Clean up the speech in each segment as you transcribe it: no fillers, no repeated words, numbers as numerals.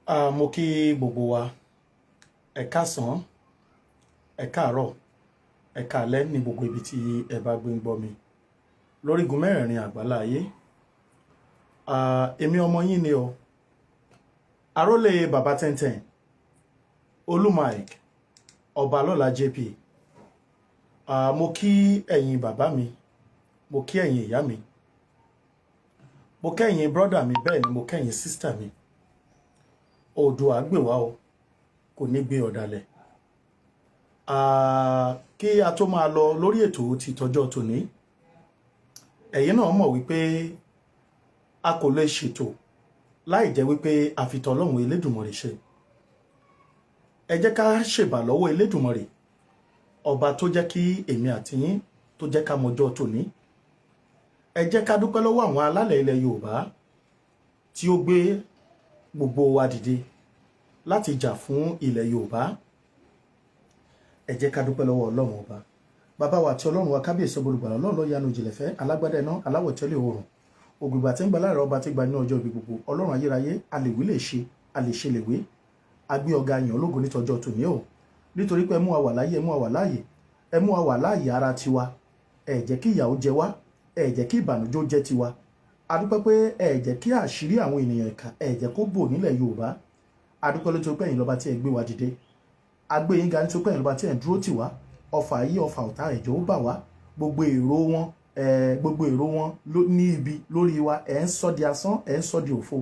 Mo kí gbogbo wa, ẹ káàsán, ẹ káàárọ̀, ẹ káalẹ́ ní gbogbo ibi tí ẹ bá gbé ń gbọ́ mi lórígun mẹ́rẹ̀ẹ̀rin àgbálá ayé. Èmi ọmọ yín ni o, àrólé bàbá tẹ́ntẹ́n, Olú Mike Ọbalọ́lá JP. Mo kí ẹ̀yin bàbá mi, mo kí ẹ̀yin ìyá mi, mo kẹ́yìn brother mi, bẹ́ẹ̀ ni mo kẹ́yìn sister mi. Oòduà gbè wá o, kò ní gbé ọ̀dàlẹ̀. Kí a tó máa lọ lórí ètò ti tọjọ́ tòní, ẹ̀yin náà mọ̀ wípé a kò lè ṣètò láì jẹ́ wípé a fi tọlọ́run Elédùmarè ṣe. Ẹ jẹ́ ká ṣèbà lọ́wọ́ Elédùmarè, ọba tó jẹ́ kí èmi àti yín, tó jẹ́ ká mọjọ́ tòní. Ẹ jẹ́ ká dúpẹ́ lọ́wọ́ àwọn alálẹ̀ ilẹ̀ Yorùbá tí ó gbé gbogbo wa dìde láti jà fún ilẹ̀ Yorùbá. Ẹ jẹ́ ká dúpẹ́ lọ́wọ́ Ọlọ́run ọba, bàbá wa àti Ọlọ́run wa, kábíyèsí, olùgbàlà, Ọlọ́run lọ́yanu ìjìnlẹ̀fẹ́, alágbádá iná, aláwọ̀ tẹ́lẹ̀ oòrùn, ògbìgbà tí ń gba láàrọ̀, ọba tí gba ní ọjọ́ ibi gbogbo, Ọlọ́run ayérayé, alèwí lè ṣe, alèṣe lèwé, agbé ọ̀gá yàn ológo nítọjọ́ tòní o, nítorí pé ẹ mú wa wà láyé, ẹ mú wa wà láàyè, ẹ mú wa wà láàyè ara tiwa. Ẹ jẹ́ kí ìyà ó jẹ wá, ẹ jẹ́ kí ìbànújẹ́ ó jẹ́ tiwa. A dúpẹ́ pé ẹ jẹ́ kí àṣírí àwọn ènìyàn ìkà, ẹ jẹ́ kó bò nílẹ̀ Yorùbá. A dúpẹ́ lórí pé ẹ̀yin lọ́ba tí ẹ gbé wa dìde. A gbé yín ga nítorí pé ẹ̀yin lọ́ba tí ẹ ń dúró tì wá. Ọfà ayé, ọfà ọ̀tá, ẹ̀jọ̀ ó bà wá. Gbogbo èrò wọn, gbogbo èrò wọn ní ibi lórí wa, ẹ̀ ń sọ di asán, ẹ̀ ń sọ di òfo.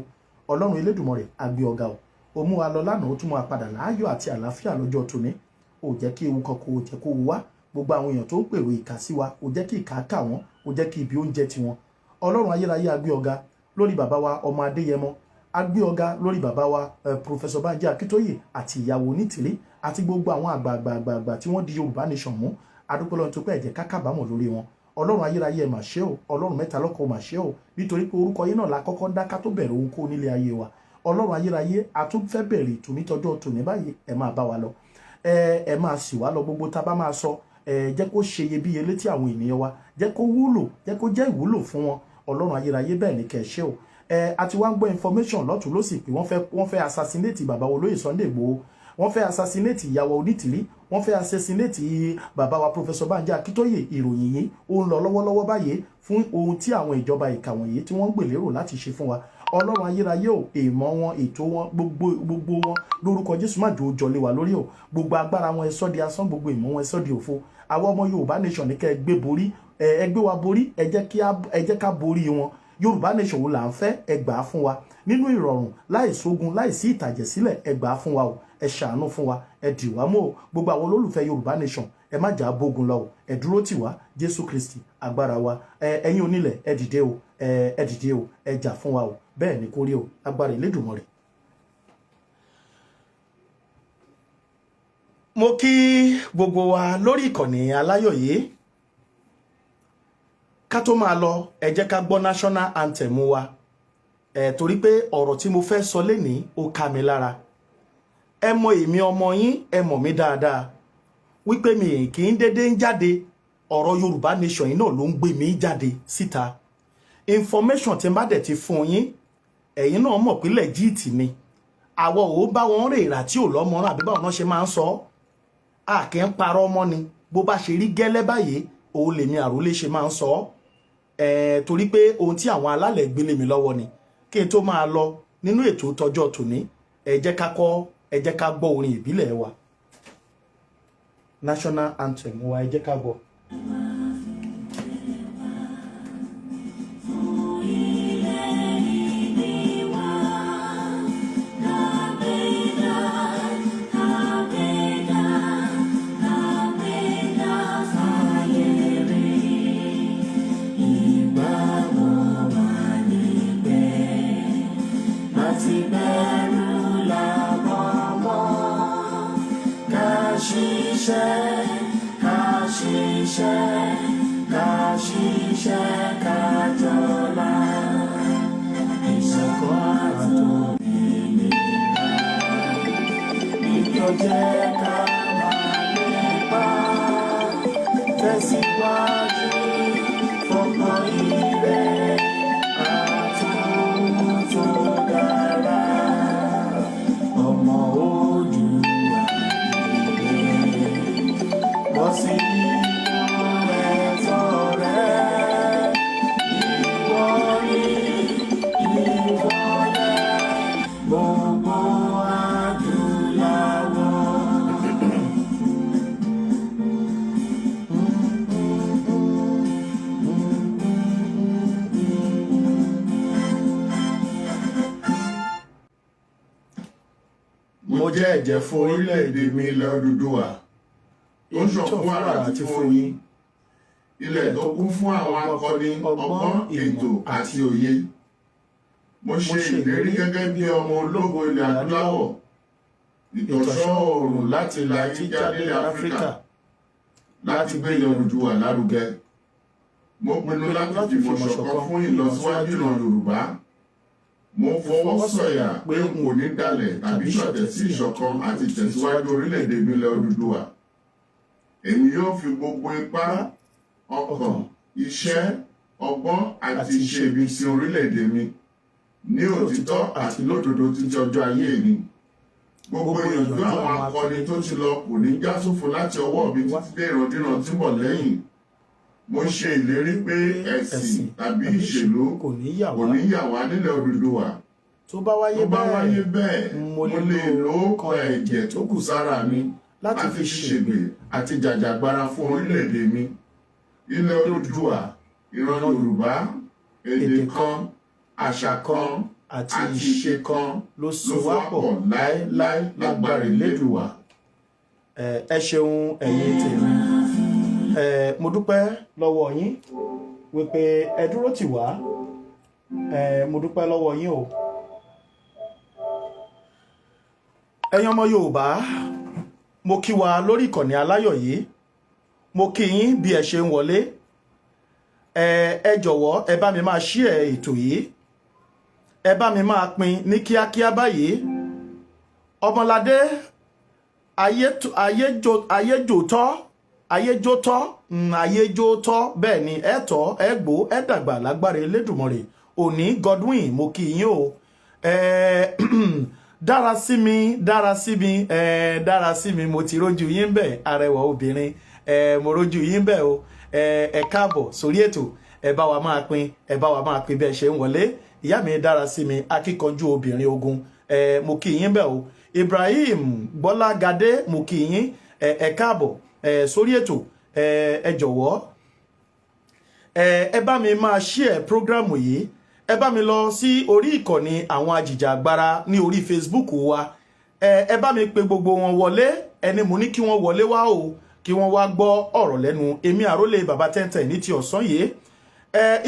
Ọlọ́run Elédùmarè, a gbé ọ̀gá o. Ó mú wa lọ lánàá, ó tún mú wa padà láàyò àti àlàáfíà lọ́jọ́ tòní. Ó jẹ́ kí ewu kan kò jẹ́ kó wá. Gbogbo àwọn èèyàn tó ń pèrò ìkà sí wa, ó jẹ́ kí ìkà kà wọ́n, ó jẹ́ kí ibi oúnjẹ tiwọn. Ọlọ́run ayérayé, a gbé ọ̀gá lórí bàbá wa ọmọ Adéyẹmọ. A gbé ọ̀gá lórí bàbá wa Professor Banji Akíntóyè àti ìyàwó Onítìrí àti gbogbo àwọn àgbààgbààgbà tí wọ́n di Yorùbá Nation mú. Adúpẹ́ lọ́run tó pẹ́ ẹ̀jẹ̀ kákàbámọ̀ lórí wọn. Ọlọ́run ayérayé, ẹ̀ mà ṣe o. Ọlọ́run mẹ́ta lọ́kọ̀, mà ṣe o, nítorí pé orúkọ yín náà la kọ́kọ́ dá ká tó bẹ̀rẹ̀ ohun kó nílé ayé wa. Ọlọ́run ayérayé, a tún fẹ́ bẹ̀rẹ̀ ètò nítọjọ́ tòní báyìí. Ẹ máa bá wa lọ, ẹ máa sì wá lọ. Gbogbo tá a bá máa sọ, ẹ jẹ́ kó ṣe iyebíye létí àwọn ènìyàn wa, jẹ́ kó wúlò, jẹ́ kó jẹ́ ìwúlò fún wọn. Ọlọ́run ayérayé, bẹ́ẹ̀ ni kẹ́ ẹ ṣe o. Ẹ a ti wá ń gbọ́ information lọ́tún lọ́sì pé wọ́n fẹ́ assassinate bàbá olóyè Sunday Igboho, wọ́n fẹ́ assassinate ìyàwó Onítìrí, wọ́n fẹ́ assassinate bàbá wa Professor Banji Akíntóyè. Ìròyìn yìí ó ń lọ lọ́wọ́lọ́wọ́ báyìí fún ohun tí àwọn ìjọba ìkà wọ̀nyí tí wọ́n ń gbèlérò láti ṣe fún wa. Ọlọ́run ayérayé o, èèmọ̀ wọn, ètò wọn, gbogbo gbogbo wọn, lórúkọ Jésù, má jò ó jọlé wa lórí o. Gbogbo agbára wọn, ẹ sọ́ di asán. Gbogbo ìmọ̀ wọn, ẹ sọ́ di òfo. Àwọn ọmọ Yorùbá Nation ní kẹ́ ẹ gbé borí, ẹ gbé wa borí, ẹ jẹ́ ká borí wọn. Yorùbá Nation wo là ń fẹ́? Ẹ gbà á fún wa nínú ìrọ̀rùn, láì sógun, láì sí ìtàjẹ̀sílẹ̀. Ẹ gbà á fún wa o, ẹ ṣàánú fún wa, ẹ dì wá mọ́ o. Gbogbo àwọn olólùfẹ́ Yorùbá Nation, ẹ má jà bógun lọ o, ẹ dúró tì wá. Jésù Kristi agbára wa. Ẹ ẹ̀yin onílẹ̀, ẹ dìde o, ẹ dìde o, ẹ jà fún wa o. Bẹ́ẹ̀ ni kó rí o, agbára Elédùmarè. Mo kí gbogbo wa lórí ìkànnì aláyọ̀ yìí. Ká tó máa lọ, ẹ jẹ́ ká gbọ́ national anthem wa, ẹ torí pé ọ̀rọ̀ tí mo fẹ́ sọ lénìí, ó ká mi lára. Ẹ mọ èmi ọmọ yín, ẹ mọ̀ mí dáadáa wípé mi kì í dédé ń jáde. Ọ̀rọ̀ Yorùbá Nation yìí náà ló ń gbé mi jáde síta. Information tí n bá dẹ̀ ti fún yín, ẹ̀yin náà mọ̀ pé legit ni. Àwọ̀ ò bá wọn rè rà tí ò lọ́mọ àbí báwọn náà ṣe máa ń sọ, a kì í parọ́ mọ́ ni. Bó bá ṣe rí gẹ́lẹ́ báyìí, òun lèmi àròlé ṣe máa ń sọ ẹ̀, torí pé ohun tí àwọn alálẹ̀ gbélé mi lọ́wọ́ ni. Kí n tó máa lọ nínú ètò tọjọ́ tòní, ẹ jẹ́ ká kọ́, ẹ jẹ́ ká gbọ́ orin ìbílẹ̀ wa, national anthem wa, ẹ jẹ́ ká gbọ́. Ṣiṣẹ́, ká ṣiṣẹ́, ká ṣiṣẹ́, ká jọlá, ìṣọ̀kan àtòmìnira ní jẹ́ ká máa lépa, tẹ̀síwájú fọkàn ire àtúntò dára. Mo jẹ́ ẹ̀jẹ́ fún orílẹ̀-èdè mi, ilẹ̀ Odùduwà tó ń ṣàn fún wàrà àti fún oyin, ilẹ̀ tó kún fún àwọn akọni, ọgbọ́n, ètò àti òye. Mo ṣe ìlérí gẹ́gẹ́ bí ọmọ ológo ilẹ̀ adúláwọ̀, ìtọ̀sán oòrùn láti ilẹ̀ jíjá délẹ̀ Áfíríkà, láti gbé ilẹ̀ Odùduwà lárugẹ. Mo pinnu láti fìmọ̀ ṣọ̀kan fún ìlọsíwájú ìran Yorùbá. Mo fọwọ́ sọ̀yà pé n kò ní dalẹ̀ tàbí ṣọ̀tẹ̀ sí ìṣọ̀kan àti ìtẹ̀síwájú orílẹ̀-èdè mi, ilẹ̀ Odùduwà. Èmi yóò fi gbogbo ipá, ọkàn, iṣẹ́, ọgbọ́n àti ìṣe mi sin orílẹ̀-èdè mi ní òtítọ́ àti lódodo títí ọjọ́ ayé mi. Gbogbo ìyànjú àwọn akọni tó ti lọ kò ní já sófo láti ọwọ́ mi títí dé ìrandíran tí ń bọ̀ lẹ́yìn. Mo ṣe ìlérí pé ẹ̀sìn tàbí ìṣèlú kò ní yà kò wá. ní yà wá nílẹ̀ Odùduwà. Tó bá wáyé Tó bá wáyé bẹ́ẹ̀, bẹ́ẹ̀, mo lè lo ó ẹ̀jẹ̀ tó kù sára mi láti láti fi fi ṣègbè àti jàjàgbara fún orílẹ̀-èdè mi, ilẹ̀ Odùduwà, ìran Yorùbá. Èdè kan, àṣà kan àti àti ìṣe ìṣe kan ló ló so so wá wá pọ̀ pọ̀ láéláé lágbára Elédùwà. Ẹ ṣeun, ẹ̀yin tèmi. Mo dúpẹ́ lọ́wọ́ yín wípé ẹ dúró tì wá. Mo dúpẹ́ lọ́wọ́ yín o. Ẹ̀yin ọmọ Yorùbá, mo kí wa lórí ìkànnì aláyọ̀ yìí. Mo kí yín bí ẹ ṣe ń wọlé. Ẹ jọ̀wọ́, ẹ bá mi máa share ètò yìí, ẹ bá mi máa pín ní kíákíá báyìí. Ọmọládé ayéjòtọ́, ayéjótọ́, ayéjótọ́. Bẹ́ẹ̀ ni, ẹ tọ́, ẹ gbó, ẹ dàgbà lágbára Elédùmarè. Òní Godwin, mo kí yín o. Dára sí mi, dára sí mi, dára sí mi. Mo ti rójú yín bẹ́ẹ̀, arẹwà obìnrin. Mo rójú yín bẹ́ẹ̀ o. Ẹ káàbọ̀ sórí ètò. Ẹ bá wa máa pín, ẹ bá wa máa pín bẹ́ẹ̀ ṣe ń wọlé. Ìyá mi dára sí mi, akíkanjú obìnrin ogun, mo kí yín bẹ́ẹ̀ o. Ibrahim Gbọ́lágadé, mo kí yín. Ẹ káàbọ̀ sórí ètò. Ẹ jọ̀wọ́, ẹ bá mi máa share program yìí. Ẹ bá mi lọ sí orí ìkànnì àwọn ajìjàgbara ní orí Facebook wa. Ẹ bá mi pe gbogbo wọn wọlé. Ẹni mo ní kí wọ́n wọlé wá o, kí wọ́n wá gbọ́ ọ̀rọ̀ lẹ́nu èmi, àrólé bàbá tẹ́ntẹ́n, ní ti ọ̀sán yìí.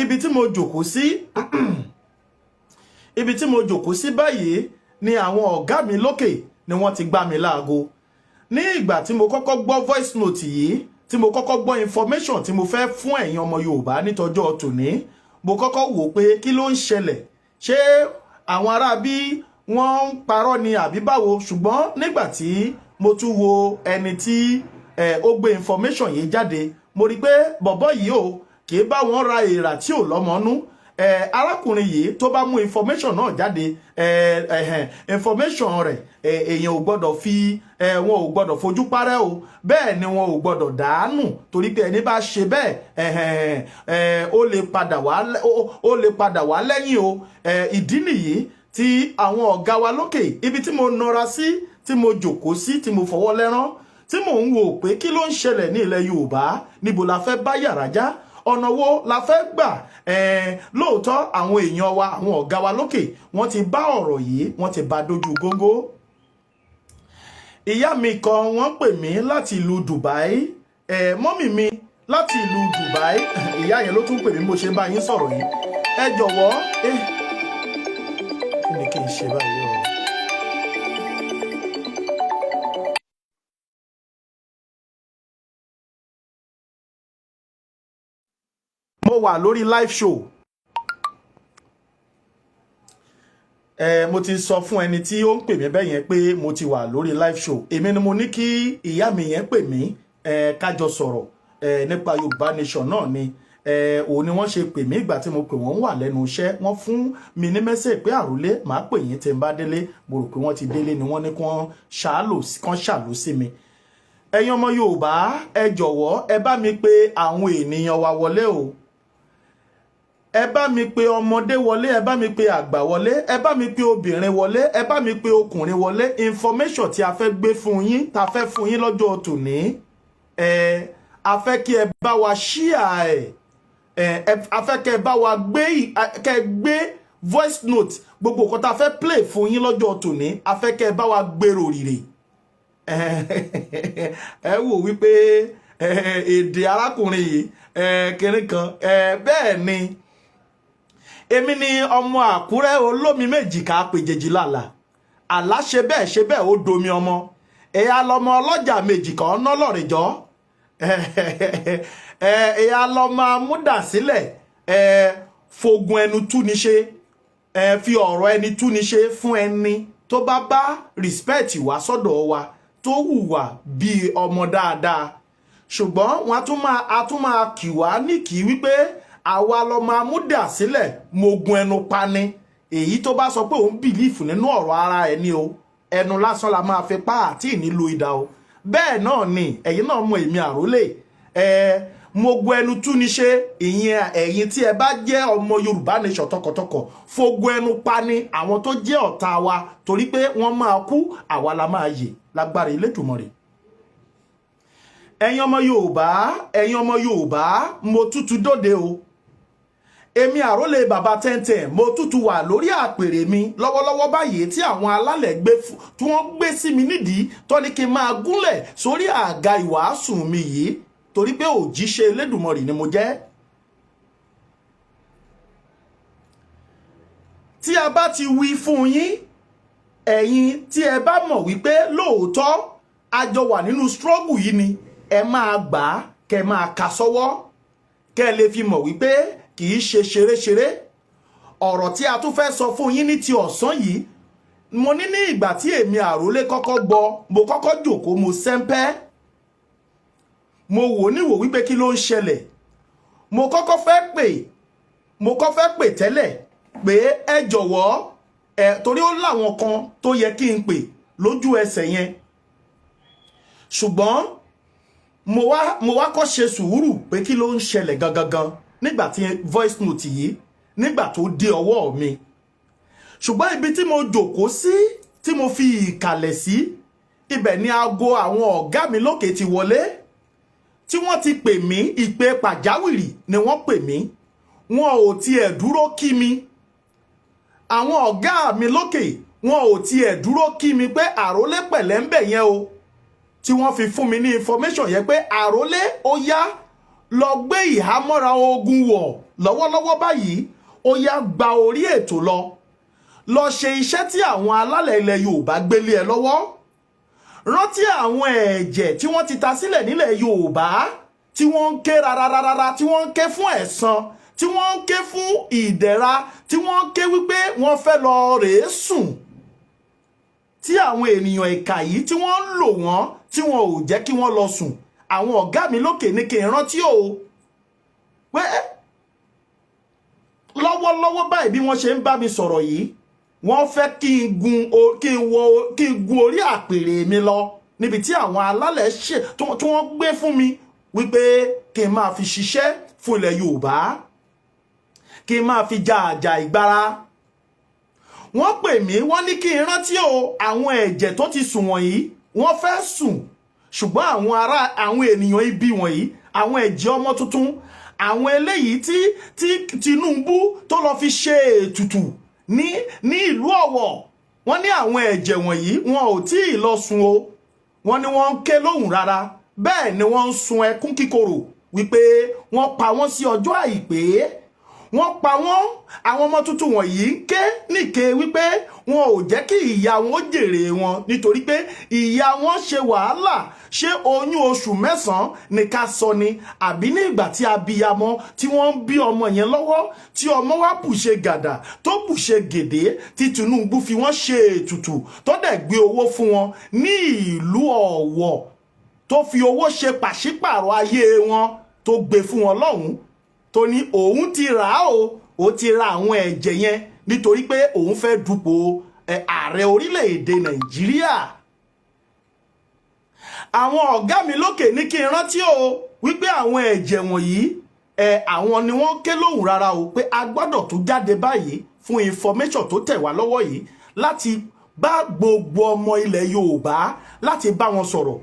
Ibi tí mo jòkó sí, ibi tí mo jòkó sí báyìí ni àwọn ọ̀gá mi lókè ni wọ́n ti gbá mi láago. Ní ìgbà tí mo kọ́kọ́ gbọ́ voice note yìí, tí mo kọ́kọ́ gbọ́ information tí mo fẹ́ fún ẹ̀yin ọmọ Yorùbá nítọjọ́ tòní, mo kọ́kọ́ wò pé kí ló ń ṣẹlẹ̀? Ṣé àwọn ará bí wọ́n ń parọ́ ni àbí báwo? Ṣùgbọ́n nígbà tí mo tún wo ẹni tí ó gbé information yìí jáde, mo rí i pé bọ̀bọ́ yìí o, kì í bá wọn ra èèrà tí ò lọ́mọnú. Arákùnrin yìí tó bá mú information náà jáde, information rẹ̀, èèyàn ò gbọ́dọ̀ fi wọn ò gbọ́dọ̀ fojú parẹ́ o. Bẹ́ẹ̀ ni wọn ò gbọ́dọ̀ dàánù, torí pé ẹni bá ṣe bẹ́ẹ̀, ó lè padà wá lẹ́yìn o. Ìdí nìyí tí àwọn ọ̀gá wa lókè, ibi tí mo nọra sí, tí mo jòkó sí, tí mo fọwọ́ lẹ́rán, tí mò ń wò pé kí ló ń ṣẹlẹ̀ ní ilẹ̀ Yorùbá, níbo la fẹ́ bá yàrá já, ọ̀nà wo la fẹ́ gbà? Lóòótọ́, àwọn èèyàn wa, àwọn ọ̀gá wa lókè, wọ́n ti bá ọ̀rọ̀ yìí, wọ́n ti bá dójú góńgó. Ìyá mi kan, wọ́n pè mí láti ìlú Dubai. Mummy mi láti ìlú Dubai, ìyá yẹn ló tún pè mí mo ṣe bá yín sọ̀rọ̀ yìí. Ẹ jọ̀wọ́, kí ni kí n ṣe báyìí o? Mo wà lórí live show. Mo ti sọ fún ẹni tí ó ń pè mí bẹ́ẹ̀ yẹn pé mo ti wà lórí live show. Èmi ni mo ní kí ìyá mi yẹn pè mí, kájọ sọ̀rọ̀ nípa Yorùbá Nation náà ni. Òun ni wọ́n ṣe pè mí. Ìgbà tí mo pè wọ́n, wà lẹ́nu iṣẹ́. Wọ́n fún mi ní message pé, "Àròlé, màá pè yín tí n bá délé." Mo rò pé wọ́n ti délé ni. Wọ́n ní kí wọ́n ṣàlò sí mi. Ẹ̀yin ọmọ Yorùbá, ẹ jọ̀wọ́, ẹ bá mi pe àwọn ènìyàn wa wọlé o. Ẹ bá mi pe ọmọdé wọlé, ẹ bá mi pe àgbà wọlé, ẹ bá mi pe obìnrin wọlé, ẹ bá mi pe ọkùnrin wọlé. Information tí a fẹ́ gbé fún yín, tá a fẹ́ fún yín lọ́jọ́ tòní, a fẹ́ kí ẹ bá wa share ẹ. A fẹ́ kẹ́ ẹ bá wa gbé, kẹ́ ẹ gbé Voice note, gbogbo nǹkan tá a fẹ́ play fún yín lọ́jọ́ tòní, a fẹ́ kẹ́ ẹ bá wa gbèrò rìrè. Ẹ wò wípé èdè arákùnrin yìí kiri kan. Bẹ́ẹ̀ ni, èmi ni ọmọ Àkúrẹ́ olómi méjì ká pèjèjì lálà àlá ṣe bẹ́ẹ̀ ṣe bẹ́ẹ̀, ó domi ọmọ ẹ̀yà lọmọ ọlọ́jà méjì kan ná lọ́rẹ̀jọ́, ẹ̀yà lọmọ amúdàsílẹ̀ fogun ẹnu túni ṣe, fi ọ̀rọ̀ ẹni túni ṣe fún ẹni tó bá bá respect wá sọ́dọ̀ wa, tó hùwà bíi ọmọ dáadáa. Ṣùgbọ́n wọ́n á tún máa kì wá ní kì í wípé àwa lọmọ amúdàsílẹ̀ mogun ẹnu pani. Èyí tó bá sọ pé òun believe nínú ọ̀rọ̀ ara ẹni o, ẹnu lásán la máa fi pa àti ìnílò ìdá o. Bẹ́ẹ̀ náà ni ẹ̀yin náà mọ èmi àrólé ẹ mogun ẹnu tú ni ṣe. Ìyẹn ẹ̀yin tí ẹ bá jẹ́ ọmọ Yorùbá Nation tọkàntọkàn, fogun ẹnu pa ni àwọn tó jẹ́ ọ̀tá wa, torí pé wọ́n máa kú, àwa la máa yè lágbára Elédùmarè. Ẹ̀yin ọmọ Yorùbá, ẹ̀yin ọmọ Yorùbá, mo tútù dóde o. Èmi àrólé bàbá tẹ́ntẹ́n, mo tútù wà lórí àpèrè mi lọ́wọ́lọ́wọ́ báyìí tí àwọn alálẹ̀ gbé tí wọ́n gbé sí mi nídìí tó ní kí n máa gúnlẹ̀ sórí àga ìwàásù mi yìí, torí pé òjíṣẹ́ Elédùmarè ni mo jẹ́. Tí a bá ti wí fún yín, ẹ̀yin tí ẹ bá mọ̀ wípé lóòótọ́ a jọ wà nínú struggle yìí ni, ẹ máa gbà á, kẹ máa kà sọ́wọ́, kẹ́ ẹ lè fi mọ̀ wípé kì í ṣe ṣeréṣeré. Ọ̀rọ̀ tí a tún fẹ́ sọ fún yín ní ti ọ̀sán yìí, mo ní ní ìgbà tí èmi àrólé kọ́kọ́ gbọ́, mo kọ́kọ́ jòkó, mo sẹ́ńpẹ́, mo wò níwò wípé kí ló ń ṣẹlẹ̀. Mo kọ́kọ́ fẹ́ pè, mo kọ́ fẹ́ pè tẹ́lẹ̀ pé ẹ jọ̀wọ́ ẹ, torí ó láwọn kan tó yẹ kí n pè lójú ẹsẹ̀ yẹn, ṣùgbọ́n mo wá kọ́ ṣe sùúrù pé kí ló ń ṣẹlẹ̀ gangan gan nígbà tí voice note yìí, nígbà tó dé ọwọ́ mi. Ṣùgbọ́n ibi tí mo jòkó sí, tí mo fi ìkàlẹ̀ sí, ibẹ̀ ni aago àwọn ọ̀gá mi lókè ti wọlé, tí wọ́n ti pè mí. Ìpè pàjáwìrì ni wọ́n pè mí, wọn ò tiẹ̀ dúró kí mi. Àwọn ọ̀gá mi lókè, wọn ò tiẹ̀ dúró kí mi pé àrólé pẹ̀lẹ́ ń bẹ̀ yẹn o, tí wọ́n fi fún mi ní information yẹn pé àrólé, ó yá, lọ gbé ìhámọ́ra ogun wọ̀ lọ́wọ́lọ́wọ́ báyìí, ó yá, gba orí ètò lọ, lọ ṣe iṣẹ́ tí àwọn alálẹ̀ ilẹ̀ Yorùbá gbélé ẹ lọ́wọ́. Rántí àwọn ẹ̀jẹ̀ tí wọ́n ti ta sílẹ̀ nílẹ̀ Yorùbá, tí wọ́n ń ké rárárárá, tí wọ́n ń ké fún ẹ̀san, tí wọ́n ń ké fún ìdẹ̀ra, tí wọ́n ń ké wípé wọ́n fẹ́ lọ rèé sùn, tí àwọn ènìyàn ìkà yìí tí wọ́n ń lò wọ́n, tí wọn ò jẹ́ kí wọ́n lọ sùn. Àwọn ọ̀gá mi lókè ní kí n rántí o pé lọ́wọ́lọ́wọ́ báyìí, bí wọ́n ṣe ń bá mi sọ̀rọ̀ yìí, wọ́n fẹ́ kí n gun orí àpèrè mi lọ níbi tí àwọn alálẹ̀ ṣe tí wọ́n gbé fún mi wípé kí n máa fi ṣiṣẹ́ fún ilẹ̀ Yorùbá, kí n máa fi ja àjà ìgbára. Wọ́n pè mí, wọ́n ní kí n rántí o, àwọn ẹ̀jẹ̀ tó ti sùn wọ̀nyí, wọ́n fẹ́ sùn, ṣùgbọ́n àwọn ará, àwọn ènìyàn ibi wọ̀nyí, àwọn ẹ̀jẹ̀ ọmọ tuntun, àwọn eléyìí tí Tinubu tó lọ fi ṣe ètùtù ní ìlú Ọ̀wọ̀, wọ́n ní àwọn ẹ̀jẹ̀ wọ̀nyí, wọn ò tí ì lọ sùn o. Wọ́n ní wọ́n ń ké lóhùn rárá, bẹ́ẹ̀ ni wọ́n ń sun ẹkún kíkorò wípé wọ́n pa wọ́n sí ọjọ́ àìpé, wọ́n pa wọ́n. Àwọn ọmọ tuntun wọ̀nyí ń ké níke wípé wọn ò jẹ́ kí ìyá wọn ó jèrè wọn, nítorí pé ìyá wọn ṣe wàhálà, ṣé oyún oṣù 9 ní ká sọ ni, àbí ní ìgbà tí abiyamọ tí wọ́n ń bí ọmọ yẹn lọ́wọ́, tí ọmọ wa bùṣe gàdà, tó bùṣe gèdè, tí Tinubu fi wọ́n ṣe ètùtù, tó dẹ̀ gbé owó fún wọn ní ìlú Ọ̀wọ̀, tó fi owó ṣe pàṣípàrọ̀ ayé wọn, tó gbé fún wọn lọ́hùn, tó ní òun ti rà á o, ó ti ra àwọn ẹ̀jẹ̀ yẹn nítorí pé òun fẹ́ dupò ààrẹ orílẹ̀-èdè Nàìjíríà. Àwọn ọ̀gá mi lókè ní kí n rántí o wípé àwọn ẹ̀jẹ̀ wọ̀nyí ẹ, àwọn ni wọ́n ké lóhùn rárá o, pé a gbọ́dọ̀ tún jáde báyìí fún information tó tẹ̀ wá lọ́wọ́ yìí, láti bá gbogbo ọmọ ilẹ̀ Yorùbá, láti bá wọn sọ̀rọ̀,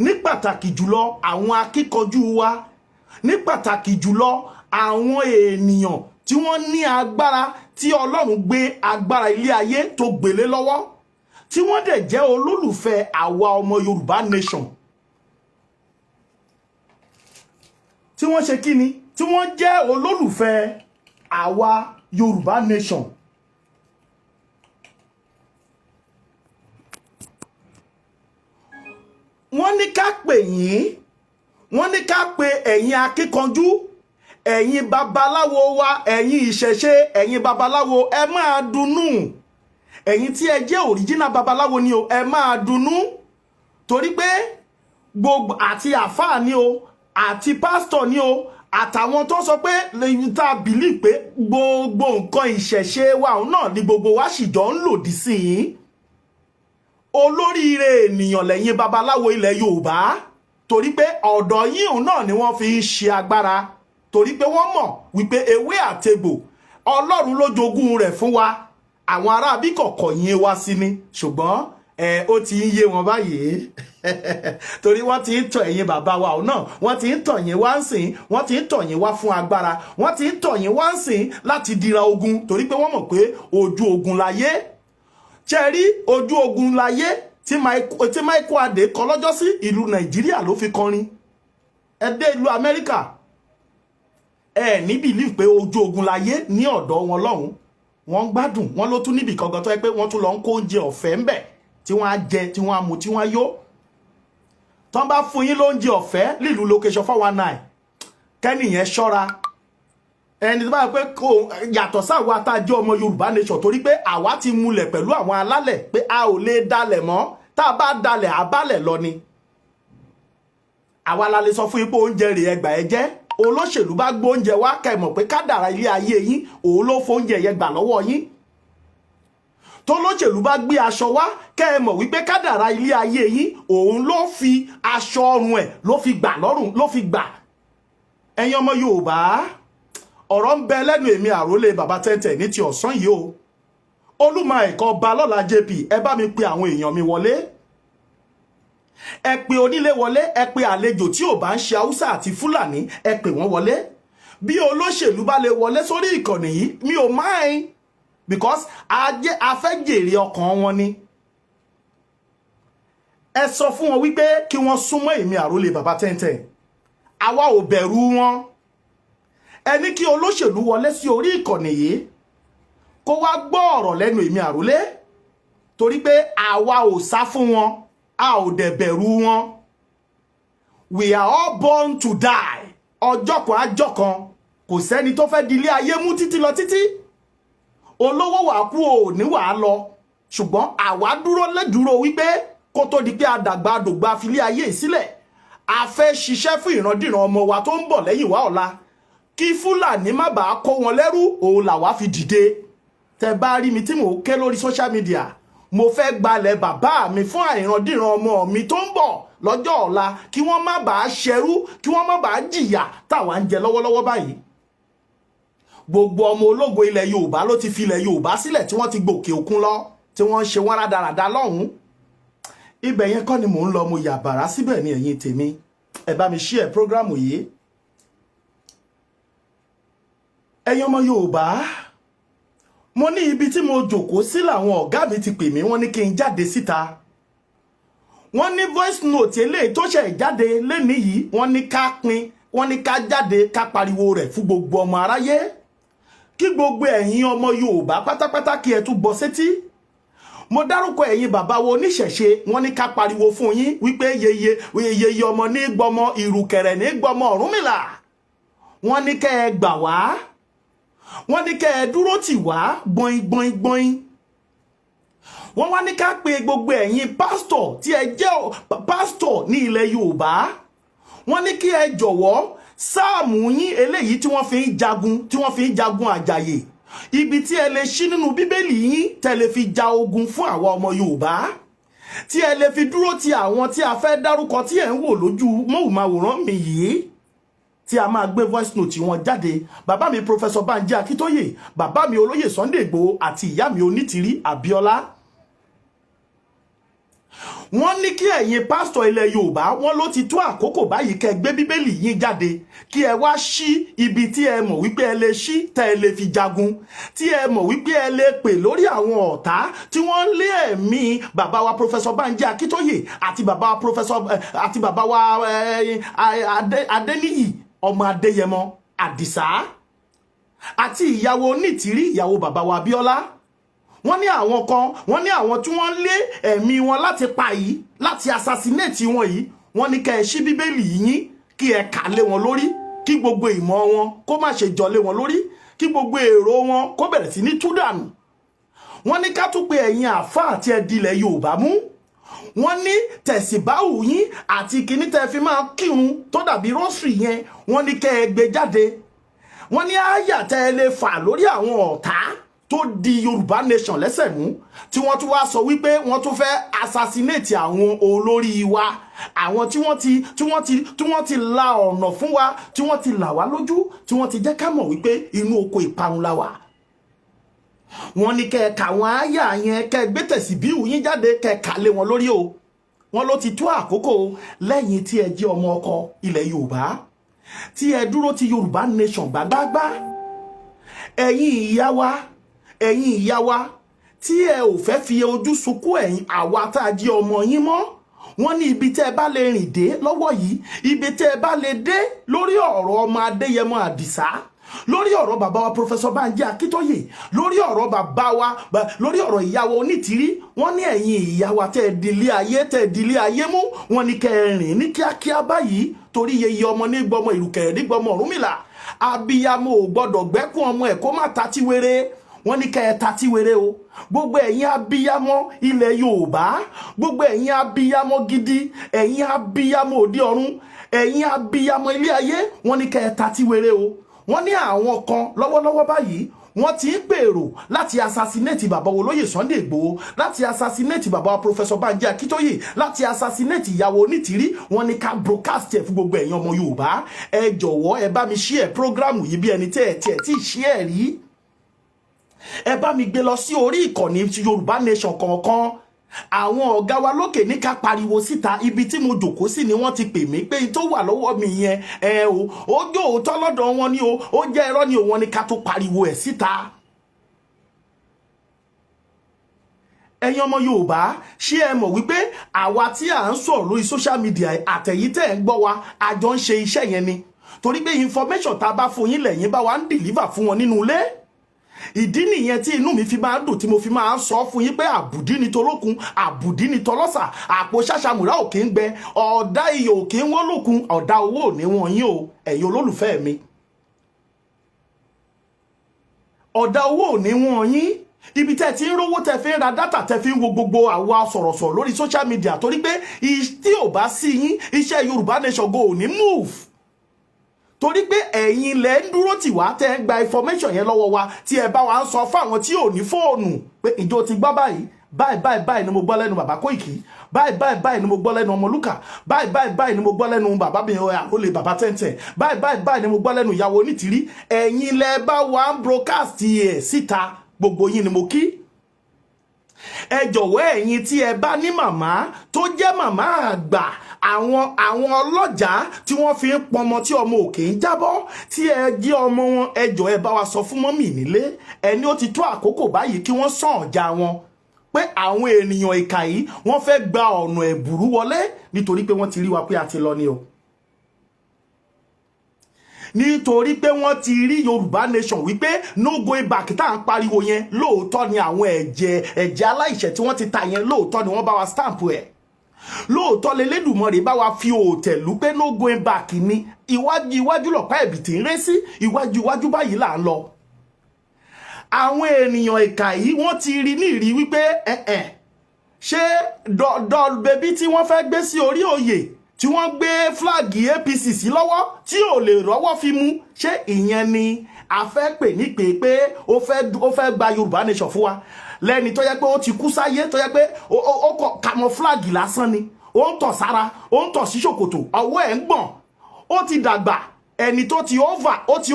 ní pàtàkì jùlọ àwọn akíkanjú wa, ní pàtàkì jùlọ àwọn ènìyàn tí wọ́n ní agbára. Tí Ọlọ́run gbé agbára ilé ayé tó gbélé lọ́wọ́, tí wọ́n dẹ̀ jẹ́ olólùfẹ́ àwa ọmọ Yorùbá nation, tí wọ́n ṣe kíni, tí wọ́n jẹ́ olólùfẹ́ àwa Yorùbá nation. Wọ́n ní ká pè yín, wọ́n ní ká pe ẹ̀yin akíkanjú, ẹ̀yin babaláwo wa, ẹ̀yin ìṣẹ̀ṣe, ẹ̀yin babaláwo, ẹ máa dunnú. Ẹ̀yin tí ẹ jẹ́ òríjínà babaláwo ni o, ẹ máa dunnú, torí pé gbogbo àti àfáà ni o, àti pásítọ̀ ni o, àtàwọn tó sọ pé lẹ́yìn tá a bìlí pé gbogbo nǹkan ìṣẹ̀ṣe wa òun náà ni gbogbo wa sì jọ ń lòdì sí yín. Olóríire ènìyàn lẹ́yìn babaláwo ilẹ̀ Yorùbá, torí pé ọ̀dọ̀ yín òun náà ni wọ́n fi ń ṣe agbára, torí pé wọ́n mọ̀ wípé ewé àtegbò Ọlọ́run ló jogún rẹ̀ fún wa. Àwọn ará bí kọ̀kọ̀ yín wá sí ni, ṣùgbọ́n ẹ ó ti ń yé wọn báyìí, torí wọ́n ti ń tọ̀ ẹ̀yin bàbá wa òun náà, wọ́n ti ń tọ̀ yín wá ń sìn, wọ́n ti ń tọ̀ yín wá fún agbára, wọ́n ti ń tọ̀ yín wá ń sìn láti dira ogun, torí pé wọ́n mọ̀ pé ojú ogun láyé. Ṣe rí ojú ogun láyé tí Michael Adé kọ lọ́jọ́ sí, ìlú Nàìjíríà ló fi kọrin. Ẹ dé ìlú Amẹ́ríkà, ẹ ní bìlíf pé ojú ogun láyé ní ọ̀dọ̀ wọn lọ́hùn. Wọ́n ń gbádùn wọ́n, ló tún níbì kankan tó yẹ pé wọ́n tún lọ ń kó oúnjẹ ọ̀fẹ́ ńbẹ̀ tí wọ́n á jẹ, tí wọ́n á mu, tí wọ́n á yó. Tọ́n bá fún yín lóúnjẹ ọ̀fẹ́ nílùú location 419, kẹ́nìyẹn ṣọ́ra. Ẹni tó bá yẹ pé kò yàtọ̀ sáwọn atájọ́ ọmọ Yorùbá nation, torí pé àwa ti múlẹ̀ pẹ̀lú àwọn alálẹ̀ pé a ò lè dalẹ̀ mọ́. Tá a bá dalẹ̀, àbálẹ̀ lọ ni. Àwa la lè sọ fún yín pé oúnjẹ rè, ẹgbà ẹ jẹ́. Olóṣèlú bá gbóúnjẹ wá, kẹ́ mọ̀ pé kádàrá ilé ayé yín òun ló fóúnjẹ yẹn gbà lọ́wọ́ yín. Tólóṣèlú bá gbé aṣọ wá, kẹ́ ẹ mọ̀ wípé kádàrá ilé ayé yín òun ló fi aṣọ ọrùn ẹ̀ ló fi gbà lọ́rùn ló fi gbà. Ẹ̀yin ọmọ Yorùbá, ọ̀rọ̀ ń bẹ lẹ́nu èmi àrólé bàbá tẹ́ntẹ̀ ní ti ọ̀sán yìí o. Olúmọ ẹ̀kọ́ Balọ́lá JP, ẹ bá mi pe àwọn èèyàn mi wọlé. Ẹ pe onílé wọlé, ẹ pe àlejò tí ò bá ń ṣe Haúsá àti Fúlàní, ẹ pè wọ́n wọlé. Bí olóṣèlú bá lè wọlé sórí ìkànnì yìí, mi ò mind, because a fẹ́ jèrè ọkàn wọn ni. Ẹ sọ fún wọn wípé kí wọ́n súnmọ́ èmi àrólé bàbá tẹ́ntẹ́n, àwa ò bẹ̀rù wọn. Ẹ ní kí olóṣèlú wọlé sí orí ìkànnì yìí, kó wá gbọ́ ọ̀rọ̀ lẹ́nu èmi àrólé, torí pé àwa ò sá fún wọn, a ò dẹ̀ bẹ̀rù wọn. We are all born to die. Ọjọ́ kan ajọ́ kan, kò sẹ́ni tó fẹ́ di ilé ayé mú títí lọ títí. Olówó wà kú, ò ní wàá lọ, ṣùgbọ́n àwa dúró lẹ́dúró wípé kó tó di pé àdàgbà àdògbà filé ayé sílẹ̀, a fẹ́ ṣiṣẹ́ fún ìrandíran ọmọ wa tó ń bọ̀ lẹ́yìn wá ọ̀la, kí Fúlàní má bàa kó wọn lẹ́rú. Òun làwa fi dìde. Tẹ bá rí mi tí mò ń ké lórí social media, mo fẹ́ gbalẹ̀ bàbá mi fún àìrandíran ọmọ mi tó ń bọ̀ lọ́jọ́ ọ̀la, kí wọ́n má bàa ṣẹrú, kí wọ́n má bàa jìyà táwa ń jẹ lọ́wọ́lọ́wọ́ báyìí. Gbogbo ọmọ ológo ilẹ̀ Yorùbá ló ti fi ilẹ̀ Yorùbá sílẹ̀, tí wọ́n ti gòkè òkun lọ, tí wọ́n ń ṣe wọ́n rádaràda lọ́hùn-ún. Ibẹ̀ yẹn kọ́ ni mò ń lọ, mo yà bàrá síbẹ̀ ní. Ẹ̀yin tèmi, ẹ bá mi share program yìí. Ẹ̀yin ọmọ Yorùbá, mo ní ibi tí mo jòkó sí làwọn ọ̀gá mi ti pè mí. Wọ́n ní kí n jáde síta. Wọ́n ní voice note eléyìí tó ṣẹ̀ jáde lénìí yìí, wọ́n ní ká pín, wọ́n ní ká jáde ká pariwo rẹ̀ fún gbogbo ọmọ aráyé, kí gbogbo ẹ̀yin ọmọ Yorùbá pátápátá kí ẹ tún gbọ́ sétí. Mo dárúkọ ẹ̀yin bàbá wo oníṣẹ̀ṣe, wọ́n ní ká pariwo fún yín wípé yeye yeye ọmọ ní gbọmọ, ìrùkẹ̀rẹ̀ ní gbọmọ Ọ̀rúnmìlà. Wọ́n ní kẹ́ ẹ gbà wá, wọ́n ní kẹ́ ẹ dúró tì wá gbọ̀n gbọ̀n gbọ̀n. Wọ́n wá ní ká pe gbogbo ẹ̀yin pásítọ̀ tí ẹ jẹ́ pásítọ̀ ní ilẹ̀ Yorùbá. Wọ́n ní kí ẹ jọ̀wọ́, sáàmù yín eléyìí tí wọ́n fi ń jagun, tí wọ́n fi ń jagun àjàyè, ibi tí ẹ lè ṣí nínú Bíbélì yín tẹ́ lè fi ja ogun fún àwa ọmọ Yorùbá, tí ẹ lè fi dúró ti àwọn tí a fẹ́ dárúkọ tí ẹ ń wò lójú móhùnmáwòrán mi yìí, tí a máa gbé voice note wọn jáde: bàbá mi Professor Banji Akíntóyè, bàbá mi olóyè Sunday Igboho àti ìyá mi Onítìrí Abíọ́lá. Wọ́n ní kí ẹ̀yin pásítọ̀ ilẹ̀ Yorùbá, wọ́n ló ti tó àkókò báyìí kẹ́ gbé Bíbélì yín jáde, kí ẹ wá ṣí ibi tí ẹ mọ̀ wípé ẹ lè ṣí tẹ́ ẹ lè fi jagun, tí ẹ mọ̀ wípé ẹ lè pè lórí àwọn ọ̀tá tí wọ́n ń lé ẹ̀mí bàbá wa Professor Banji Akíntóyè àti bàbá wa Professor àti bàbá wa Adéníyì ọmọ Adéyẹmọ Àdìsá àti ìyàwó Onítìrí, ìyàwó bàbá wa Abíọ́lá. Wọ́n ní àwọn kan, wọ́n ní àwọn tí wọ́n lé ẹ̀mí wọn láti pa yìí, láti assassinate wọn yìí, wọ́n ní kẹ́ ẹ ṣí Bíbélì yín, kí ẹ kà lé wọn lórí, kí gbogbo ìmọ̀ wọn kó má ṣe jọ lé wọn lórí, kí gbogbo èrò wọn kó bẹ̀rẹ̀ sí ní tú dànù. Wọ́n ní ká tún pé ẹ̀yin àáfàá àti ẹ̀dilẹ̀ Yorùbá mú. Wọ́n ní tẹ̀síbáwù yín àti kíní tẹ́ fi máa kírun tó dàbí rosary yẹn, wọ́n ní kẹ́ ẹ gbé jáde. Wọ́n ní àyà tẹ́ ẹ lè fà lórí àwọn ọ̀tá tó di Yorùbá Nation lẹ́sẹ̀ mú, tí wọ́n tún wá sọ wípé wọ́n tún fẹ́ assassinate àwọn olórí wa, àwọn tí wọ́n ti la ọ̀nà fún wa, tí wọ́n ti là wá lójú, tí wọ́n ti jẹ́ ká mọ̀ wípé inú oko ìparun la wà. Wọ́n ní kẹ́ ẹ kà àwọn àyà yẹn, kẹ́ ẹ gbé tẹ̀síbíù yín jáde, kẹ́ ẹ kà lé wọn lórí o. Wọ́n ló ti tó àkókò lẹ́yìn tí ẹ jẹ́ ọmọ ọkọ ilẹ̀ Yorùbá, tí ẹ dúró ti Yorùbá Nation gbágbágbá. Ẹ̀yin ìyá wa, ẹ̀yin ìyá wa tí ẹ ò fẹ́ fi ojú sunkún ẹ̀yin àwa tá a jẹ́ ọmọ yín mọ́, wọ́n ní ibi tẹ́ ẹ bá lè rìn dé lọ́wọ́ yìí, ibi tẹ́ ẹ bá lè dé lórí ọ̀rọ̀ ọmọ Adéyẹmọ Àdìsá, lórí ọ̀rọ̀ bàbá wa Professor Banji Akíntóyè, lórí ọ̀rọ̀ bàbá wa, lórí ọ̀rọ̀ ìyàwó Onítìrí, wọ́n ní ẹ̀yin ìyá wa tẹ́ ẹ dilé ayé, tẹ́ ẹ dilé ayé mú, wọ́n ní kẹ́ ẹ rìn ní kíákíá báyìí, torí yeye ọmọ ní gbọmọ ìrùkẹ̀rẹ̀ ní gbọmọ Ọ̀rúnmìlà. Abiyamọ ò gbọ́dọ̀ gbẹ́kún ọmọ ẹ̀ kó má ta tí wéré. Wọ́n ní kẹ́ ẹ ta tí wéré o. Gbogbo ẹ̀yin abiyamọ ilẹ̀ Yorùbá, gbogbo ẹ̀yin abiyamọ gidi, ẹ̀yin abiyamọ òde ọ̀run, ẹ̀yin abiyamọ ilé ayé, wọ́n ní kẹ́ ẹ ta tí wéré o. Wọ́n ní àwọn kan lọ́wọ́lọ́wọ́ báyìí, wọ́n ti ń gbèrò láti assassinate bàbá olóyè Sunday Igboho, láti assassinate bàbá Professor Banji Akíntóyè, láti assassinate ìyàwó Onítìrí. Wọ́n ní ká broadcast ẹ̀ fún gbogbo ẹ̀yin ọmọ Yorùbá. Ẹ jọ̀wọ́, ẹ bá mi share program yìí bí ẹni tẹ́ ẹ tiẹ̀ tí ì share rí. Ẹ bá mi gbé lọ sí orí ìkànnì Yorùbá Nation kọ̀ọ̀kan. Àwọn ọ̀gá wa lókè ní ká pariwo síta. Ibi tí mo jòkó sí ni wọ́n ti pè mí pé tó wà lọ́wọ́ mi yẹn ẹ o, ó jó òótọ́ lọ́dọ̀ wọn ni o, ó jẹ́ irọ́ ni o, wọ́n ní ká tó pariwo ẹ̀ síta. Ẹ̀yin ọmọ Yorùbá, ṣé ẹ mọ̀ wípé àwa tí à ń sọ̀rọ̀ lórí social media àtẹ̀yí tẹ̀ ń gbọ́ wa, a jọ ń ṣe iṣẹ́ yẹn ni, torí pé information tá a bá fún yín lẹ́yìn bá wa ń deliver fún wọn nínú ilé. Ìdí nìyẹn tí inú mi fi máa ń dùn, tí mo fi máa ń sọ fún yín pé àbùdí ni tolókun, àbùdí ni tọlọ́sà, àpò ṣàṣàmùrà ò kí ń gbẹ, ọ̀dà iyọ̀ ò kí ń wọ́n lókun, ọ̀dà owó ò ní wọ́n yín o. Ẹ̀yin olólùfẹ́ mi, ọ̀dà owó ò ní wọ́n yín. Ibi tẹ́ ti ń rówó tẹ́ fi ń ra data, tẹ́ fi ń wo gbogbo àwa sọ̀rọ̀sọ̀rọ̀ lórí social media, torí pé tí ò bá sí yín, iṣẹ́ Yorùbá Nation go ò ní move, torí pé ẹ̀yin lẹ ń dúró tì wá, tẹ́ ń gba information yẹn lọ́wọ́ wa, tí ẹ bá wa ń sọ fún àwọn tí ò ní fóònù pé ìjọ ti gbọ́ báyìí báyìí báyìí báyìí ni mo gbọ́ lẹ́nu bàbá Kóìkì, báyìí báyìí báyìí ni mo gbọ́ lẹ́nu Ọmọlúkà, báyìí báyìí báyìí ni mo gbọ́ lẹ́nu bàbá mi àrólé bàbá tẹ́ntẹ́n, báyìí báyìí báyìí ni mo gbọ́ lẹ́nu ìyàwó Onítìrí. Ẹ̀yin lẹ bá wa ń broadcast ẹ̀ síta. Gbogbo yín ni mo kí. Ẹ jọ̀wọ́, ẹ̀yin tí ẹ bá ní màmá tó jẹ́ màmá àgbà, àwọn ọlọ́jà tí wọ́n fi ń pọnmọ tí ọmọ òkè ń jábọ́, tí ẹ jẹ́ ọmọ wọn, ẹ jọ̀ọ́, ẹ bá wa sọ fún mummy nílé ẹni ó ti tó àkókò báyìí kí wọ́n sàn ọ̀jà wọn, pé àwọn ènìyàn ìkà yìí, wọ́n fẹ́ gba ọ̀nà ẹ̀bùrú wọlé, nítorí pé wọ́n ti rí wa pé a ti lọ ni o, nítorí pé wọ́n ti rí Yorùbá Nation wípé no going back tá à ń pariwo yẹn, lóòótọ́ ni. Àwọn ẹ̀jẹ̀ aláìṣẹ̀ tí wọ́n ti ta yẹn, lóòótọ́ ni wọ́n bá wa stamp ẹ̀, lóòótọ́ lélẹ́dùmarè bá wa fi òòtẹ̀ lù pé no going back ni. Iwájú iwájú lọ̀pá ẹ̀bìtì ń ré sí, iwájú iwájú báyìí là ń lọ. Àwọn ènìyàn ìkà yìí, wọ́n ti rí ní ìrí wípé ẹ̀ẹ̀ ṣé dọ́ọ̀dọ́ bebí tí wọ́n fẹ́ gbé sí orí oyè, tí wọ́n gbé flag APC sí lọ́wọ́, tí ò lè rọ́wọ́ fi mú, ṣé ìyẹn ni a fẹ́ pè ní pé ó fẹ́ gba Yorùbá Nation fún wa, lẹ́ni tó yẹ pé ó ti kú sáyé, tó yẹ pé ó kọ camouflage lásán ni, ó ń tọ̀ sára, ó ń tọ̀ sí ṣòkòtò, ọwọ́ ẹ̀ ń gbọ̀n, ó ti dàgbà, ẹni tó ti over, ó ti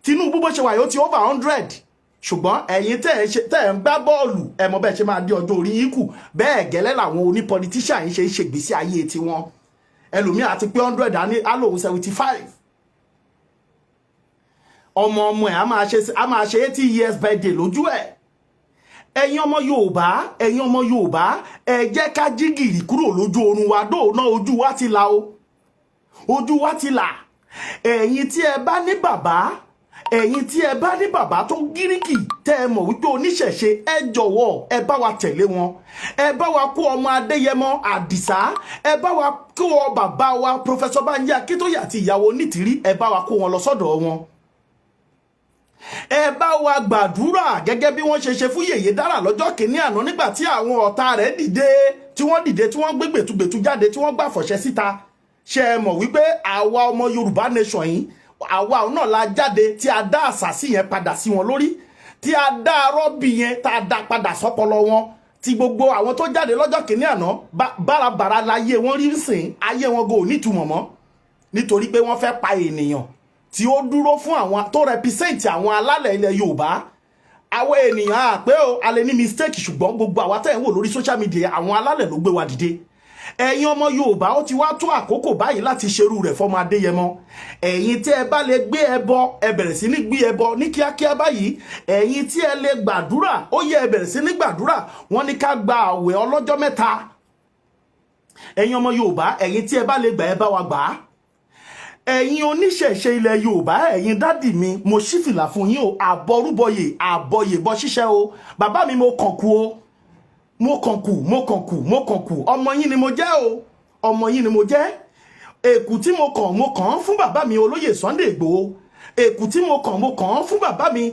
Tinubu bó ṣe wà yìí, ó ti over 100. Ṣùgbọ́n ẹ̀yin tẹ́ ẹ̀ ń gbá bọ́ọ̀lù, ẹ mọ̀ bẹ́ẹ̀ ṣe máa dé ọjọ́ orí yín kù. Bẹ́ẹ̀ gẹ́lẹ́ làwọn oní politician yìí ṣe ń ṣègbésí ayé tiwọn. Ẹlòmíì àti pé 100, á lòun 75. Ọmọ ọmọ ẹ̀ á máa ṣe 80 years birthday lójú ẹ̀. Ẹ̀yin ọmọ Yorùbá, ẹ̀yin ọmọ Yorùbá, ẹ jẹ́ ká jí gìrì kúrò lójú oorun wa. Dóòná ojú wa ti là o, ojú wa ti là. Ẹ̀yin tí ẹ bá ní bàbá, ẹ̀yin tí ẹ bá ní bàbá tó gíríkì, tẹ́ ẹ mọ̀ wípé oníṣẹ̀ṣe, ẹ jọ̀wọ́, ẹ bá wa tẹ̀lé wọn. Ẹ bá wa kó ọmọ Adéyẹmọ Àdìsá, ẹ bá wa kó ọ bàbá wa Professor Bánjí Akíntóyè àti ìyàwó Onítìrí, ẹ bá wa kó wọn lọ sọ́dọ̀ wọn. Ẹ bá wa gbàdúrà gẹ́gẹ́ bí wọ́n ṣe ṣe fún Yèyé Dára lọ́jọ́ kìíní àná, nígbà tí àwọn ọ̀tá rẹ̀ dìde, tí wọ́n dìde, tí wọ́n gbé gbètúgbètú jáde, tí wọ́n gbà fọ̀ṣẹ́ síta. Ṣe é mọ̀ wípé àwa ọmọ Yorùbá nation yìí, àwa náà la jáde tí a dá àṣàsí yẹn padà sí wọn lórí, tí a dá arọ́bì yẹn, tá a dá padà sọ́pọlọ wọn, tí gbogbo àwọn tó jáde lọ́jọ́ kìíní àná bárabàrà láyé wọn rí sìn, ayé wọn kò nítumọ̀ mọ́, nítorí pé wọ́n fẹ́ pa ènìyàn tí ó dúró fún àwọn tó represent àwọn alálẹ̀ ilẹ̀ Yorùbá. Àwọn ènìyàn àpé o, a lè ní mistake, ṣùgbọ́n gbogbo àwa tẹ́ ń wò lórí social media, àwọn alálẹ̀ ló gbé wa dìde. Ẹ̀yin ọmọ Yorùbá, ó ti wá tó àkókò báyìí láti ṣerú rẹ̀ fọmọ Adéyẹmọ. Ẹ̀yin tí ẹ bá lè gbé ẹbọ, ẹ bẹ̀rẹ̀ sí ní gbé ẹbọ ní kíákíá báyìí. Ẹ̀yin tí ẹ lè gbàdúrà, ó yẹ ẹ bẹ̀rẹ̀ sí ní gbàdúrà. Wọ́n ní ká gba àwẹ̀ ọlọ́jọ́ 3. Ẹ̀yin ọmọ Yorùbá, ẹ̀yin tí ẹ bá lè gbà, ẹ bá wa gbà á. Ẹ̀yin oníṣẹ̀ṣe ilẹ̀ Yorùbá, ẹ̀yin daddy mi, mo ṣí fìlà fún yín o. Àbọrúbọyè, àbọyè bọ ṣíṣẹ́ o. Bàbá mi, mo kàn kú o, mo kàn kù, mo kàn kù, mo kàn kù. Ọmọ yín ni mo jẹ́ o, ọmọ yín ni mo jẹ́. Èkù tí mo kàn, mo kàn án fún bàbá mi olóyè Sunday Ìgbòho. Èkù tí mo kàn, mo kàn án fún bàbá mi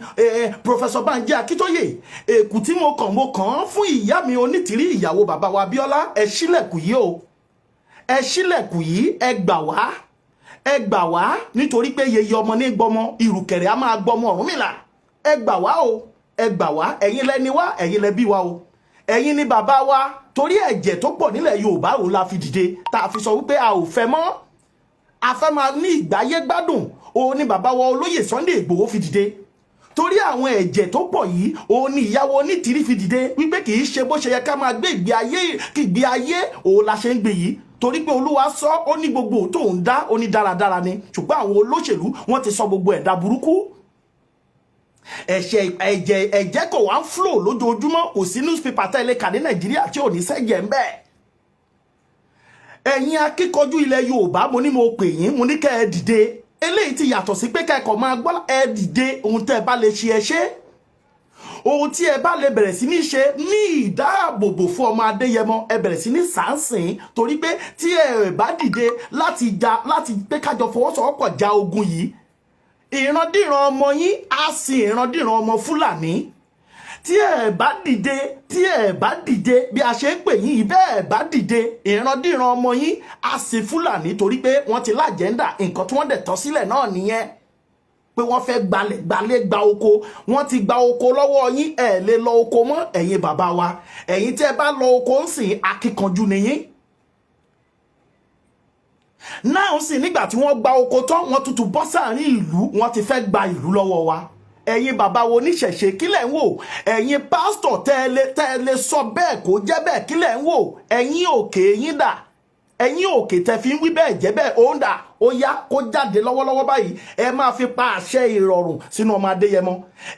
Professor Banji Akíntóyè. Èkù tí mo kàn, mo kàn án fún ìyá mi Onítìrí, ìyàwó bàbá wa Abíọ́lá. Ẹ ṣílẹ̀kùn yìí o, ẹ ṣílẹ̀kùn yìí, ẹ gbà wá, ẹ gbà wá, nítorí pé yeye ọmọ ní gbọmọ, ìrùkẹ̀rẹ̀ á máa gbọmọ Ọ̀rúnmìlà. Ẹ gbà wá o, ẹ gbà wá. Ẹ̀yin lẹni wá, ẹ̀yin lẹ bí wa o, ẹ̀yin ni bàbá wa. Torí ẹ̀jẹ̀ tó pọ̀ nílẹ̀ Yorùbá òun la fi dìde, tá a fi sọ wípé a ò fẹ́ mọ́, a fẹ́ máa ní ìgbáyé gbádùn. Òun ni bàbá wa olóyè Sunday Ìgbòho fi dìde. Torí àwọn ẹ̀jẹ̀ tó pọ̀ yìí, òun ni ìyàwó Onítìrí fi dìde wípé kì í ṣe bó ṣe yẹ ká máa gbé ìgbé ayé, kí ìgbé ayé òun la ṣe ń gbé yìí. Torí pé Olúwa sọ, ó ní gbogbo tó ń dá, ó ní dáradára ni, ṣùgbọ́n àwọn olóṣèlú, wọ́n ti sọ gbogbo ẹ̀dá burúkú. Ẹ̀ṣẹ̀ ẹ̀jẹ̀, ẹ̀jẹ̀ kò wá ń flow lójoojúmọ́. Kò sí newspaper tẹ́lẹ̀ kà ní Nàìjíríà tí ò ní sẹ́jẹ̀ ń bẹ́ẹ̀. Ẹ̀yin akíkanjú ilẹ̀ Yorùbá, mo ní mo pè yín, mo ní kẹ́ ẹ dìde. Eléyìí ti yàtọ̀ sí pé kẹ́kọ̀ọ́ máa gbọ́. Ẹ dìde. Ohun tẹ́ ẹ bá lè ṣe, ẹ ṣe. Ohun tí ẹ bá lè bẹ̀rẹ̀ sí ní ṣe ní ìdáàbòbò fún ọmọ Adéyẹmọ, ẹ bẹ̀rẹ̀ sí ní sàǹsìn, torí pé tí ẹ bá dìde láti ja, láti pé kájọ fọwọ́sowọ́pọ̀ ja ogun yìí, ìrandíran ọmọ yín á sin ìrandíran ọmọ Fúlàní. Tí ẹ bá dìde, tí ẹ bá dìde bí a ṣe ń pè yín yìí, bẹ́ẹ̀ bá dìde, ìrandíran ọmọ yín á sin Fúlàní, torí pé wọ́n ti l'agenda. Nǹkan tí wọ́n dẹ̀ tọ́ sílẹ̀ náà nìyẹn, pé wọ́n fẹ́ gbalẹ̀, gbalẹ̀, gba oko. Wọ́n ti gba oko lọ́wọ́ yín, ẹ̀ lè lọ oko mọ́. Ẹ̀yin bàbá wa, ẹ̀yin tí ẹ bá lọ oko ń sìn, akíkanjú nìyín náà sì. Nígbà tí wọ́n gba oko tán, wọ́n tuntun bọ́ sáàrin ìlú, wọ́n ti fẹ́ gba ìlú lọ́wọ́ wa. Ẹ̀yin bàbá wo oníṣẹ̀ṣe, kílẹ̀ ń wò? Ẹ̀yin pásítọ̀ tẹ́lẹ̀ sọ bẹ́ẹ̀ kó jẹ́ bẹ́ẹ̀, kílẹ̀ ń wò? Ẹ̀yin òkè yín dà? Ẹ̀yin òkè tẹ́ fi ń wí bẹ́ẹ̀ jẹ́ bẹ́ẹ̀, ó ń dà? Ó yá, kó jáde lọ́wọ́lọ́wọ́ báyìí. Ẹ máa fi pa àṣẹ ìrọ̀rùn sínú ọmọ Adéyẹmọ,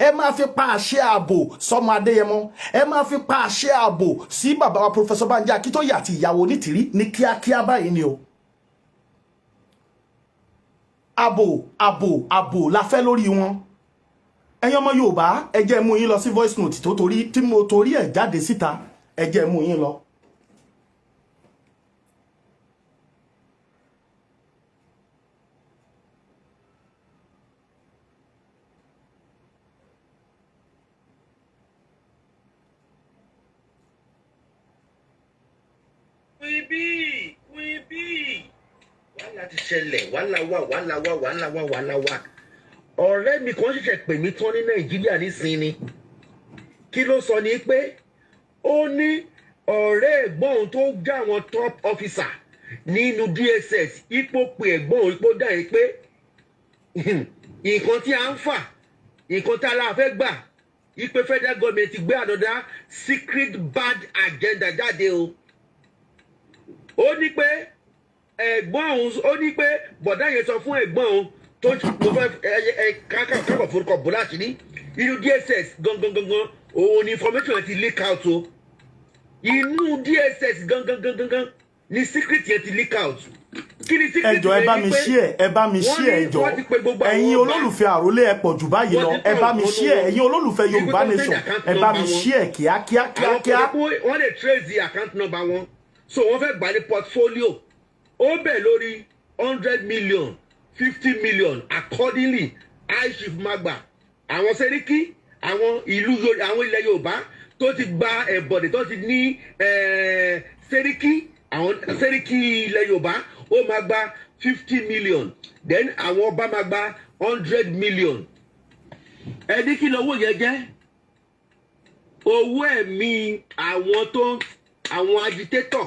ẹ máa fi pa àṣẹ ààbò sọmọ Adéyẹmọ, ẹ máa fi pa àṣẹ ààbò sí bàbá wa Professor Banji Akíntóyè àti ìyàwó Onítìrí ní kíákíá báyìí ni o. Ààbò, ààbò, ààbò la fẹ́ lórí wọn. Ẹ̀yin ọmọ Yorùbá, ẹ jẹ́ mú yín lọ sí voice note tó torí tí mo torí ẹ̀ jáde síta. Ẹ jẹ́ mú yín lọ. Queen B, Queen B, wàhálà ti ṣẹlẹ̀, wàhálà wà, wàhálà wà, wàhálà wà, wàhálà wà. Ọ̀rẹ́ mi kan ṣẹ̀ṣẹ̀ pè mí tán ní Nàìjíríà nísìnyí ni. Kí ló sọ ni pé ó ní ọ̀rẹ́ ẹ̀gbọ́n òun tó já àwọn top officer nínú DSS, ipò pé ẹ̀gbọ́n òun, ipò dà yín pé nǹkan tí a ń fà, nǹkan tí aláàfẹ́ gbà. Ipe federal government ti gbé another secret bad agenda jáde o. Ó ní pé ẹ̀gbọ́n òun, ó ní pé bọ̀dá yẹn sọ fún ẹ̀gbọ́n òun tó mo fẹ́ ẹ kákọ̀ forúkọ bò láti ní inú DSS gangan gangan, òun ni information yẹn ti leak out o. Inú DSS gangan gangan gangan ni secret yẹn ti leak out. Kí ni secret Ẹ jọ̀ọ́, ẹ bá yẹn? mi Ni pé share, ẹ bá mi wọ́n share. ní Ẹ jọ̀ọ́, wọ́n ti pe gbogbo àwọn ẹ̀yin ọba. olólùfẹ́ àrólé, ẹ pọ̀ jù báyìí lọ. Wọ́n ti Ẹ bá mi tọ̀ share. ọ̀nù Ẹ̀yin olólùfẹ́ Yorùbá ibi tó Nation, send account ẹ bá mi number wọn. share kíákíá Àwọn kíákíá. kò ní pé wọ́n lè trace the account number wọn, so wọ́n fẹ́ gbà ní portfolio. Ó bẹ̀ lórí 100 million, 50 million accordingly. High chief máa gbà, àwọn sẹ́ríkì, àwọn ìlú àwọn ilẹ̀ Yorùbá tó ti gba ẹ̀bọ̀dẹ̀, tó ti ní sẹ́ríkì, àwọn sẹ́ríkì ilẹ̀ Yorùbá, ó máa gba 50 million. Then àwọn ọba máa gba 100 million. Ẹni kí lówó yẹn jẹ́? Owó ẹ̀mí àwọn tó, àwọn agitator,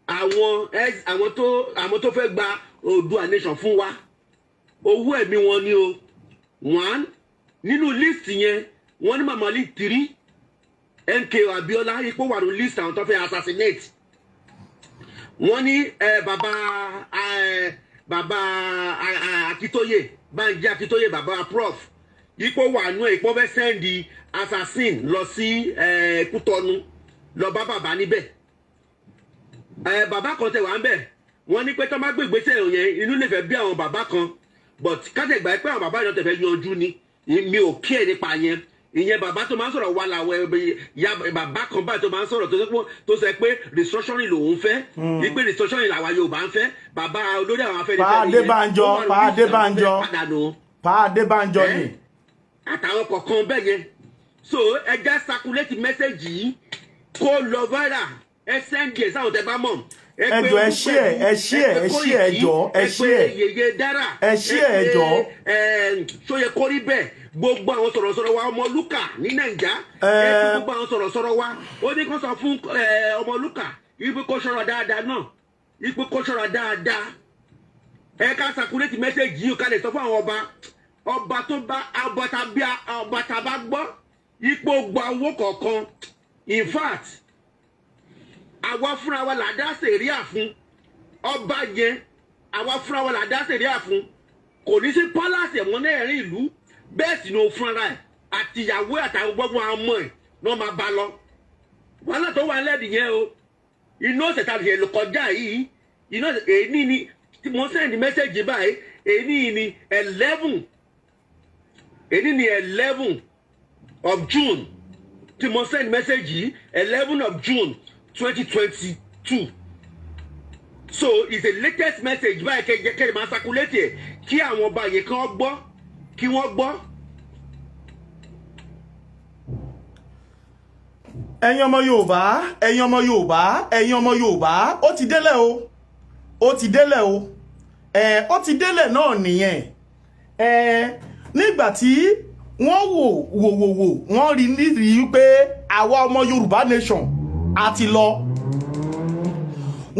àwọn tó fẹ́ gba Oòduà Nation fún wa, owó ẹ̀mí wọn ni o. One nínú list yẹn, wọ́n ní Mama Lee three, MKO Abiola, ipò wà ní list àwọn tó fẹ́ assassinate. Wọ́n ní bàbá Akíntóyè, Bánjí Akíntóyè, bàbá prof, ipò wà nú ẹ̀. Ipò fẹ́ send assassin lọ sí Kútọ́nù, lọ bá bàbá níbẹ̀. Bàbá kan tẹ̀ wá ń bẹ̀, wọ́n ní pé tó má gbé ìgbésẹ̀ yẹn, inú lè fẹ́ bí àwọn bàbá kan, but kátẹ̀gbà pé àwọn bàbá yẹn tẹ̀ fẹ́ yanjú ni. Mi ò kí ẹ̀ nípa yẹn. Ìyẹn bàbá tó máa ń sọ̀rọ̀ wà láwọ̀ ya, bàbá kan báyìí tó máa ń sọ̀rọ̀ tó sọ pé restructuring lòun fẹ́, wípé restructuring làwa Yorùbá ń fẹ́. Bàbá olórí àwọn Afẹ́nifẹ́re Pa Adébánjọ, ó wà Pa lórí ìsìn àwọn Adébánjọ. fẹ́ padà nù Pa Adébánjọ ni. Àtàwọn kọ̀ọ̀kan bẹ́ẹ̀ yẹn. So ẹ já circulate message yìí kó lọ viral. Ẹ send ẹ sáwọn tẹ bá mọ̀. Ẹ jọ̀ọ́, ẹ share, ẹ share, ẹ share, ẹ jọ̀ọ́, ẹ share. Yèyé Dára, Ẹ share, ẹ jọ̀ọ́. Ẹ ṣó yẹ kó rí bẹ́ẹ̀? Gbogbo àwọn sọ̀rọ̀sọ̀rọ̀ wa, Ọmọlúkà ní Nàìjà, ẹ fi gbogbo àwọn sọ̀rọ̀sọ̀rọ̀ wa, ó ní kó sọ fún Ọmọlúkà ibi kó ṣọ́ra dáadáa náà, ibi kó ṣọ́ra dáadáa. Ẹ ká circulate message yìí, ká lè sọ fún àwọn ọba, ọba tó bá ọba tàbí ọba tàbá gbọ́ ipò gba owó kọ̀ọ̀kan. In fact, àwa fúnra wa là dá sẹ̀ríà fún ọba yẹn. Àwa fúnra wa là dá sẹ̀ríà fún. Kò ní sí palace ẹ̀wọ̀n náà rìn ìlú bẹ́ẹ̀ sì ni òun fúnra ẹ̀ àtìyàwó àtàwọn gbogbo àwọn ọmọ ẹ̀ náà máa bá lọ. Wàhálà tó wà lẹ́ẹ̀dì yẹn o. Inú ọ̀sẹ̀ tá a lè lò kọjá yìí, inú ọ̀sẹ̀ èyí ni tí mo send message báyìí. Èyí ni 11, èyí ni 11 of June tí mo send message yìí, 11 of June 2022. So it's the latest message báyìí. Kẹjẹ kẹjẹ máa circulate ẹ kí àwọn ọba yẹn kí wọ́n gbọ́, kí wọ́n gbọ́. Ẹ̀yin ọmọ Yorùbá, ẹ̀yin ọmọ Yorùbá, ẹ̀yin ọmọ Yorùbá, ó ti délẹ̀ o, ó ti délẹ̀ o. Ẹ ó ti délẹ̀ náà nìyẹn. Ẹ nígbà tí wọ́n wò wò wò wò, wọ́n rí nídìí pé àwa ọmọ Yorùbá Nation a ti lọ.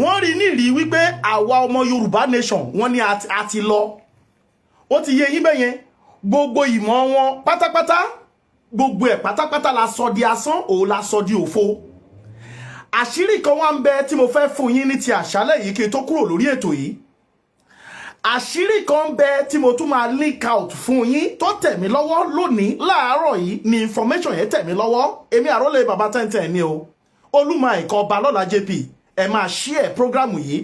Wọ́n rí nídìí wípé àwa ọmọ Yorùbá Nation, wọ́n ní a ti lọ. Ó ti yé yín bẹ́yẹn. Gbogbo ìmọ̀ wọn pátápátá, gbogbo ẹ̀ pátápátá la sọ di asán, òun la sọ di òfo. Àṣírí kan wá ń bẹ tí mo fẹ́ fún yín ní ti àṣálẹ̀ yìí kí n tó kúrò lórí ètò yìí. Àṣírí kan ń bẹ tí mo tún máa leak out fún yín tó tẹ̀ mí lọ́wọ́ lónìí láàárọ̀ yìí ni information yẹn tẹ̀ mí lọ́wọ́. Èmi àrólé bàbá tẹ́ntẹ́n ni o, Olúmọ ẹ̀kọ́ ọba lọ́la JP. Ẹ máa share program yìí.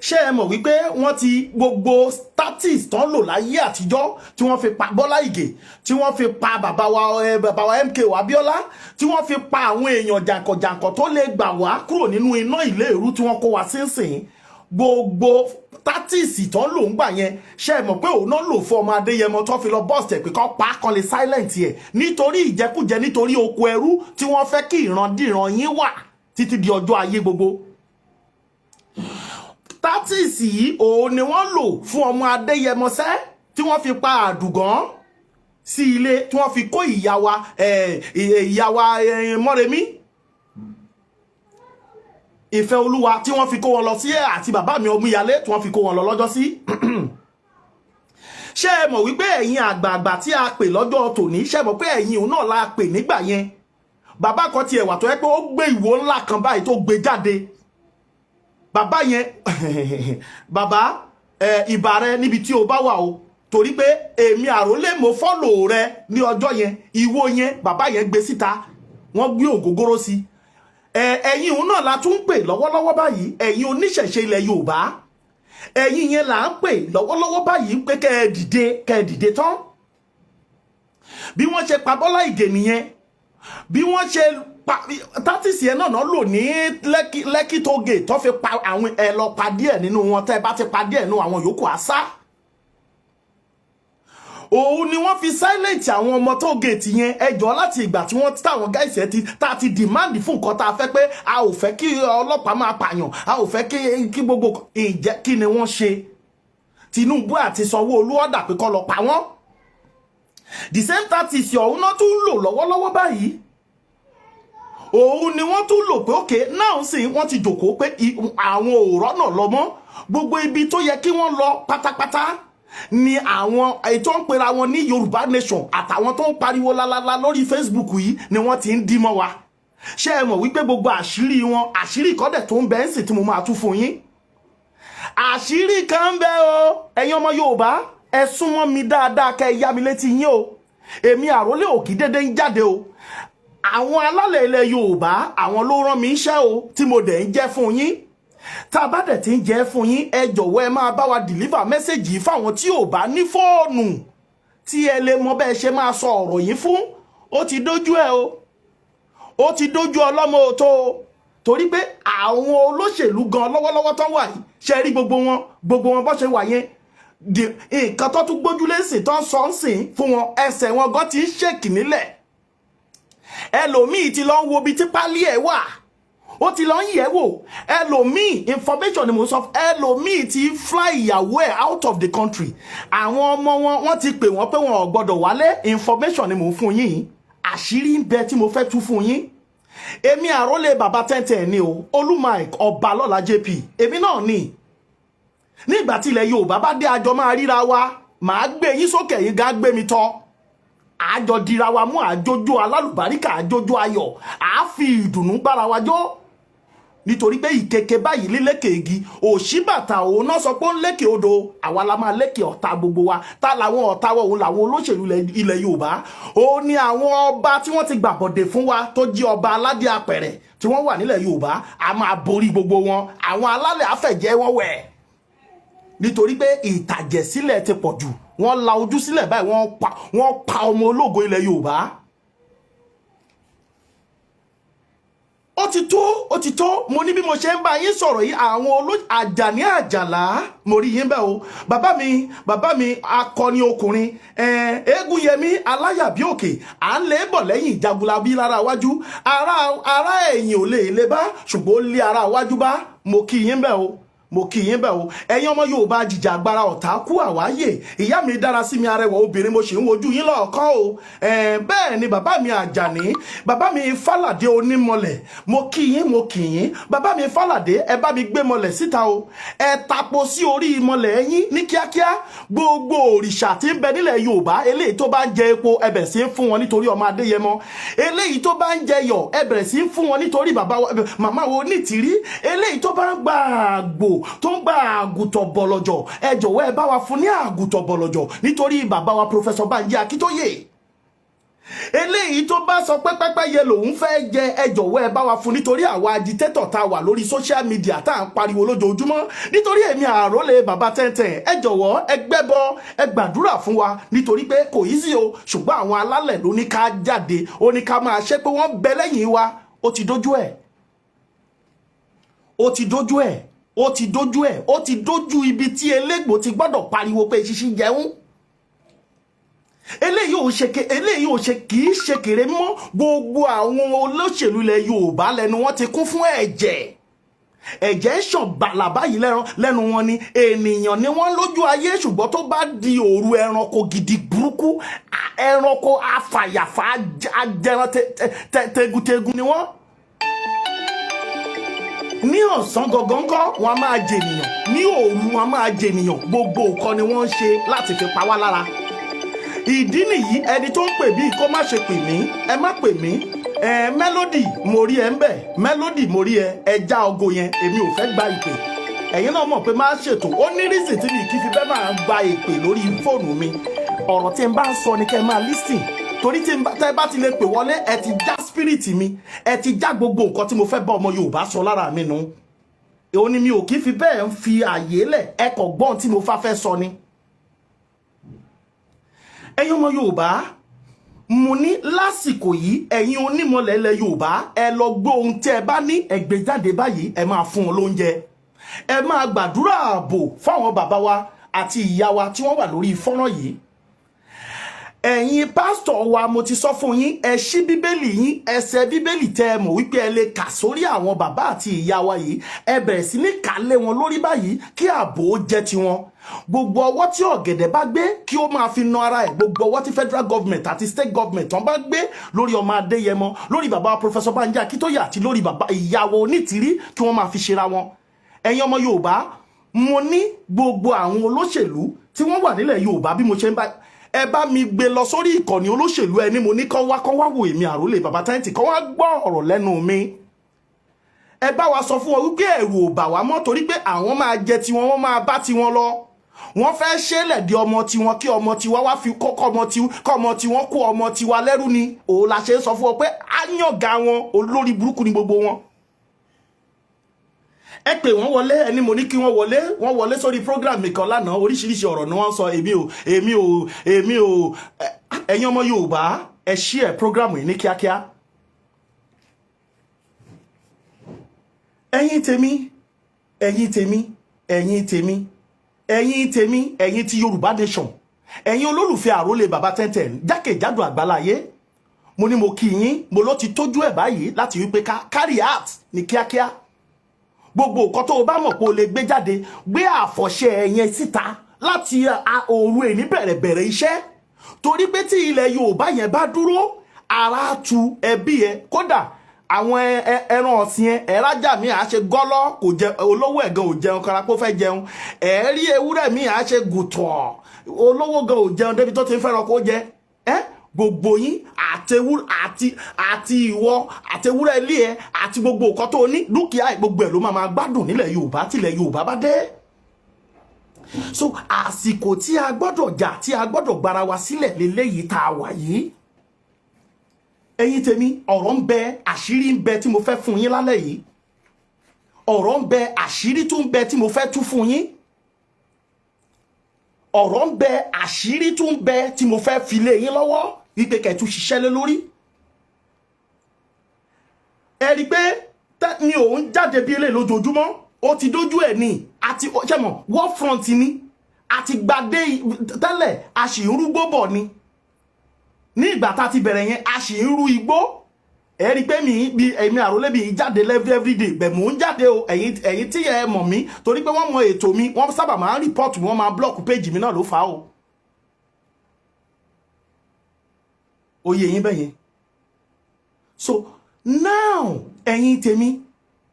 Ṣé ẹ mọ̀ wípé wọ́n ti gbogbo tactics tán lò láyé àtijọ́ tí wọ́n fi pa Bọ́lá Ìgè, tí wọ́n fi pa bàbá wa MKO Abíọ́lá, tí wọ́n fi pa àwọn èèyàn jàǹkànjàǹkàn tó lè gbà wá kúrò nínú iná ìléru tí wọ́n kó wa sínsìn, gbogbo tactics tán lò ń gbà yẹn, ṣé ẹ mọ̀ pé òun náà lò fún ọmọ Adéyẹmọ tó fi lọ bọ́ọ̀sì ẹ̀ pé kán pa á, kan lè silent ẹ̀, nítorí ìjẹkújẹ, nítorí oko ẹrú tí wọ́n fẹ́ kí ìrandíran yín wà títí di ọjọ́ ayé gbogbo? Tactics yìí, òun ni wọ́n lò fún ọmọ Adéyẹmọsẹ́ tí wọ́n fi pa Àdùgán sí ilé, tí wọ́n fi kó ìyá wa Mọ́remí Ìfẹ́ Olúwa, tí wọ́n fi kó wọn lọ sí, àti bàbá mi Ọmúyalé, tí wọ́n fi kó wọn lọ lọ́jọ́ sí. Ṣé ẹ mọ̀ wípé ẹ̀yin àgbààgbà tí a pè lọ́jọ́ tòní, ṣé ẹ mọ̀ pé ẹ̀yin òun náà la pè nígbà yẹn? Bàbá kan tiẹ̀ wà tó yẹ pé ó gbé ìwo ńlá kan báyìí tó gbé jáde. Bàbá yẹn, bàbá ẹ, ìbà rẹ níbi tí o bá wà o, torí pé èmi àrólé mo follow rẹ ní ọjọ́ yẹn. Ìwo yẹn, bàbá yẹn gbé síta, wọ́n gbé ògógóró sí ẹ. Ẹ̀yin òun náà la tún ń pè lọ́wọ́lọ́wọ́ báyìí. Ẹ̀yin oníṣẹ̀ṣe ilẹ̀ Yorùbá, ẹ̀yin yẹn là ń pè lọ́wọ́lọ́wọ́ báyìí pé kẹ́ ẹ dìde, kẹ́ ẹ dìde tán. Bí wọ́n ṣe pa Bọ́lá Ìgè nìyẹn. Bí wọ́n ṣe pa tactics yẹn náà lò ní Lẹ́kì, Lẹ́kì toll gate tó fi pa àwọn ẹ lọ pa díẹ̀ nínú wọn. Tẹ́ ẹ bá ti pa díẹ̀ nínú àwọn yòókù, àṣà òun ni wọ́n fi silent àwọn ọmọ toll gate yẹn. Ẹjọ́, láti ìgbà tí wọ́n táwọn guys ẹ ti tá a ti demand fún nǹkan tá a fẹ́, pé a ò fẹ́ kí ọlọ́pàá máa pààyàn, a ò fẹ́ kí gbogbo ìjẹ́, kí ni wọ́n ṣe? Tinubu àti Sanwó-Olú ọ̀dà pé kó lọ pa wọ́n. The same tactics ọ̀hún náà tún lò lọ́wọ́lọ́wọ́ báyìí. Òun ni wọ́n tún lò pé òkè náà sì wọ́n ti jòkóó pé àwọn òrọ́ náà lọ mọ́. Gbogbo ibi tó yẹ kí wọ́n lọ pátápátá ni àwọn ètò ń pera wọn ní Yorùbá Nation àtàwọn tó ń pariwo lálálá lórí Facebook yìí ni wọ́n ti ń dí mọ́ wa. Ṣé ẹ mọ̀ wípé gbogbo àṣírí wọn, àṣírí ìkọ́dẹ̀ tó ń bẹ ń sì tí mo máa tú fún yín, àṣírí kan ń bẹ o. Ẹ̀yin ọmọ Yorùbá, ẹ súnmọ́ mi dáadáa, kẹ́ ẹ yá mi létí yín o. Èmi àrólé òkì dédé ń jáde o. Àwọn alálẹ̀ ilẹ̀ Yorùbá, àwọn ló rán mi iṣẹ́ o tí mo dẹ̀ ń jẹ́ fún yín. Tá a bá dẹ̀ ti ń jẹ́ fún yín, ẹ jọ̀wọ́, ẹ máa bá wa deliver message yìí fáwọn tí ò bá ní fóònù tí ẹ lè mọ bẹ́ẹ̀ ṣe máa sọ ọ̀rọ̀ yìí fún. Ó ti dójú ẹ o, ó ti dójú ọlọ́mọ òtó o, torí pé àwọn olóṣèlú gan lọ́wọ́lọ́wọ́ tó wà yìí, ṣe rí gbogbo wọn, gbogbo wọn bó ṣe wà yẹn, nǹkan tó tún gbójúlé sìn tó ń sọ ń sìn fún wọn, ẹsẹ̀ wọn gan ti ń ṣèkì nílẹ̀. Ẹlòmíì ti lọ ń wo ibi tí pálí ẹ̀ wà, ó ti lọ ń yẹ̀ wò. Ẹlòmíì, information ni mo sọ, ẹlòmíì ti fly ìyàwó ẹ̀ out of the country. Àwọn ọmọ wọn, wọ́n ti pè wọ́n pé wọn ò gbọ́dọ̀ wálé. Information ni mo ń fún yín, àṣírí ń bẹ tí mo fẹ́ tú fún yín. Èmi àrólé bàbá tẹ́ntẹ́n ni o, Olú Mike Ọbalọ́lá JP, èmi náà ni. Nígbà tí ilẹ̀ Yorùbá bá dé, àjọ máa ríra wa, màá gbé yín sókè, yín gá gbé mi tọ́, àjọ dira wa mú, àjójó alálùbáríkà, àjójó ayọ̀, àá fi ìdùnnú bára wa jó, nítorí pé ìkeke báyìí lílékè igi òṣìbàtà, òun náà sọ pé ó ń lékè odò. Àwa la máa lékè ọ̀tá gbogbo wa. Tá làwọn ọ̀tá wa? Òun làwọn olóṣèlú ilẹ̀ Yorùbá, òun ni àwọn ọba tí wọ́n ti gbàbọ̀dè fún wa, tó jí ọba aládé apẹ̀rẹ̀ tí wọ́n wà nílẹ̀ Yorùbá. A máa borí gbogbo wọn. Àwọn alálẹ̀ àfẹ̀jẹ́ wọn wẹ̀, nítorí pé ìtàjẹ̀sílẹ̀ ti pọ̀ jù. Wọ́n la ojú sílẹ̀ báyìí, wọ́n pa ọmọ ológo ilẹ̀ Yorùbá. Ó ti tó, ó ti tó. Mo ní bí mo ṣe ń bá yín sọ̀rọ̀ yìí, àwọn oló Àjàní Àjàlá, mo rí yín bẹ́ẹ̀ o. Bàbá mi, bàbá mi, akọni ọkùnrin, eégún yẹmí aláyàbí òkè, à ń lé bọ̀ lẹ́yìn jagunlabi lára iwájú, ara ẹ̀yìn ò lè lè bá, ṣùgbọ́n ó lé ara iwájú bá. Mo kí yín bẹ́ẹ̀ o, mo kí yín bẹ́ẹ̀ o. Ẹ̀yin ọmọ Yorùbá, jìjà agbára ọ̀tá kú àwáyè. Ìyá mi dára sí mi, arẹwà obìnrin, mo sì ń wojú yín lọ́ọ̀kan o. Bẹ́ẹ̀ ni bàbá mi Àjàní, bàbá mi Fálàdé onímọ̀lẹ̀, mo kí yín, mo kí yín. Bàbá mi Fálàdé, ẹ bá mi gbé mọ̀lẹ̀ síta o. Ẹ tapo sí orí ìmọ̀lẹ̀ yín ní kíákíá. Gbogbo òrìṣà tí ń bẹ nílẹ̀ Yorùbá, eléyìí tó bá ń jẹ epo, ẹ bẹ̀rẹ̀ sí ń fún wọn nítorí ọmọ Adéyẹmọ. Eléyìí tó bá ń jẹ yọ̀, ẹ bẹ̀rẹ̀ sí ń fún wọn nítorí bàbá màmá wo nítìrí. Eléyìí tó bá ń gba àgbò, tó ń gba àgùntàn bọ̀lọ̀jọ̀, ẹ jọ̀wọ́, ẹ bá wa fún ní àgùntàn bọ̀lọ̀jọ̀ nítorí bàbá wa Professor Banji Akíntóyè. Eléyìí tó bá sọ pé pẹ́pẹ́yẹ lòun fẹ́ jẹ, ẹ jọ̀wọ́, ẹ bá wa fún nítorí àwa agitator tá a wà lórí social media tá à ń pariwo lójoojúmọ́, nítorí èmi àrólé bàbá tẹ́ntẹ́n. Ẹ jọ̀wọ́, ẹ gbẹ́bọ, ẹ gbàdúrà fún wa, nítorí pé kò easy o, ṣùgbọ́n àwọn alálẹ̀ ló ní ká jáde, ó ní ká máa ṣe pé wọ́n bẹ lẹ́yìn wa. Ó ti dójú ẹ̀, ó ti dójú ẹ̀, ó ti dójú ẹ̀, ó ti dójú ibi tí elégbò ti gbọ́dọ̀ pariwo pé ṣíṣí jẹun. Eléyìí ò ṣe ke, eléyìí ò ṣe, kì í ṣe kéré mọ́. Gbogbo àwọn olóṣèlú ilẹ̀ Yorùbá, lẹ́nu wọn ti kún fún ẹ̀jẹ̀, ẹ̀jẹ̀ ń ṣàn bàlà báyìí lẹ́nu wọn ni. Ènìyàn ni wọ́n lójú ayé, ṣùgbọ́n tó bá di òru, ẹranko gidi burúkú, ẹranko afàyàfà ajẹran tegutegun ni wọ́n. Ní ọ̀sán gangan kọ́, wọn a máa jènìyàn. Ní òru, wọn a máa jènìyàn. Gbogbo nǹkan ni wọ́n ń ṣe láti fi pa wá lára. Ìdí nìyí, ẹni tó ń pè mí, kó má ṣe pè mí. Ẹ má pè mí. Ẹ Melody, mo rí ẹ ń bẹ̀. Melody, mo rí ẹ. Ẹ já ọgọ yẹn. Èmi ò fẹ́ gba ìpè. Ẹ̀yin náà mọ̀ pé máa ṣètò, ó ní reason tí mi kì í fi fẹ́ máa gba ìpè lórí fóònù mi. Ọ̀rọ̀ tí n bá ń sọ ni kẹ́ ẹ máa listen, torí tí n bá tẹ́ bá ti lè pè wọlé, ẹ ti já spirit mi, ẹ ti já gbogbo nǹkan tí mo fẹ́ bá ọmọ Yorùbá sọ lára mi nu. Èwo ni mi ò kí fi bẹ́ẹ̀ ń fi àyè lẹ̀. Ẹ kọ̀ gbọ́n tí mo fà fẹ́ sọ ni. Ẹ̀yin ọmọ Yorùbá, mo ní lásìkò yìí, ẹ̀yin onímọ̀lẹ̀ ilẹ̀ Yorùbá, ẹ lọ gbé ohun tí ẹ bá ní, ẹ gbé jáde báyìí. Ẹ máa fún wọn lóúnjẹ, ẹ máa gbàdúrà ààbò fáwọn bàbá wa àti ìyá wa tí wọ́n wà lórí fọ́nrán yìí. Ẹ̀yin pásítọ̀ wa, mo ti sọ fún yín, ẹ ṣí Bíbélì yín, ẹsẹ̀ Bíbélì tẹ́ ẹ mọ̀ wípé ẹ lè kà sórí àwọn bàbá àti ìyá wa yìí, ẹ bẹ̀rẹ̀ sí ní kà lé wọn lórí báyìí, kí ààbò ó jẹ́ tiwọn. Gbogbo ọwọ́ tí ọ̀gẹ̀dẹ̀ bá gbé, kí ó máa fi na ara ẹ̀. Gbogbo ọwọ́ tí federal government àti state government tán bá gbé lórí ọmọ Adéyẹmọ, lórí bàbá Professor Banji Akíntóyè àti lórí bàbá ìyàwó Onítìrí, kí wọ́n máa fi ṣera wọn. Ẹ̀yin ọmọ Yorùbá, mo ní gbogbo àwọn olóṣèlú tí wọ́n wà nílẹ̀ Yorùbá, bí mo ṣe ń bá ẹ bá mi gbé lọ sórí ìkànnì olóṣèlú, ẹni mo ní kán wá, kán wá wò èmi àrólé bàbá tẹ́ǹtì, kán wá gbọ́ ọ̀rọ̀ lẹ́nu mi. Ẹ bá wa sọ fún wọn wípé ẹ̀rù ò bà wá mọ́, torí pé àwọn máa jẹ tiwọn, wọ́n máa bá tiwọn lọ. Wọ́n fẹ́ ṣẹlẹ̀ di ọmọ tiwọn, kí ọmọ tiwa wá fi kọ́kọ́ ọmọ tí kọ́ ọmọ tiwọn kó ọmọ tiwa lẹ́rú ni. Òun la ṣe ń sọ fún ọ pé á yànga wọn. Olórí burúkú ni gbogbo wọn. Ẹ pè wọ́n wọlé. Ẹni mo ní kí wọ́n wọlé, wọ́n wọlé sórí program mi kan lánàá. Oríṣiríṣi ọ̀rọ̀ ni wọ́n sọ. Èmi ò. Ẹ̀yin ọmọ Yorùbá, ẹ share program yìí ní kíákíá. Ẹ̀yin tèmi, ẹ̀yin tèmi, ẹ̀yin tèmi, ẹ̀yin tèmi, ẹ̀yin ti Yorùbá Nation, ẹ̀yin olólùfẹ́ àrólé bàbá tẹ́ntẹ́n jákèjádò àgbáláyé, mo ní mo kí yín. Mo ló ti tójú ẹ̀ báyìí láti wípé ká carry out ní kíákíá. Gbogbo nǹkan tó o bá mọ̀ pé o lè gbé jáde, gbé àfọ̀ṣẹ yẹn síta láti òru èní, bẹ̀rẹ̀ bẹ̀rẹ̀ iṣẹ́, torí pé tí ilẹ̀ Yorùbá yẹn bá dúró, ara tu ẹbí ẹ, kódà àwọn ẹran ọ̀sìn ẹ. Ẹ̀rájà mi à ṣe gọ́lọ́, kò jẹ olówó ẹ̀gan ò jẹun kára kó fẹ́ jẹun. Ẹ̀rí ewúrẹ́ mi à ṣe gùtọ̀, olówó gan ò jẹun débi tó ti ń fẹ́ràn kó jẹ ẹ́. Gbogbo yín, àtewú àti ìwọ àtewúrẹ́ ilé ẹ àti gbogbo nǹkan tó ní dúkìá ẹ, gbogbo ẹ ló máa máa gbádùn nílẹ̀ Yorùbá tílẹ̀ Yorùbá bá dé. So àsìkò tí a gbọ́dọ̀ jà, tí a gbọ́dọ̀ gbára wa sílẹ̀ lélẹ́yìí tá a wà yìí. Ẹ̀yin tèmi, ọ̀rọ̀ ń bẹ, àṣírí ń bẹ tí mo fẹ́ fún yín lálẹ́ yìí. Ọ̀rọ̀ ń bẹ, àṣírí tún ń bẹ tí mo fẹ́ tú fún yín. Ọ̀rọ̀ ń bẹ, àṣírí tún ń bẹ tí mo fẹ́ fi lé yín lọ́wọ́ wípé kẹ́ tún ṣiṣẹ́ lé lórí. Ẹ rí i pé mi ò ń jáde bí eléyìí lójoojúmọ́. Ó ti dójú ẹ̀ ní àti ṣẹ́mọ̀ war front ni àti gbadé tẹ́lẹ̀, a sì ń rúgbó bọ̀ ni. Ní ìgbà tá a ti bẹ̀rẹ̀ yẹn, a sì ń rú igbó. Ẹ rí i pé mi bí èmi àrólé mi jáde every day bẹ̀, mò ń jáde o. Ẹ̀yin tí ẹ mọ̀ mí, torí pé wọ́n mọ ètò mi, wọ́n sábà máa ń report, wọ́n máa block page mi náà ló fà á o. Oyè yín bẹ́yẹn. So now, ẹ̀yin tèmi,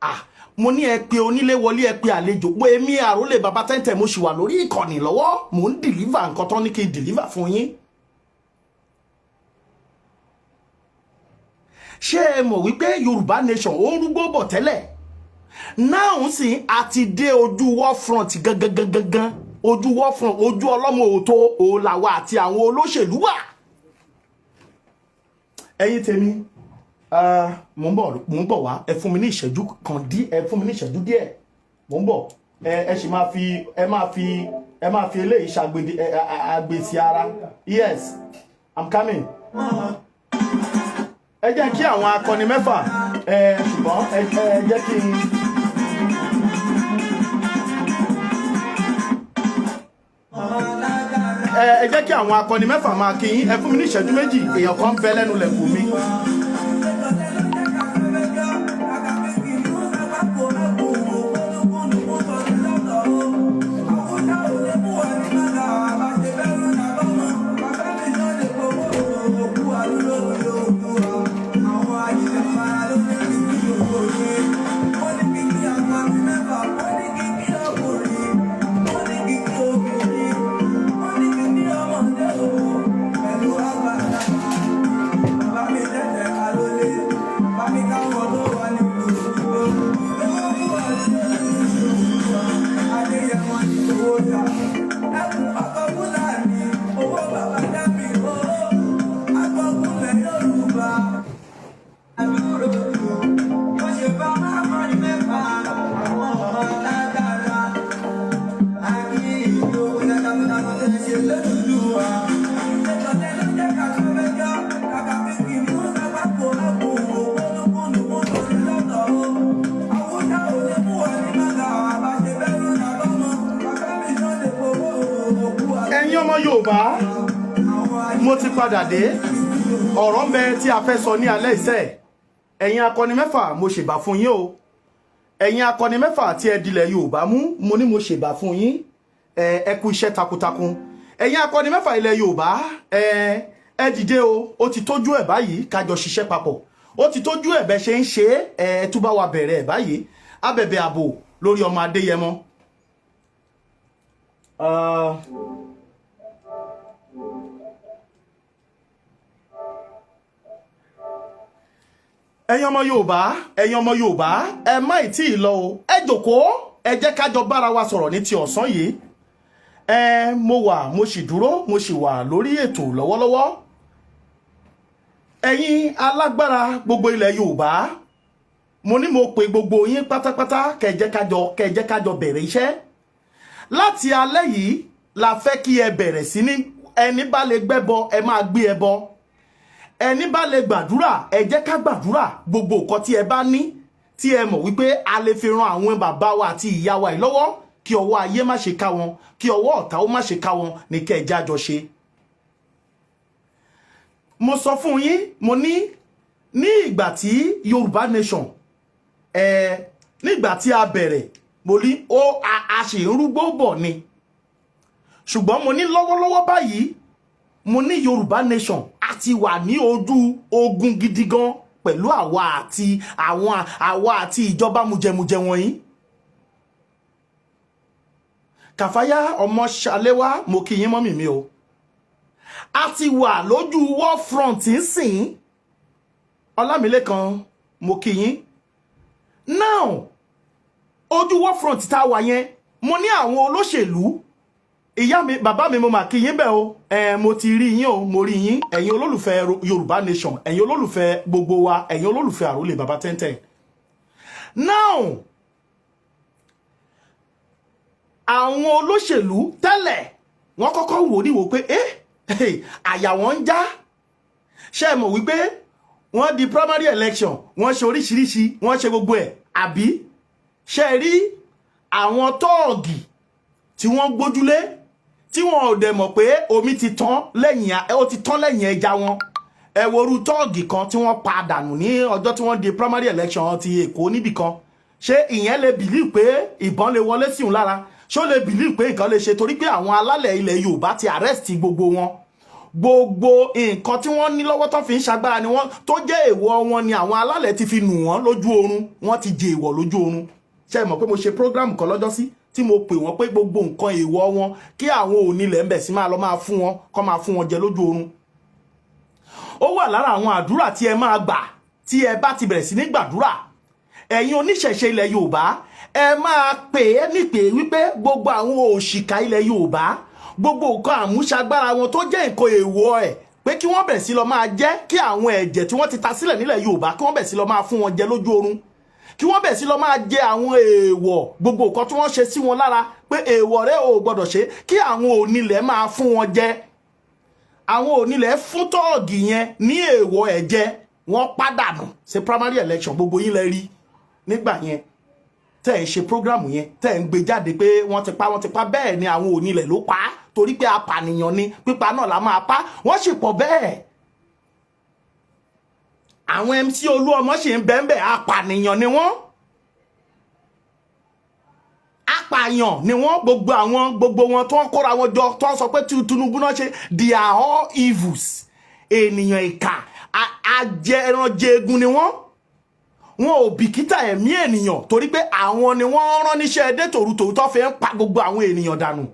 ah, mo ní ẹ pé onílé wọlé, ẹ pé àlejò, pé èmi àrólé bàbá tẹ́ntẹ́, mo sì wà lórí ìkànnì lọ́wọ́, mò ń deliver nǹkan tán ní kí n deliver fún yín. Ṣé ẹ mọ̀ wípé Yorùbá Nation ó ń rúgbó bọ̀ tẹ́lẹ̀ náà ń sìn àti dé ojú war front gangan gangan gangan, ojú war front, ojú ọlọ́mọ òótọ́ òun làwa àti àwọn olóṣèlú wà. Ẹ̀yin tèmi, mò ń bọ̀, mò ń bọ̀ wá. Ẹ fún mi ní ìṣẹ́jú kan dí, ẹ fún mi ní ìṣẹ́jú díẹ̀, mò ń bọ̀. Ẹ sì máa fi ẹ máa fi eléyìí ṣàgbèdè àgbèsì ara. Yes, I'm coming. Ẹ jẹ́ kí àwọn akọni mẹ́fà ẹ, ṣùgbọ́n ẹ jẹ́ kí n. Ẹ jẹ́ kí àwọn akọni mẹ́fà máa kí yín. Ẹ fún mi ní ìṣẹ́jú 2. Èèyàn kan bẹ lẹ́nu lẹ̀kùn mi. Yorùbá, mo ti padà dé. Ọ̀rọ̀ ń bẹ tí a fẹ́ sọ ní alẹ́ ìṣẹ́. Ẹ̀yin akọni mẹ́fà, mo ṣèbà fún yín o. Ẹ̀yin akọni mẹ́fà tí ẹ dilẹ̀ Yorùbá mú, mo ní mo ṣèbà fún yín. Ẹ kú iṣẹ́ takuntakun. Ẹ̀yin akọni mẹ́fà ilẹ̀ Yorùbá, ẹ dìde o. Ó ti tójú ẹ̀ báyìí kájọ ṣiṣẹ́ papọ̀. Ó ti tójú ẹ̀ bẹ́ ṣe ń ṣe é. Ẹ tún bá wa bẹ̀rẹ̀ ẹ̀ báyìí. Abẹ̀bẹ̀ ààbò lórí ọmọ Adéyẹmọ. Ẹ̀yin ọmọ Yorùbá, ẹ̀yin ọmọ Yorùbá, ẹ má ì tí ì lọ o. Ẹ jòkóó, ẹ jẹ́ ká jọ bára wa sọ̀rọ̀ ní ti ọ̀sán yìí. Ẹ mo wà, mo sì dúró, mo sì wà lórí ètò lọ́wọ́lọ́wọ́. Ẹ̀yin alágbára gbogbo ilẹ̀ Yorùbá, mo ní mo pe gbogbo yín pátápátá, kẹ́ jẹ́ kájọ bẹ̀rẹ̀ iṣẹ́ láti alẹ́ yìí. La fẹ́ kí ẹ bẹ̀rẹ̀ sí ní, ẹni bá lè gbẹ́bọ, ẹ máa gbé ẹbọ. Ẹni bá lè gbàdúrà, ẹ jẹ́ ká gbàdúrà. Gbogbo nǹkan tí ẹ bá ní, tí ẹ mọ̀ wípé a lè fi ran àwọn bàbá wa àti ìyá wa yìí lọ́wọ́, kí ọwọ́ ayé má ṣe ká wọn, kí ọwọ́ ọ̀tá ó má ṣe ká wọn, ní kẹ́ ẹ jájọ ṣe. Mo sọ fún yín, mo ní ní ìgbà tí Yorùbá Nation, ẹ nígbà tí a bẹ̀rẹ̀, mo ní ó a sì ń rúgbó bọ̀ ni. Ṣùgbọ́n mo ní lọ́wọ́lọ́wọ́ báyìí, mo ní Yorùbá Nation a ti wà ní ojú ogun gidi gan pẹ̀lú àwa àti àwọn àwa àti ìjọba mujẹmujẹ wọ̀nyí. Kàfáyá ọmọ Ṣaléwá, mo kí yín, mummy mi o. A ti wà lójú war front nsìn. Ọlámilékan, mo kí yín. Now, ojú war front tá a wà yẹn, mo ní àwọn olóṣèlú, ìyá mi, bàbá mi, mo mà kí yín bẹ́ẹ̀ o. Ẹ mo ti rí yín o, mo rí yín. Ẹ̀yin olólùfẹ́ Yorùbá Nation, ẹ̀yin olólùfẹ́ gbogbo wa, ẹ̀yin olólùfẹ́ àrólé bàbá tẹ́ntẹ́n. Now, àwọn olóṣèlú tẹ́lẹ̀, wọ́n kọ́kọ́ wò ní wò pé àyà wọn ń já. Ṣé ẹ mọ̀ wípé wọ́n di primary election, wọ́n ṣe oríṣiríṣi, wọ́n ṣe gbogbo ẹ̀, àbí? Ṣé ẹ rí àwọn tọ́ọ̀gì tí wọ́n gbójúlé, tí wọn ò dẹ̀ mọ̀ pé omi ti tán lẹ́yìn, ó ti tán lẹ́yìn ẹja wọn? Ẹ worú tọ́ọ̀gì kan tí wọ́n pa dànù ní ọjọ́ tí wọ́n di primary election ti Èkó níbì kan. Ṣé ìyẹn lè believe pé ìbọn lè wọlé sí òun lára? Ṣó lè believe pé nǹkan lè ṣe? Torí pé àwọn alálẹ̀ ilẹ̀ Yorùbá ti arrest gbogbo wọn. Gbogbo nǹkan tí wọ́n ní lọ́wọ́ tó fi ń ṣagbára ni wọ́n tó jẹ́ èèwọ̀ wọn ni àwọn alálẹ̀ ti fi nù wọ́n lójú oorun. Wọ́n ti jẹ èèwọ̀ lójú oorun. Ṣe mọ̀ pé mo ṣe program kan lọ́jọ́ sí tí mo pè wọ́n pé gbogbo nǹkan èèwọ̀ wọn, kí àwọn onílẹ̀ ń bẹ̀ sí máa lọ máa fún wọn, kọ́ máa fún wọn jẹ lójú oorun. Ó wà lára àwọn àdúrà tí ẹ máa gbà. Tí ẹ bá ti bẹ̀rẹ̀ sí ní gbàdúrà, ẹ̀yin oníṣẹ̀ṣe ilẹ̀ Yorùbá, ẹ máa pè é nípè wípé gbogbo àwọn òṣìkà ilẹ̀ Yorùbá, gbogbo nǹkan àmúṣagbára wọn tó jẹ́ nǹkan èèwọ̀ ẹ̀, pé kí wọ́n bẹ̀rẹ̀ sí lọ máa jẹ́, kí àwọn ẹ̀jẹ̀ tí wọ́n ti ta sílẹ̀ nílẹ̀ Yorùbá, kí wọ́n bẹ̀rẹ̀ sí lọ máa fún wọn jẹ lójú oorun, kí wọ́n bẹ̀rẹ̀ sí lọ máa jẹ àwọn èèwọ̀, gbogbo nǹkan tí wọ́n ṣe sí wọn lára pé èèwọ̀ rẹ̀ ò gbọ́dọ̀ ṣe, kí àwọn onílẹ̀ máa fún wọn jẹ. Àwọn onílẹ̀ fún tọ́ọ̀gì yẹn ní èèwọ̀ ẹ̀jẹ̀, wọ́n pàdánù ṣe primary election. Gbogbo yín lẹ rí nígbà yẹn tẹ́ ẹ̀ ń ṣe program yẹn, tẹ́ ẹ̀ ń gbé jáde pé wọ́n ti pa, wọ́n ti pa. Bẹ́ẹ̀ ni, àwọn onílẹ̀ ló pa á, torí pé apànìyàn ni, pípa náà la máa pa. Wọ́n sì pọ̀ bẹ́ẹ̀. Àwọn MC Olúọmọ sì ń bẹ́ẹ̀. Apànìyàn ni wọ́n, apààyàn ni wọ́n. Gbogbo àwọn, gbogbo wọn tó ń kóra wọn jọ, tó ń sọ pé Tinubu náà ṣe, they are all evils. Ènìyàn ìkà, ajẹranjẹgun ni wọ́n. Wọn ò bìkítà ẹ̀mí ènìyàn, torí pé àwọn ni wọ́n rán níṣẹ́ ẹdẹ tòrutòru tó fi ń pa gbogbo àwọn ènìyàn dànù.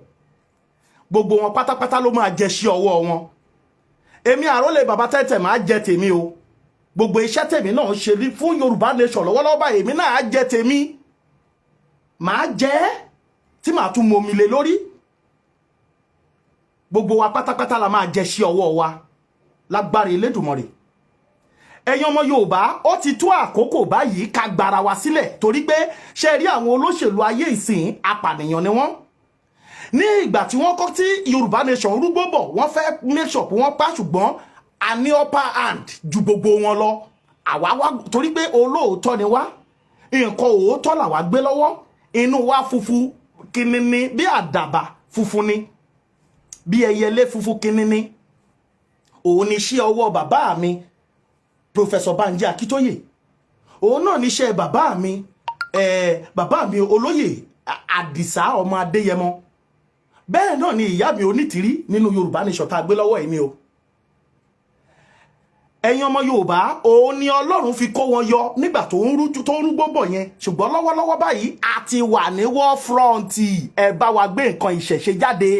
Gbogbo wọn pátápátá ló máa jẹ sí ọwọ́ wọn. Èmi àrólé bàbá tẹ́tẹ̀ máa jẹ tèmi o. Gbogbo iṣẹ́ tèmi náà ṣe fún Yorùbá Nation lọ́wọ́lọ́wọ́ báyìí, èmi náà á jẹ tèmi, màá jẹ tí màá tún momi lé lórí. Gbogbo wa pátápátá la máa jẹ sí ọwọ́ wa lágbára Elédùmarè. Ẹ̀yin ọmọ Yorùbá, ó ti tó àkókò báyìí ká gbára wa sílẹ̀, torí pé ṣe rí àwọn olóṣèlú ayé ìsìn, apànìyàn ni wọ́n. Ní ìgbà tí wọ́n kọ́ tí Yorùbá Nation rúgbó bọ̀, wọ́n fẹ́ make sure pé wọ́n pa, ṣùgbọ́n a ní upper hand ju gbogbo wọn lọ. Àwa wá torí pé olóòótọ́ ni wá, nǹkan òótọ́ làwa gbé lọ́wọ́. Inú wa funfun kìnìní bí àdàbà funfun ni. Bí ẹyẹlé funfun kínníní òun ni iṣẹ́ ọwọ́ bàbá mi Professor Banji Akíntóyè. Òun náà ní iṣẹ́ bàbá mi, bàbá mi olóyè Àdìsá ọmọ Adéyẹmọ. Bẹ́ẹ̀ náà ni ìyá mi Onítìrí nínú Yorùbá Nation tá a gbé lọ́wọ́ yìí ni o. Ẹ̀yin ọmọ Yorùbá, òun ni Ọlọ́run fi kó wọn yọ nígbà tó ń rújú, tó ń rúgbó bọ̀ yẹn. Ṣùgbọ́n lọ́wọ́lọ́wọ́ báyìí, a ti wà ní war front. Ẹ bá wa gbé nǹkan ìṣẹ̀ṣe jáde.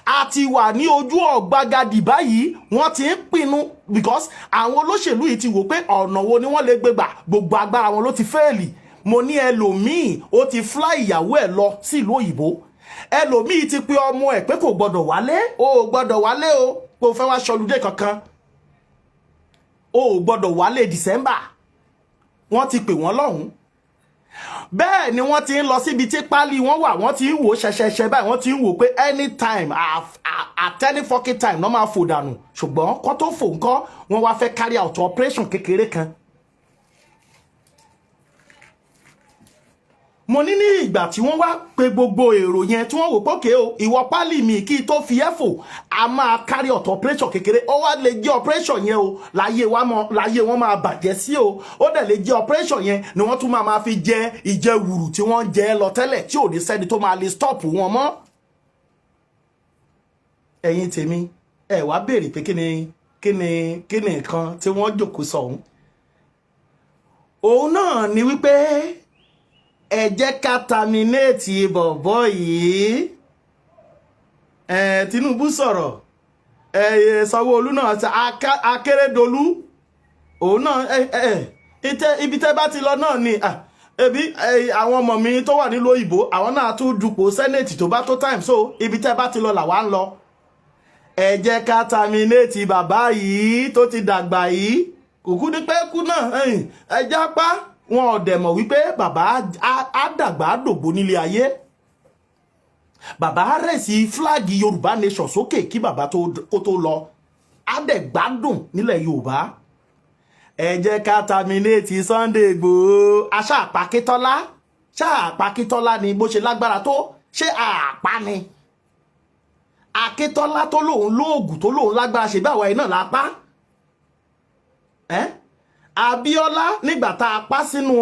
A ti wà ní ojú ọ̀gbagadì báyìí. Wọ́n ti ń pinnu because àwọn olóṣèlú yìí ti wò pé ọ̀nà wo ni wọ́n lè gbé gbà. Gbogbo agbára wọn ló ti fail. Mo ní ẹlòmíì ó ti fly ìyàwó ẹ̀ lọ sílùú òyìnbó. Ẹlòmíì ti pe ọmọ ẹ̀ pé kò gbọ́dọ̀ wálé o, ò gbọ́dọ̀ wálé o, kò fẹ́ wá ṣọlùdé kankan, o ò gbọ́dọ̀ wálé December. Wọ́n ti pè wọ́n lọ́hùn. Bẹ́ẹ̀ ni wọ́n ti ń lọ síbi tí pálí wọn wà. Wọ́n ti ń wò ṣẹṣẹṣẹ báyìí. Wọ́n ti ń wò pé anytime, at any fucking time náà máa fò dànù. Ṣùgbọ́n kó tó fò ńkọ́, wọ́n wá fẹ́ carry out operation kékeré kan. Mo ní ní ìgbà tí wọ́n wá pe gbogbo èrò yẹn, tí wọ́n wò pé òkè o, ìwọ pálí mi, kí tó fi ẹ́ fò, a máa carry out operation kékeré. Ó wá lè jẹ́ operation yẹn o láyé wa mọ láyé wọn máa bàjẹ́ sí o. Ó dẹ̀ lè jẹ́ operation yẹn ni wọ́n tún máa fi jẹ ìjẹwùrù tí wọ́n ń jẹ lọ tẹ́lẹ̀, tí ò ní sẹ́ni tó máa lè stop wọn mọ́. Ẹ̀yin tèmi, ẹ wá béèrè pé kí ni nǹkan tí wọ́n jòkó sọ? Òun òun náà ni wípé ẹ jẹ́ ká terminate bọ̀bọ̀ yìí. Ẹ Tinubu sọ̀rọ̀, ẹ Sanwó-Olú náà, Akérédolú òun náà, ẹ ẹ ibi tẹ́ bá ti lọ náà ni ebi àwọn ọmọ mi tó wà nílùú òyìnbó, àwọn náà tún dupò senate tó bá tó time. So ibi tẹ́ bá ti lọ làwa ń lọ. Ẹ jẹ́ ká terminate bàbá yìí tó ti dàgbà yìí, kùkú ní pẹ́ kú náà, ẹ jẹ́ apá wọn. Ò dẹ̀ mọ̀ wípé bàbá á dàgbà, á dògbò nílé ayé. Bàbá á raise flag Yorùbá Nation sókè kí bàbá kó tó lọ, á dẹ̀ gbádùn nílẹ̀ Yorùbá. Ẹ jẹ́ ká terminate Sunday Igboho. Aṣá àpákítọ́lá, ṣá àpákítọ́lá ni bó ṣe lágbára tó, ṣé àpá ni Akíntọ́lá tó lóun lóògùn, tó lóun lágbára, ṣe báwa iná lápá ẹ́? Abíọ́lá, nígbà tá a pa sínú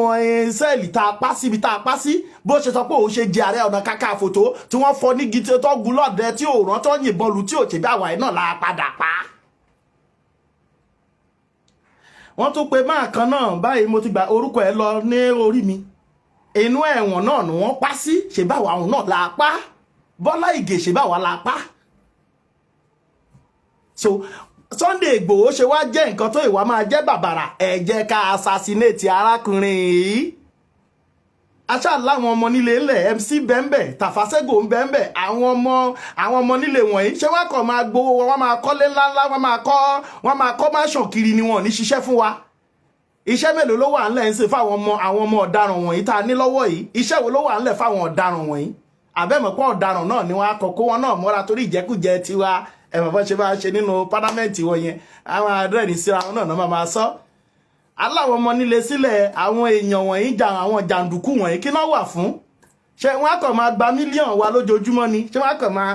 cell, tá a pa síbi tá a pa sí, bó ṣe sọ pé òun ṣe jẹ Ààrẹ Ọ̀nà Kakanfò tó, tí wọ́n fọ nígi tí tó gun lọ́dẹ, tí òòrùn tó yìnbọn lù, tí ò ṣe bí àwa iná la padà pa. Wọ́n tún pe máa kan náà báyìí, mo ti gba orúkọ ẹ̀ lọ ní orí mi. Inú ẹ̀wọ̀n náà ni wọ́n pa sí, ṣe báwa òun náà la pa. Bọ́lá Ìgè, ṣe báwa la pa. So Sunday Igboho ṣe wá jẹ́ nǹkan tó ìwà máa jẹ́ bàbàrà? Ẹ jẹ́ ká assassinate arákùnrin yìí. Aṣá láwọn ọmọ nílé ńlẹ̀, MC bẹ́ńbẹ́, Tàfàṣẹ́gò ń bẹ́ńbẹ́. Àwọn ọmọ nílé wọ̀nyí, ṣé wọ́n kàn máa gbowó wọn, wọ́n máa kọ́lé ńláńlá, wọ́n máa kọ́ mansion kiri ni? Wọ́n ní ṣiṣẹ́ fún wa. Iṣẹ́ mélòó ló wà ńlẹ̀ ń ṣe fáwọn ọmọ, àwọn ọmọ ọ̀daràn wọ̀nyí tá a ní lọ́wọ́ yìí? Iṣẹ́ wo ló wà ńlẹ̀ fáwọn ọ̀daràn wọ̀nyí? Àbẹ́mọ̀pọ̀ ọ̀daràn náà ni wọ́n á kọ kó wọn náà mọ́ra torí ìjẹkújẹ tiwa. Ẹ̀mọ̀ bọ́n ṣe máa ṣe nínú pálámẹ́ǹtì wọn yẹn, àwọn àdírẹ́nì síra wọn náà máa sọ aláwọn ọmọ nílé sílẹ̀. Àwọn èèyàn wọ̀nyí jà, àwọn jàǹdùkú wọ̀nyí, kí náà wà fún? Ṣé wọ́n á kàn máa gba mílíọ̀nù wa lójoojúmọ́ ni? Ṣé wọ́n á kàn máa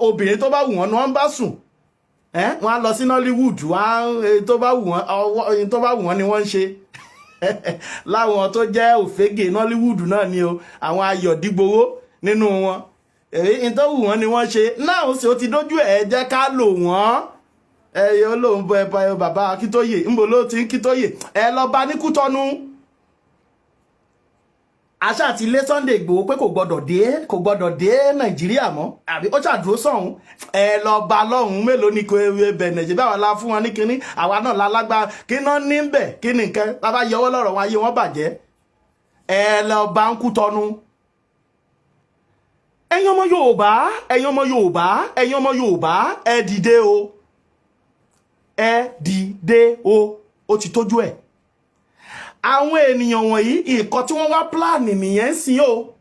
obìnrin tó bá wù wọ́n ni wọ́n bá sùn? Wọ́n á lọ sí Nollywood, wọ́n tó bá wù wọ́n, ọwọ́ tó bá wù wọ́n ni wọ́n ń ṣe láwọn tó jẹ́ òfégè Nollywood náà ni o. Àwọn ayọ̀dígbowó nínú wọn, èyí tó wù wọ́n ni wọ́n ṣe náà. Ó sì ó ti dójú ẹ̀, jẹ́ ká lò wọ́n. Ẹyẹ olóhùn bọ ẹbọ bàbá Akíntóyè, ńbo ló ti ń Kíntóyè? Ẹ lọ bá ní Kútọ́nù. Àṣà àti ilé Sunday Igboho pé kò gbọ́dọ̀ dé Nàìjíríà mọ́, àbí ó ṣàdúró sọ̀hún? Ẹ lọ bá lọ́hùn. Mélòó ni kò ewé bẹ̀ Nàìjíríà báwa la fún wọn ní kinní, àwa náà la lágbára. Kí náà ní bẹ̀? Kí ni nǹkan bàbá yọwọ́ lọ́rọ̀ wọn, ayé wọn bàjẹ́. Ẹ lọ bá ń Kútọ́nù. Ẹ̀yin ọmọ Yorùbá, ẹ̀yin ọmọ Yorùbá, ẹ̀yin ọmọ Yorùbá, ẹ dìde o, ẹ dìde o. Ó ti tójú ẹ̀. Àwọn ènìyàn wọ̀nyí, nǹkan tí wọ́n wá plan nìyẹn ń sìn o.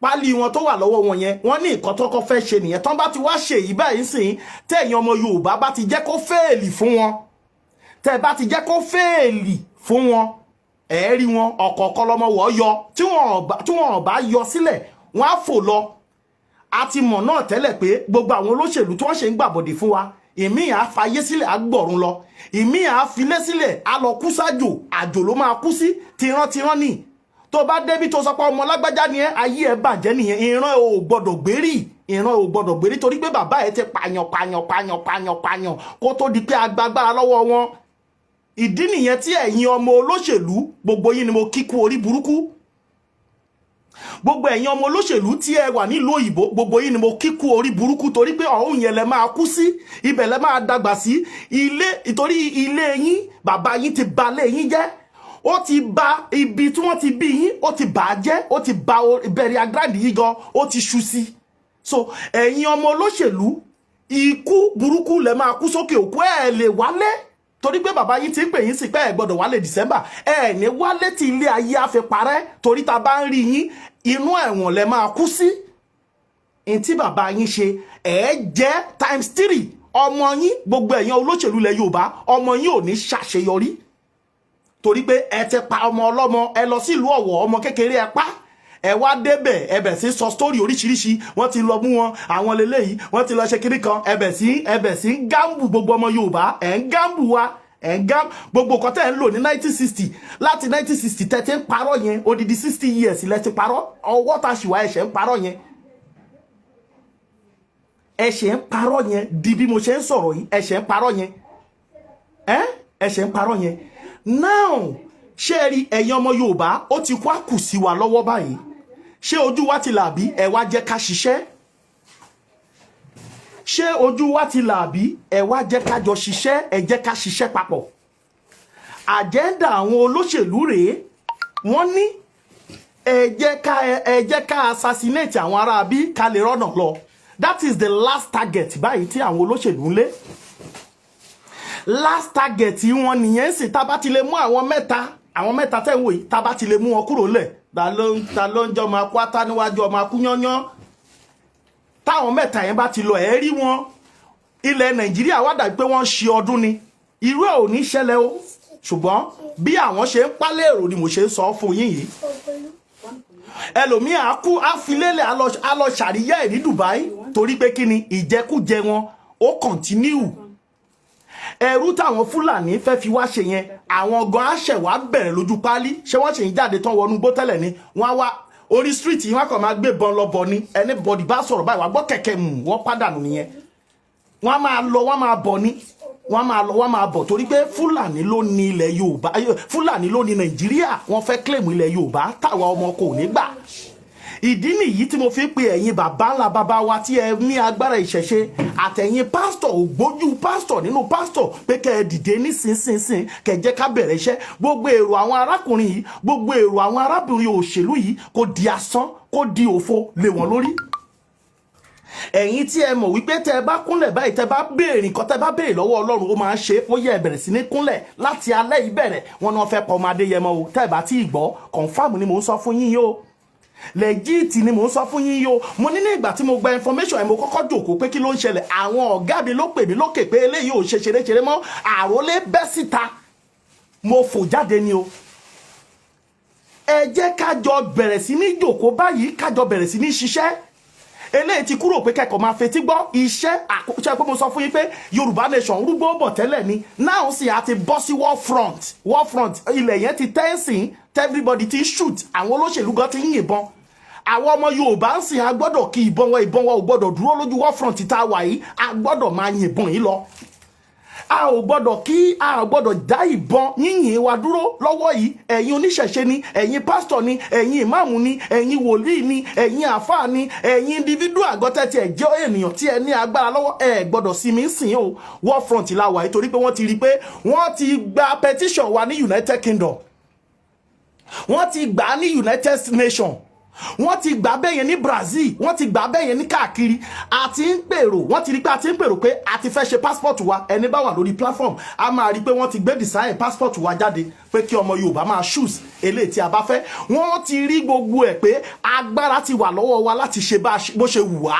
Pálí wọn tó wà lọ́wọ́ wọn yẹn, wọ́n ní nǹkan tó kọ́ fẹ́ ṣe nìyẹn. Tán bá ti wá ṣe èyí báyìí sìn, tẹ̀yin ọmọ Yorùbá bá ti jẹ́ kó fail fún wọn, tẹ́ bá ti jẹ́ kó fail fún wọn, ẹ̀ rí wọn ọ̀kọ̀ọ̀kan lọ́mọ wọ̀ yọ. Tí wọ́n ò bá yọ sílẹ̀, wọ́n á fò lọ. A ti mọ̀ náà tẹ́lẹ̀ pé gbogbo àwọn olóṣèlú tí wọ́n ṣe ń gbàbọ̀dè fún wa, ìmí à fayé sílẹ̀, á gbọ̀run lọ, ìmí à filé sílẹ̀, á lọ kú sájò, àjò ló máa kú sí. Tìrantìran ni. Tó bá débi tó sọ pé ọmọ lágbájá ni ẹ, ayé ẹ bàjẹ́ nìyẹn. Ìran ò gbọ́dọ̀ gbérí, ìran ò gbọ́dọ̀ gbérí, torí pé bàbá ẹ ti pààyàn, pààyàn, pààyàn, pààyàn, pààyàn kó tó di pé agbágbára lọ́wọ́ wọn. Ìdí nìyẹn tí ẹ̀yin ọmọ olóṣèlú, gbogbo yín ni mo kíkú orí burúkú. Gbogbo ẹ̀yin ọmọ olóṣèlú tí ẹ wà nílùú òyìnbó, gbogbo yín ni mo kíkú orí burúkú, torí pé ọ̀hún yẹn lẹ máa kú sí, ibẹ̀ lẹ máa dàgbà sí ilé, ìtorí ilé yín, bàbá yín ti ba ilé yín jẹ́. Ó ti ba ibi tí wọ́n ti bí yín, ó ti bà á jẹ́, ó ti ba burial ground yìí gan, ó ti ṣú sí. So ẹ̀yin ọmọ olóṣèlú, ikú burúkú lẹ máa kú sókè òkú. Ẹ̀ lè wálé, torí pé bàbá yín ti ń pè yín sí pé ẹ gbọ́dọ̀ wálé December. Ẹ ní wálé tí ilé ayé á fi parẹ́, torí ta bá ń rí yín, inú ẹ̀wọ̀n lẹ máa kú sí. N tí bàbá yín ṣe, ẹ jẹ́ times three. Ọmọ yín, gbogbo ẹ̀yin olóṣèlú ilẹ̀ Yorùbá, ọmọ yín ò ní ṣàṣeyọrí, torí pé ẹ ti pa ọmọ ọlọ́mọ. Ẹ lọ sílùú Ọ̀wọ̀, ọmọ kékeré ẹ pa. Ẹ wá débẹ̀, ẹ bẹ̀ sí sọ story oríṣiríṣi. Wọ́n ti lọ mú wọn, àwọn leléyìí, wọ́n ti lọ ṣe kiri kan. Ẹ bẹ̀ sí ń gamble gbogbo ọmọ Yorùbá. Ẹ̀ ń gamble wa, ẹ̀ ń gamble gbogbo nǹkan tẹ́ ẹ̀ ń lò ní 1960. Láti 1960 tẹ́ ti ń parọ́ yẹn, odidi 60 years lẹ ti parọ́. Ọwọ́ ta ṣìwà, ẹ̀ṣẹ̀ ń parọ́ yẹn, ẹ̀ṣẹ̀ ń parọ́ yẹn di bí mo ṣe ń sọ̀rọ̀ yìí. Ẹ̀ṣẹ̀ ń parọ́ yẹn, ẹ̀ṣẹ̀ ń parọ́ yẹn. Now, ṣé ẹ rí, ẹ̀yin ọmọ Yorùbá, ó ti kó àkù sí wa lọ́wọ́ báyìí. Ṣé ojú wa ti là bí? Ẹ wá jẹ́ ká ṣiṣẹ́. Ṣé ojú wa ti là bí? Ẹ wá jẹ́ ká jọ ṣiṣẹ́, ẹ jẹ́ ká ṣiṣẹ́ papọ̀. Agenda àwọn olóṣèlú rèé. Wọ́n ní ẹ jẹ́ ká assassinate àwọn ará bí ká lè rọ́nà lọ. That is the last target báyìí tí àwọn olóṣèlú ń lé. Last target wọn nìyẹn sì. Tá bá ti lè mú àwọn mẹ́ta, àwọn mẹ́ta tẹ́ ń wò yìí, tá bá ti lè mú wọn kúrò lẹ̀, ta ló ń jọ máa kú átá níwájú ọmọ akú yányán. Táwọn mẹ́ta yẹn bá ti lọ, ẹ̀ rí wọn, ilẹ̀ Nàìjíríà wá dàbí pé wọ́n ń ṣe ọdún ni. Irú ẹ̀ ò ní ṣẹlẹ̀ o, ṣùgbọ́n bí àwọn ṣe ń pálẹ̀ èrò ni mo ṣe ń sọ fún yín yìí. Ẹlòmíì á kú, á fi lélẹ̀, á lọ ṣàríyá ẹ̀ ní Dubai, torí pé kí ni? Ìjẹkújẹ wọn ó continue. Ẹrú táwọn Fúlàní fẹ́ fi wá ṣe yẹn, àwọn gan aṣẹ̀ wá bẹ̀rẹ̀ lójú páálí. Ṣé wọ́n ṣe ń jáde tán wọnú gbó tẹ́lẹ̀ ni? Wọ́n á wá orí street yìí, wọ́n kàn máa gbé bọn lọ bọ̀ ni. Anybody bá sọ̀rọ̀ báyìí, wàá gbọ́ kẹ̀kẹ́ mù, wọ́n pàdánù nìyẹn. Wọ́n á máa lọ, wọ́n máa bọ̀ ni. Wọ́n máa lọ, wọ́n máa bọ̀, torí pé Fúlàní ló ní ilẹ̀ Yorùbá, Fúlàní ló ní Nàìjíríà. Wọ́n fẹ́ claim ilẹ̀ Yorùbá, táwa ọmọ kò ní gbà. Ìdí nìyí tí mo fi ń pe ẹ̀yin bàbá ńlá bàbá wa tí ẹ ní agbára ìṣẹ̀ṣe, àtẹ̀yin pásítọ̀, ògbójú pásítọ̀ nínú pásítọ̀, pé kẹ́ ẹ dìde nísinsìnyí, kẹ́ ẹ jẹ́ ká bẹ̀rẹ̀ iṣẹ́. Gbogbo èrò àwọn arákùnrin yìí, gbogbo èrò àwọn arábìnrin òṣèlú yìí, kó di asán, kó di òfo lé wọn lórí. Ẹ̀yin tí ẹ mọ̀ wípé tẹ́ ẹ bá kúnlẹ̀ báyìí, tẹ́ ẹ bá béèrè nǹkan, tẹ́ ẹ bá béèrè lọ́wọ́ Ọlọ́run, ó máa ń ṣe é. Ó yẹ, ẹ bẹ̀rẹ̀ sí ní kúnlẹ̀ láti alẹ́ yìí. Bẹ̀rẹ̀ wọn ni wọ́n fẹ́ pọ̀ ọmọ Adéyẹmọ o. Tẹ́ ẹ bá tí ì gbọ́, confirm ni mò ń sọ fún yín yìí o, legit ni mò ń sọ fún yín yìí o. Mo ní ní ìgbà tí mo gba information ẹ̀, mo kọ́kọ́ jòkó pé kí ló ń ṣẹlẹ̀. Àwọn ọ̀gá mi ló pè mí lókè pé eléyìí ò ṣe ṣeréṣeré mọ́. Àrólé bẹ́ síta, mo fò jáde ni o. Ẹ jẹ́ ká jọ bẹ̀rẹ̀ sí ní jòkó báyìí, ká jọ bẹ̀rẹ̀ sí ní ṣiṣẹ́. Eléyìí ti kúrò pé kẹ́kọ̀ọ́ máa fetí gbọ́ iṣẹ́ àkóṣe pé mo sọ fún yín pé Yorùbá Nation rúgbó bọ̀ tẹ́lẹ̀ ni. Now sì, a ti bọ́ sí war front. War front, ilẹ̀ yẹn ti tẹ́ǹsìn, everybody ti shoot. Àwọn olóṣèlú gan ti ń yìnbọn. Àwọn ọmọ Yorùbá ń sìn, a gbọ́dọ̀ kí ìbọn wọn, ìbọn wọn ò gbọ́dọ̀ dúró lójú war front tá a wà yìí. A gbọ́dọ̀ máa yìnbọn yìí lọ. A ò gbọ́dọ̀ dá ìbọn yínyìn wa dúró lọ́wọ́ yìí. Ẹ̀yin oníṣẹ̀ṣe ni, ẹ̀yin pásítọ̀ ni, ẹ̀yin ìmáàmù ni, ẹ̀yin wòlíì ni, ẹ̀yin àfáà ni, ẹ̀yin individual àgọ́tẹ́ tí ẹ̀ jẹ́ ènìyàn tí ẹ ní agbára lọ́wọ́, ẹ gbọ́dọ̀ sí mi sìn o. War front la wà yìí, torí pé wọ́n ti rí i pé wọ́n ti gba petition wa ní United Kingdom, wọ́n ti gbà á ní United Nations, wọ́n ti gbà bẹ́ẹ̀ yẹn ní Brazil, wọ́n ti gbà bẹ́ẹ̀ yẹn ní káàkiri. Àti ń pèrò, wọ́n ti rí pé a ti ń pèrò pé a ti fẹ́ ṣe passport wa. Ẹni bá wà lórí platform, a máa rí pé wọ́n ti gbé design passport wa jáde pé kí ọmọ Yorùbá máa choose eléyìí tí a bá fẹ́. Wọ́n ti rí gbogbo ẹ̀ pé agbára ti wà lọ́wọ́ wa láti ṣe bó ṣe wù wá.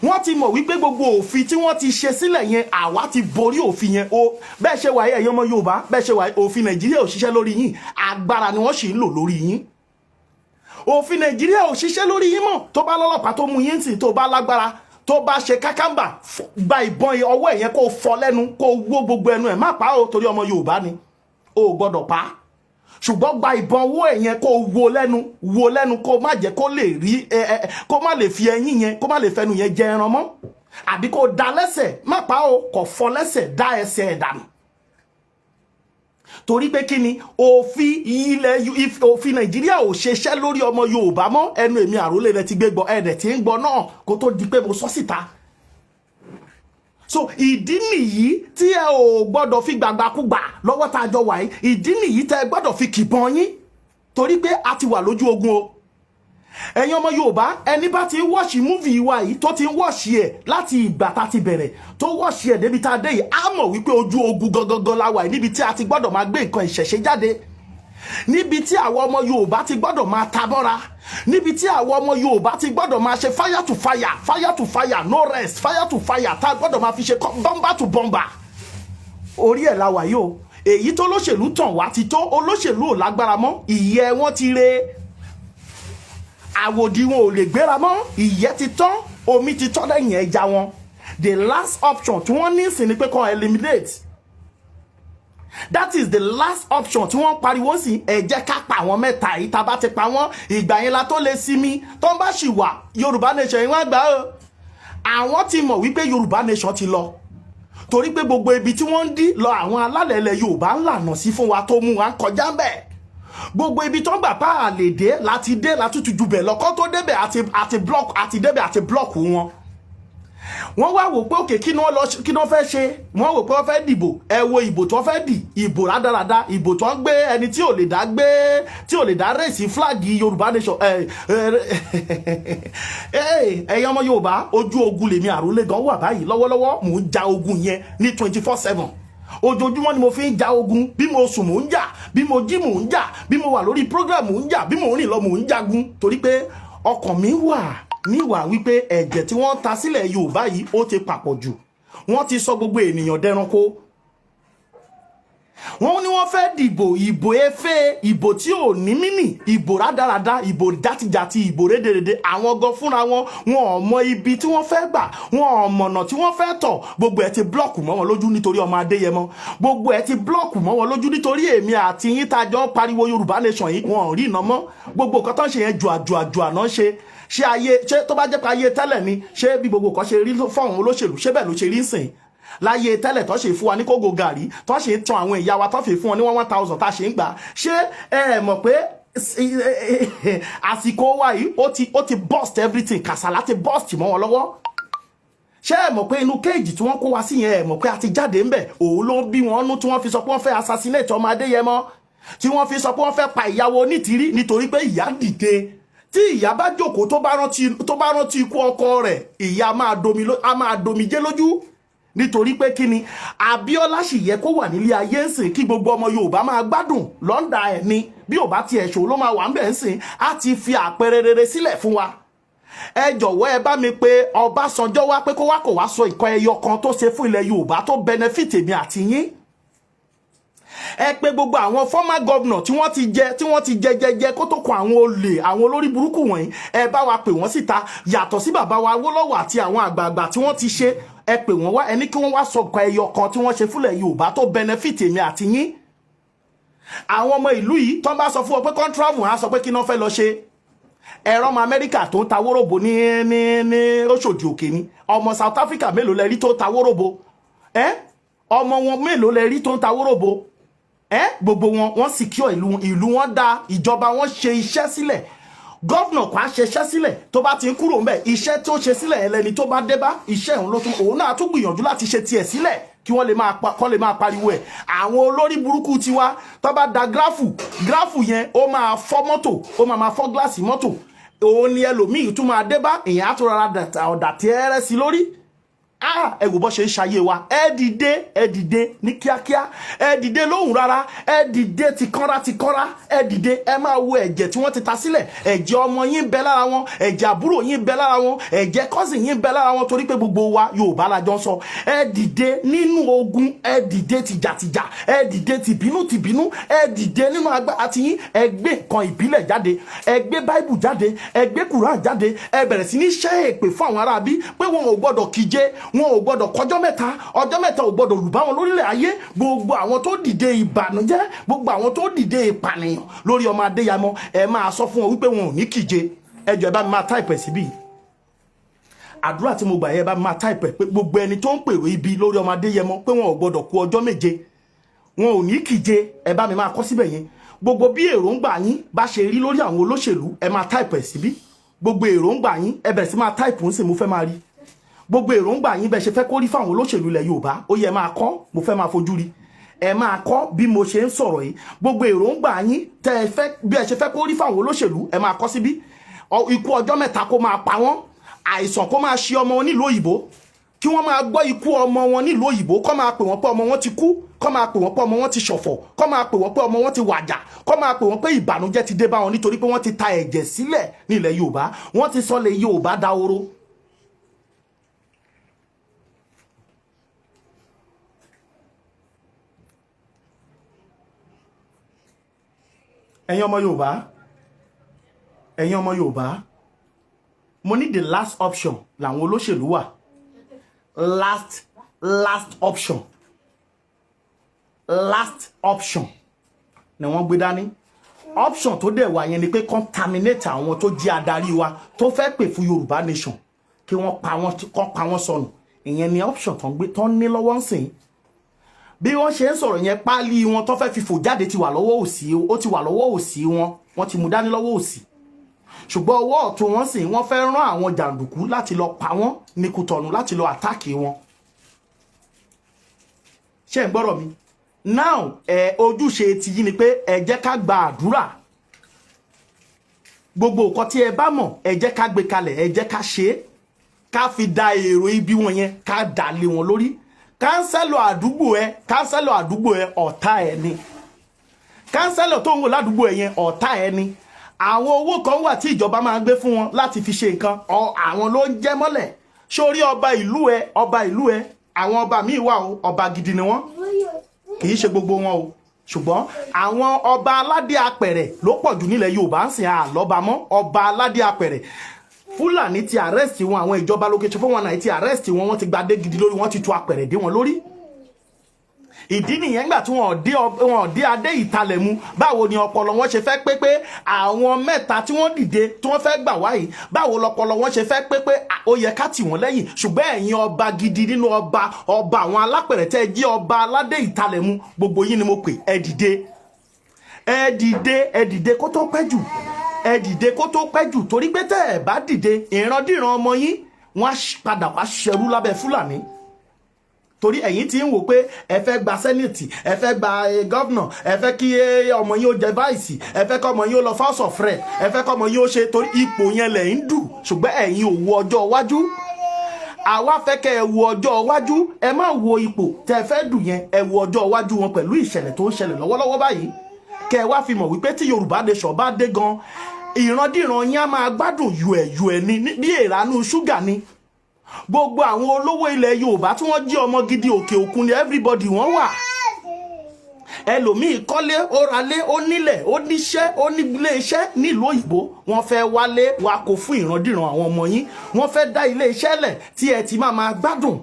Wọ́n ti mọ̀ wípé gbogbo òfin tí wọ́n ti ṣe sílẹ̀ yẹn, àwa ti borí òfin yẹn o. Bẹ́ẹ̀ ṣe wà yìí, ẹ̀yin ọmọ Yorùbá, bẹ́ẹ̀ ṣe wà yìí, òfin Nàìjíríà ò ṣiṣẹ́ lórí yín. Agbára ni wọ́n sì ń lò lórí yín. Òfin Nàìjíríà ò ṣiṣẹ́ lórí yín mọ́. Tó bá lọ́lọ́pàá tó mú yín tì, tó bá lágbára, tó bá ṣe kákámbà, gba ìbọn ọwọ́ ẹ̀ yẹn, kó fọ́ lẹ́nu, kó wó gbogbo ẹnu ẹ̀. Má pa á o, torí ọmọ Yorùbá ni, o ò gbọ́dọ̀ pa á, ṣùgbọ́n gba ìbọn ọwọ́ ẹ̀ yẹn, kó wó lẹ́nu, wó lẹ́nu, kó má jẹ́ kó lè rí ẹ ẹ, kó má lè fi ẹyín yẹn, kó má lè fẹnu yẹn jẹ ẹran mọ́, àbí kó da lẹ́sẹ̀. Má pa á o, kò fọ́ lẹ́sẹ̀, dá ẹsẹ̀ ẹ̀ dànù. Torí pé kí ni? Òfin ilẹ̀, òfin Nàìjíríà ò ṣeṣẹ́ lórí ọmọ Yorùbá mọ́. Ẹnu èmi àrólé rẹ ti gbé gbọ́, ẹ̀rẹ̀ tí ń gbọ́ náà kó tó di pé mo sọ síta. So ìdí nìyí tí ẹ ò gbọ́dọ̀ fi gbàgbàkúgbà lọ́wọ́ tá a jọ wà yìí. Ìdí nìyí tẹ́ ẹ gbọ́dọ̀ fi kìbọn yín, torí pé a ti wà lójú ogun o. Ẹ̀yin ọmọ Yorùbá, ẹni bá ti ń watch movie wa yìí, tó ti ń watch ẹ̀ láti ìgbà tá a ti bẹ̀rẹ̀, tó watch ẹ̀ débi tá a dé yìí, á mọ̀ wípé ojú ogun gangan la wà yìí, níbi tí a ti gbọ́dọ̀ máa gbé nǹkan ìṣẹ̀ṣe jáde, níbi tí àwọn ọmọ Yorùbá ti gbọ́dọ̀ máa ta mọ́ra, níbi tí àwọn ọmọ Yorùbá ti gbọ́dọ̀ máa ṣe fire to fire, fire to fire, no rest, fire to fire, tá a gbọ́dọ̀ máa fi ṣe bomber to bomber. Orí ẹ̀ la wà yìí o. Èyí tó lóṣèlú tàn wá ti tó. Olóṣèlú ò lágbára mọ́, ìyẹ́ wọn ti re, àwòdì wọn ò lè gbéra mọ́, ìyẹ́ ti tán, omi ti tán lẹ́yìn ẹja wọn. The last option tí wọ́n ní sí ni pé kàn eliminate. That is the last option tí wọ́n pariwo sí. Ẹ jẹ́ ká pa àwọn mẹ́ta yìí, tá a bá ti pa wọ́n, ìgbà yẹn la tó lè sinmi. Tó ń bá sì wà, Yorùbá nation yìí wọ́n gbà ó. Àwọn ti mọ̀ wípé Yorùbá nation ti lọ, torí pé gbogbo ibi tí wọ́n ń dí lọ, àwọn alálẹ̀ ilẹ̀ Yorùbá ń lànà sí fún wa, tó mú wa kọjá ń bẹ̀. Gbogbo ibi tó ń gbà pa àlè dé láti dé látútù ju bẹ̀ lọ́kọ́ tó débẹ̀ àti block àti débẹ̀ àti block wọn. Wọ́n wá wò pé òkè, kí ni wọ́n lọ, kí ni wọ́n fẹ́ ṣe? Wọ́n wò pé wọ́n fẹ́ dìbò. Ẹ wo ìbò tó fẹ́ dì, ìbò rádaràda, ìbò tó ń gbé ẹni tí ò lè dá gbé, tí ò lè dá raise flag Yorùbá nation. Ẹ ẹ, ẹ̀yin ọmọ Yorùbá, ojú ogun lèmi àrólé gan wà báyìí lọ́wọ́lọ́wọ́. Mò ń ja ogun yẹn ní 24/7. Ojoojúmọ́ ni mo fi ń ja ogun. Bí mo sùn, mò ń jà. Bí mo jí, mò ń jà. Bí mo wà lórí program, mò ń jà. Bí mo ń rìn lọ, mò ń jagun, torí pé ọkàn mi wà níwà wípé ẹ̀jẹ̀ tí wọ́n ta sílẹ̀ Yorùbá yìí, ó ti papọ̀ jù. Wọ́n ti sọ gbogbo ènìyàn dẹranko. Wọ́n ní wọ́n fẹ́ dìbò, ìbò efe, ìbò tí ò ní mínì, ìbò rádaràda, ìbò játijàti, ìbò rédèrèdè. Àwọn gan fúnra wọn, wọn ò mọ ibi tí wọ́n fẹ́ gbà, wọn ò mọ̀nà tí wọ́n fẹ́ tọ̀. Gbogbo ẹ̀ ti block mọ́ wọn lójú nítorí ọmọ Adéyẹmọ. Gbogbo ẹ̀ ti block mọ́ wọn lójú nítorí èmi àti yín tá a jọ ń pariwo Yorùbá nation yìí. Wọn ò rí iná mọ́. Gbogbo nǹkan tó ń ṣe yẹn, jùà jùà jùà náà ṣe. Ṣé ayé, ṣé tó bá jẹ́ pé ayé tẹ́lẹ̀ ni, ṣé bí gbogbo nǹkan ṣe rí fọ́ọ̀hún olóṣèlú, ṣé bẹ́ẹ̀ ló ṣe rí ń sìn? Láyé tẹ́lẹ̀, tó ṣe fún wa ní kógò gàrí, tó ṣe tan àwọn ìyá wa, tó fi fún wọn ní 1,000 tá a ṣe ń gbà, ṣé ẹ mọ̀ pé àsìkò wa yìí, ó ti burst everything? Kàsálà ti burst mọ́ wọn lọ́wọ́. Ṣé ẹ mọ̀ pé inú cage tí wọ́n kó wa sí yẹn, ẹ mọ̀ pé a ti jáde ńbẹ̀? Òun ló ń bí wọn nú, tí wọ́n fi sọ pé wọ́n fẹ́ assassinate ọmọ Adéyẹmọ, tí wọ́n fi sọ pé wọ́n fẹ́ pa ìyàwó Onítìrí, nítorí pé ìyá dìde. Tí ìyá bá jókòó, tó bá rántí ikú ọkọ rẹ̀, ìyá máa domi, á máa domijé lójú. Nítorí pé kí ni? Abíọ́lá sì yẹ kó wà nílé ayé ń sìn, kí gbogbo ọmọ Yorùbá máa gbádùn lọ́ndà ẹ̀ ni. Bí ò bá tiẹ̀ ṣòro, ló máa wà ń bẹ̀ ń sìn, á ti fi àpẹẹrẹ rere sílẹ̀ fún wa. Ẹ jọ̀wọ́, ẹ bá mi pé Ọbásanjọ́ wá, pé kó wá, kó wá sọ ìkan ẹyọ kan tó ṣe fún ilẹ̀ Yorùbá tó benefit èmi àti yín. Ẹ pé gbogbo àwọn former governor tí wọ́n ti jẹ, tí wọ́n ti jẹ jẹ jẹ kó tó kọ àwọn olè, àwọn olórí burúkú wọ̀nyí, ẹ bá wa pè wọ́n síta. Yàtọ̀ sí bàbá wa Awólọ́wọ̀ àti àwọn àgbààgbà tí wọ́n ti ṣe, ẹ pè wọ́n wá, ẹni kí wọ́n wá sọ nǹkan ẹyọ kan tí wọ́n ṣe fúnlẹ̀ Yorùbá tó benefit èmi àti yín. Àwọn ọmọ ìlú yìí, tó ń bá sọ fún ọ pé kán travel, á sọ pé kí náà fẹ́ lọ ṣe? Ẹ̀rọ ọmọ Amẹ́ríkà tó ń ta wóróbo ní Òṣòdì Òkè ni. Ọmọ South Africa mélòó lẹ rí tó ń ta wóróbo? Ẹ ọmọ wọn mélòó lẹ rí tó ń ta wóróbo? Ẹ gbogbo wọn, wọ́n secure ìlú, ìlú wọn dá, ìjọba wọn ṣe iṣẹ́ sílẹ̀. Governor kan á ṣe iṣẹ́ sílẹ̀, tó bá ti ń kúrò ńbẹ̀, iṣẹ́ tó ṣe sílẹ̀, ẹlẹ́ni tó bá dé bá iṣẹ́ òun ló tún, òun náà tún gbìyànjú láti ṣe tiẹ̀ sílẹ̀, kí wọ́n lè máa pa, kọ́ lè máa pariwo ẹ̀. Àwọn olórí burúkú tiwa, tó bá da gravel, gravel yẹn, ó máa fọ́ mọ́tò, ó máa máa fọ́ gíláàsì mọ́tò. Òun ni ẹlòmíì tún máa dé bá, ìyẹn á tún rárá ọ̀dà tẹ́ẹ́rẹ́ sí lórí. Ah, ẹ wò bó ṣe ń ṣayé wa. Ẹ dìde, ẹ dìde ní kíákíá, ẹ dìde lóhùn rárá, ẹ dìde tìkanra tìkanra, ẹ dìde. Ẹ máa wo ẹ̀jẹ̀ tí wọ́n ti ta sílẹ̀. Ẹ̀jẹ̀ ọmọ yín bẹ lára wọn, ẹ̀jẹ̀ àbúrò yín bẹ lára wọn, ẹ̀jẹ̀ cousin yín bẹ lára wọn, torí pé gbogbo wa Yorùbá la jọ ń sọ. Ẹ dìde nínú ogun, ẹ dìde tìjàtìjà, ẹ dìde tìbínú tìbínú, ẹ dìde nínú agbára tiyín. Ẹ gbé nǹkan ìbílẹ̀ jáde, ẹ gbé Bible jáde, ẹ gbé Quran jáde, ẹ bẹ̀rẹ̀ sí ní ṣẹ́ èpè fún àwọn aráabí pé wọn ò gbọ́dọ̀ kíje, wọn ò gbọ́dọ̀ kọjọ́ mẹ́ta, ọjọ́ mẹ́ta ò gbọ́dọ̀ lù bá wọn lórílẹ̀ ayé. Gbogbo àwọn tó dìde ìbànújẹ́, gbogbo àwọn tó dìde ìpànìyàn lórí ọmọ Adéyẹmọ, ẹ máa sọ fún wọn wípé wọn ò ní kíje. Ẹ jọ̀ọ́, ẹ bá mi máa type ẹ̀ síbí. Àdúrà tí mo gbà yẹn, bá mi máa type ẹ̀ pé gbogbo ẹni tó ń pèrò ibi lórí ọmọ Adéyẹmọ, pé wọn ò gbọ́dọ̀ kú ọjọ́ 7, wọn ò ní kíje. Ẹ bá mi máa kọ síbẹ̀ yẹn. Gbogbo bí èròǹgbà yín bá ṣe rí lórí àwọn olóṣèlú, ẹ máa type ẹ̀ síbí. Gbogbo èròǹgbà yín, ẹ bẹ̀rẹ̀ sí máa type ń sìn. Mo fẹ́ máa rí gbogbo èròǹgbà yín bẹ́ẹ̀ ṣe fẹ́ kó rí fáwọn olóṣèlú ilẹ̀ Yorùbá. Ó yẹ máa kọ́, mo fẹ́ máa fojú rí. Ẹ máa kọ́ bí mo ṣe ń sọ̀rọ̀ yìí. Gbogbo èròǹgbà yín tẹ́ ẹ fẹ́, bí ẹ ṣe fẹ́ kó rí fáwọn olóṣèlú, ẹ máa kọ́ síbí. Ikú ọjọ́ 3 kó máa pa wọ́n, àìsàn kó máa ṣe ọmọ wọn nílùú òyìnbó, kí wọ́n máa gbọ́ ikú ọmọ wọn nílùú òyìnbó, kó máa pè wọ́n pé ọmọ wọn ti kú, kó máa pè wọ́n pé ọmọ wọn ti ṣọ̀fọ̀, kó máa pè wọ́n pé ọmọ wọn ti wàjà, kó máa pè wọ́n pé ìbànújẹ́ ti dé bá wọn, nítorí pé wọ́n ti ta ẹ̀jẹ̀ sílẹ̀ nílẹ̀ Yorùbá. Wọ́n ti sọ lẹ̀ Yorùbá dahoro. Ẹ̀yin ọmọ Yorùbá, ẹ̀yin ọmọ Yorùbá, mo ní the last option làwọn olóṣèlú wà. Last, last option, last option ni wọ́n gbé dání. Option tó dẹ̀ wà yẹn ni pé contaminate àwọn tó jẹ́ adarí wa tó fẹ́ pè fún Yorùbá nation, kí wọ́n pa wọ́n, kọ́ pa wọ́n sọnù. Ìyẹn ni option tó ń gbé tó ń ní lọ́wọ́ ń sìn. Bí wọ́n ṣe ń sọ̀rọ̀ yẹn, páálí wọn tó fẹ́ fi fò jáde ti wà lọ́wọ́ òsì, ó ti wà lọ́wọ́ òsì wọn. Wọ́n ti mú dání lọ́wọ́ òsì, ṣùgbọ́n ọwọ́ ọ̀tún wọn sì, wọ́n fẹ́ rán àwọn jàǹdùkú láti lọ pa wọ́n ní Kútọ̀nù, láti lọ attack wọn. Ṣé ń gbọ́rọ̀ mi now? Ẹ ojúṣe ti yí ni pé ẹ jẹ́ ká gba àdúrà. Gbogbo nǹkan tí ẹ bá mọ̀, ẹ jẹ́ ká gbé kalẹ̀, ẹ jẹ́ ká ṣe é, ká fi da èrò ibi wọn yẹn, ká dà lé wọn lórí. Councillor àdúgbò ẹ, councillor àdúgbò ẹ, ọ̀tá ẹ ni. Councillor tó ń wò ládùúgbò ẹ yẹn, ọ̀tá ẹ ni. Àwọn owó kan wà tí ìjọba máa ń gbé fún wọn láti fi ṣe nǹkan, àwọn ló ń jẹ́ mọ́lẹ̀. Sórí ọba ìlú ẹ, ọba ìlú ẹ, àwọn ọba míì wà o, ọba gidi ni wọ́n, kì í ṣe gbogbo wọn o, ṣùgbọ́n àwọn ọba aládé apẹ̀rẹ̀ ló pọ̀ jù nílẹ̀ Yorùbá ń sìn. Àlọ́ba mọ́ ọba aládé apẹ̀rẹ̀. Fúlàní ti arrest wọn, àwọn ìjọba location 419 ti arrest wọn, wọ́n ti gbadé gidi lórí wọ́n, ti tu apẹ̀rẹ̀ dé wọn lórí. Ìdí nìyẹn gbà tí wọn ò dé adé ìtalẹ̀ mu. Báwo ni ọpọlọ wọn ṣe fẹ́ pé àwọn mẹ́ta tí wọ́n dìde tí wọ́n fẹ́ gbà wáyìí, báwo lọpọlọ wọn ṣe fẹ́ pé ó yẹ ká tì wọ́n lẹ́yìn? Ṣùgbọ́n ẹ̀yin ọba gidi nínú ọba, ọba àwọn alápẹ̀rẹ̀ tẹ́ ẹ jí ọba aládé ìtalẹ̀ mu, gbogbo yín ni mo pè. Ẹ dìde, ẹ dìde, ẹ dìde kó tó pẹ́ jù, ẹ dìde kó tó pẹ́ jù, torí pé tẹ́ ẹ bá dìde, ìrandíran ọmọ yín wọ́n á padà wá ṣẹrú lábẹ́ Fúlàní, torí ẹ̀yin tí ń wò pé ẹ fẹ́ gba senate, ẹ fẹ́ gba governor, ẹ fẹ́ kí ọmọ yín ó jẹ vice, ẹ fẹ́ kí ọmọ yín ó lọ house of rep, ẹ fẹ́ kí ọmọ yín ó ṣe, torí ipò yẹn lẹ̀ ń dù, ṣùgbọ́n ẹ̀yin ò wo ọjọ́ iwájú. Àwa fẹ́ kẹ́ ẹ wo ọjọ́ iwájú. Ẹ má wo ipò tẹ́ ẹ fẹ́ dù yẹn, ẹ wo ọjọ́ iwájú wọn pẹ̀lú ìṣẹ̀lẹ̀ tó ń ṣẹlẹ̀ lọ́wọ́lọ́wọ́ báyìí, kẹ́ ẹ wá fi mọ̀ wípé tí Yorùbá nation bá dé gan, ìrandíran yín á máa gbádùn yùẹ̀yùẹ̀ ni bí èèrànú ṣúgà ni. Gbogbo àwọn olówó ilẹ̀ Yorùbá tí wọ́n jí ọmọ gidi, òkè òkun ni everybody wọ́n wà. Ẹlòmíì kọ́lé, ó ralé, ó nílẹ̀, ó níṣẹ́, ó ní ilé iṣẹ́ nílùú òyìnbó. Wọ́n fẹ́ wálé wa kó fún ìrandíran àwọn ọmọ yín. Wọ́n fẹ́ dá ilé iṣẹ́ lẹ̀ tí ẹ ti máa máa gbádùn.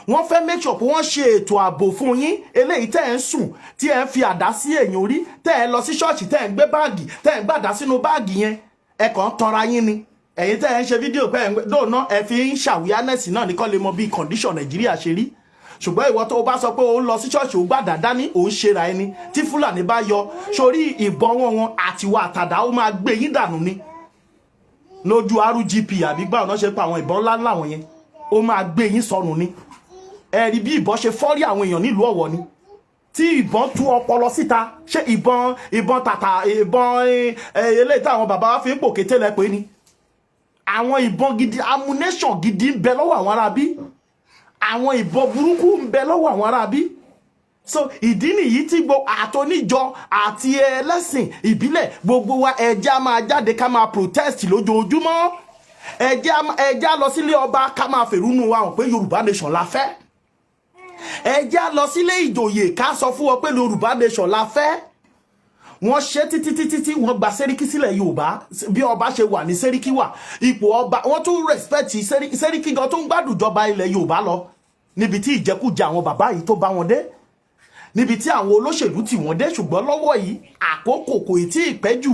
Wọ́n fẹ́ make sure pé wọ́n ṣe ètò ààbò fún yín. Eléyìí tẹ́ ẹ̀ ń sùn tí ẹ̀ ń fi àdá sí èèyàn orí, tẹ́ ẹ̀ lọ sí ṣọ́ọ̀ṣì, tẹ́ ẹ̀ ń gbé báàgì, tẹ́ ẹ̀ ń gbàdá sínú báàgì yẹn, ẹ kàn ń tanra yín ni. Ẹ̀yin tẹ́ ẹ̀ ń ṣe fídíò pé ẹ̀ ń dóònà, ẹ fi ń ṣàwíyánẹ́sì náà ní kọ́ lè mọ bí condition Nàìjíríà ṣe rí. Ṣùgbọ́n ìwọ tó o bá sọ pé o ń lọ sí ṣọ́ọ̀ṣì, o gbàdá dání, ò ń ṣera ẹni tí Fúlàní bá yọ sórí ìbọn wọn àtiwọ́ àtàdá, ó máa gbé yín dànù ni lójú RGP àbí gbà ọ̀nà ṣe pa àwọn ìbọn ńlá ńlá wọn yẹn, ó máa gbé yín sọnù ni. Ẹ rí bí ìbọn ṣe fọ́rí àwọn èèyàn nílùú Ọ̀wọ̀ ni, tí ìbọn tú ọpọlọ síta. Ṣé ìbọn tàtà, ìbọn eléyìí táwọn bàbá wa fi ń pò kété lẹ pé ni, àwọn ìbọn gidi, ammunition gidi ń bẹ lọ́wọ́ àwọn aráabí. Àwọn ìbọn burúkú ń bẹ lọ́wọ́ àwọn aráabí. So ìdí nìyí tí gbogbo àtọ́níjọ àti ẹlẹ́sìn ìbílẹ̀, gbogbo wa, ẹja máa jáde ká máa protest lójoojúmọ́. Ẹja lọ sílé ọba ká máa fèrúnú wa hàn pé Yorùbá Nation la fẹ́. Ẹja lọ sílé ìjòyè ká sọ fún wọn pé Yorùbá Nation la fẹ́. Wọ́n ṣe títí títí tí wọ́n gba sẹ́ríkì sílẹ̀ Yorùbá. Bí ọba ṣe wà ní sẹ́ríkì wà, ipò ọba wọ́n tún respect sẹ́ríkì gan tó ń gbádùn ìjọba ilẹ̀ Yorùbá lọ, níbi tí ìjẹkújẹ àwọn bàbá yìí tó bá wọn dé, níbi tí àwọn olóṣèlú tì wọ́n dé. Ṣùgbọ́n lọ́wọ́ yìí, àkókò kò tí ì pẹ́ jù.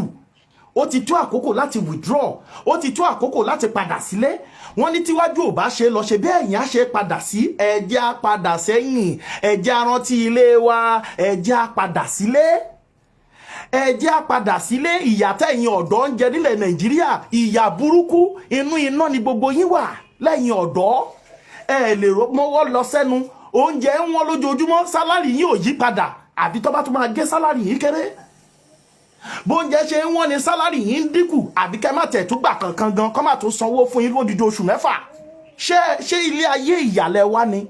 Ó ti tó àkókò láti withdraw, ó ti tó àkókò láti padà sílé. Wọ́n ní tíwájú ò bá ṣe lọ ṣe bẹ́ẹ̀ yẹn, á ṣe padà sí. Ẹjẹ́ á padà sẹ́yìn, ẹjẹ́ á rántí ilé wa, ẹjẹ́ á padà sílé, ẹjẹ́ á padà sílé. Ìyà tẹ̀yìn ọ̀dọ́ ń jẹ nílẹ̀ Nàìjíríà, ìyà burúkú, inú iná ni gbogbo yín wà lẹ́yìn ọ̀dọ́. Ẹ lè mọ́wọ́ lọ sẹ́nu, oúnjẹ ń wọ́n lójoojúmọ́, salary yín ò yí padà, àbí tó bá tún máa gé salary yín kéré. Bóúnjẹ ṣe ń wọ́n ni salary yín ń dínkù, àbí kẹ́ má tẹ̀ tó gbà kankan gan, kọ́ má tó sanwó fún yín lódidi oṣù 6. Ṣé ilé ayé ìyàlẹ̀ wa ni?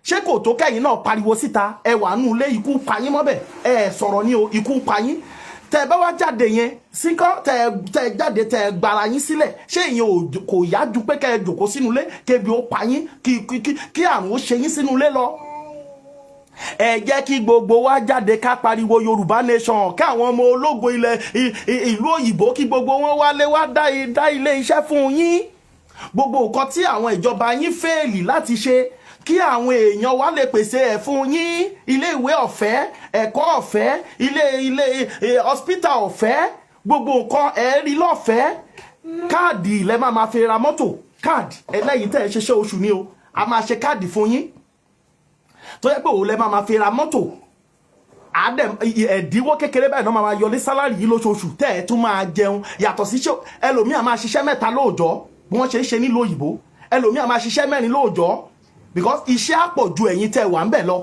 Ṣé kò tó kẹ́yìn náà pariwo síta? Ẹ wà nù ilé, ikú pa yín mọ́bẹ̀, ẹ sọ̀rọ̀ ní o, ikú pa yín. Tẹ bá wá jáde yẹn síkọ́, tẹ jáde, tẹ gbara yín sílẹ̀, ṣé ìyẹn kò yá ju pé kẹ́ ẹ jòkó sínú ilé, kébi ó pa yín, kí àrùn ó ṣe yín sínú ilé lọ? Ẹ jẹ́ kí gbogbo wa jáde ká pariwo Yorùbá Nation, káwọn ọmọ ológo ilẹ̀ ìlú òyìnbó, kí gbogbo wọn wálé wá dá ilé iṣẹ́ fún yín. Gbogbo nǹkan tí àwọn ìjọba yín fail láti ṣe, kí àwọn èèyàn wa lè pèsè ẹ̀ fún yín: ilé ìwé ọ̀fẹ́, ẹ̀kọ́ ọ̀fẹ́, ilé ilé hospital ọ̀fẹ́, gbogbo nǹkan ẹ̀ rí lọ́fẹ̀ẹ́. Káàdì ilẹ̀ máa ma fi ra mọ́tò, káàdì ẹlẹ́yìn tẹ́ ẹ ṣiṣẹ́ oṣù ni o. A máa ṣe káàdì fún yín tó yẹ pé òun lẹ máa ma fi ra mọ́tò. Àdẹ ẹ̀dínwó kékeré báyìí náà máa ma yọ ní salary yìí lóṣooṣù, tẹ́ ẹ tún máa jẹun yàtọ̀ sí ṣé. Ẹlòmíà máa ṣiṣẹ́ 3 lóòjọ́, bí wọ́n ṣe ń ṣe nílùú òyìnbó. Ẹlòmíà máa ṣiṣẹ́ 4 lóòjọ́, because iṣẹ́ á pọ̀ ju ẹ̀yin tẹ́ wà ń bẹ̀ lọ.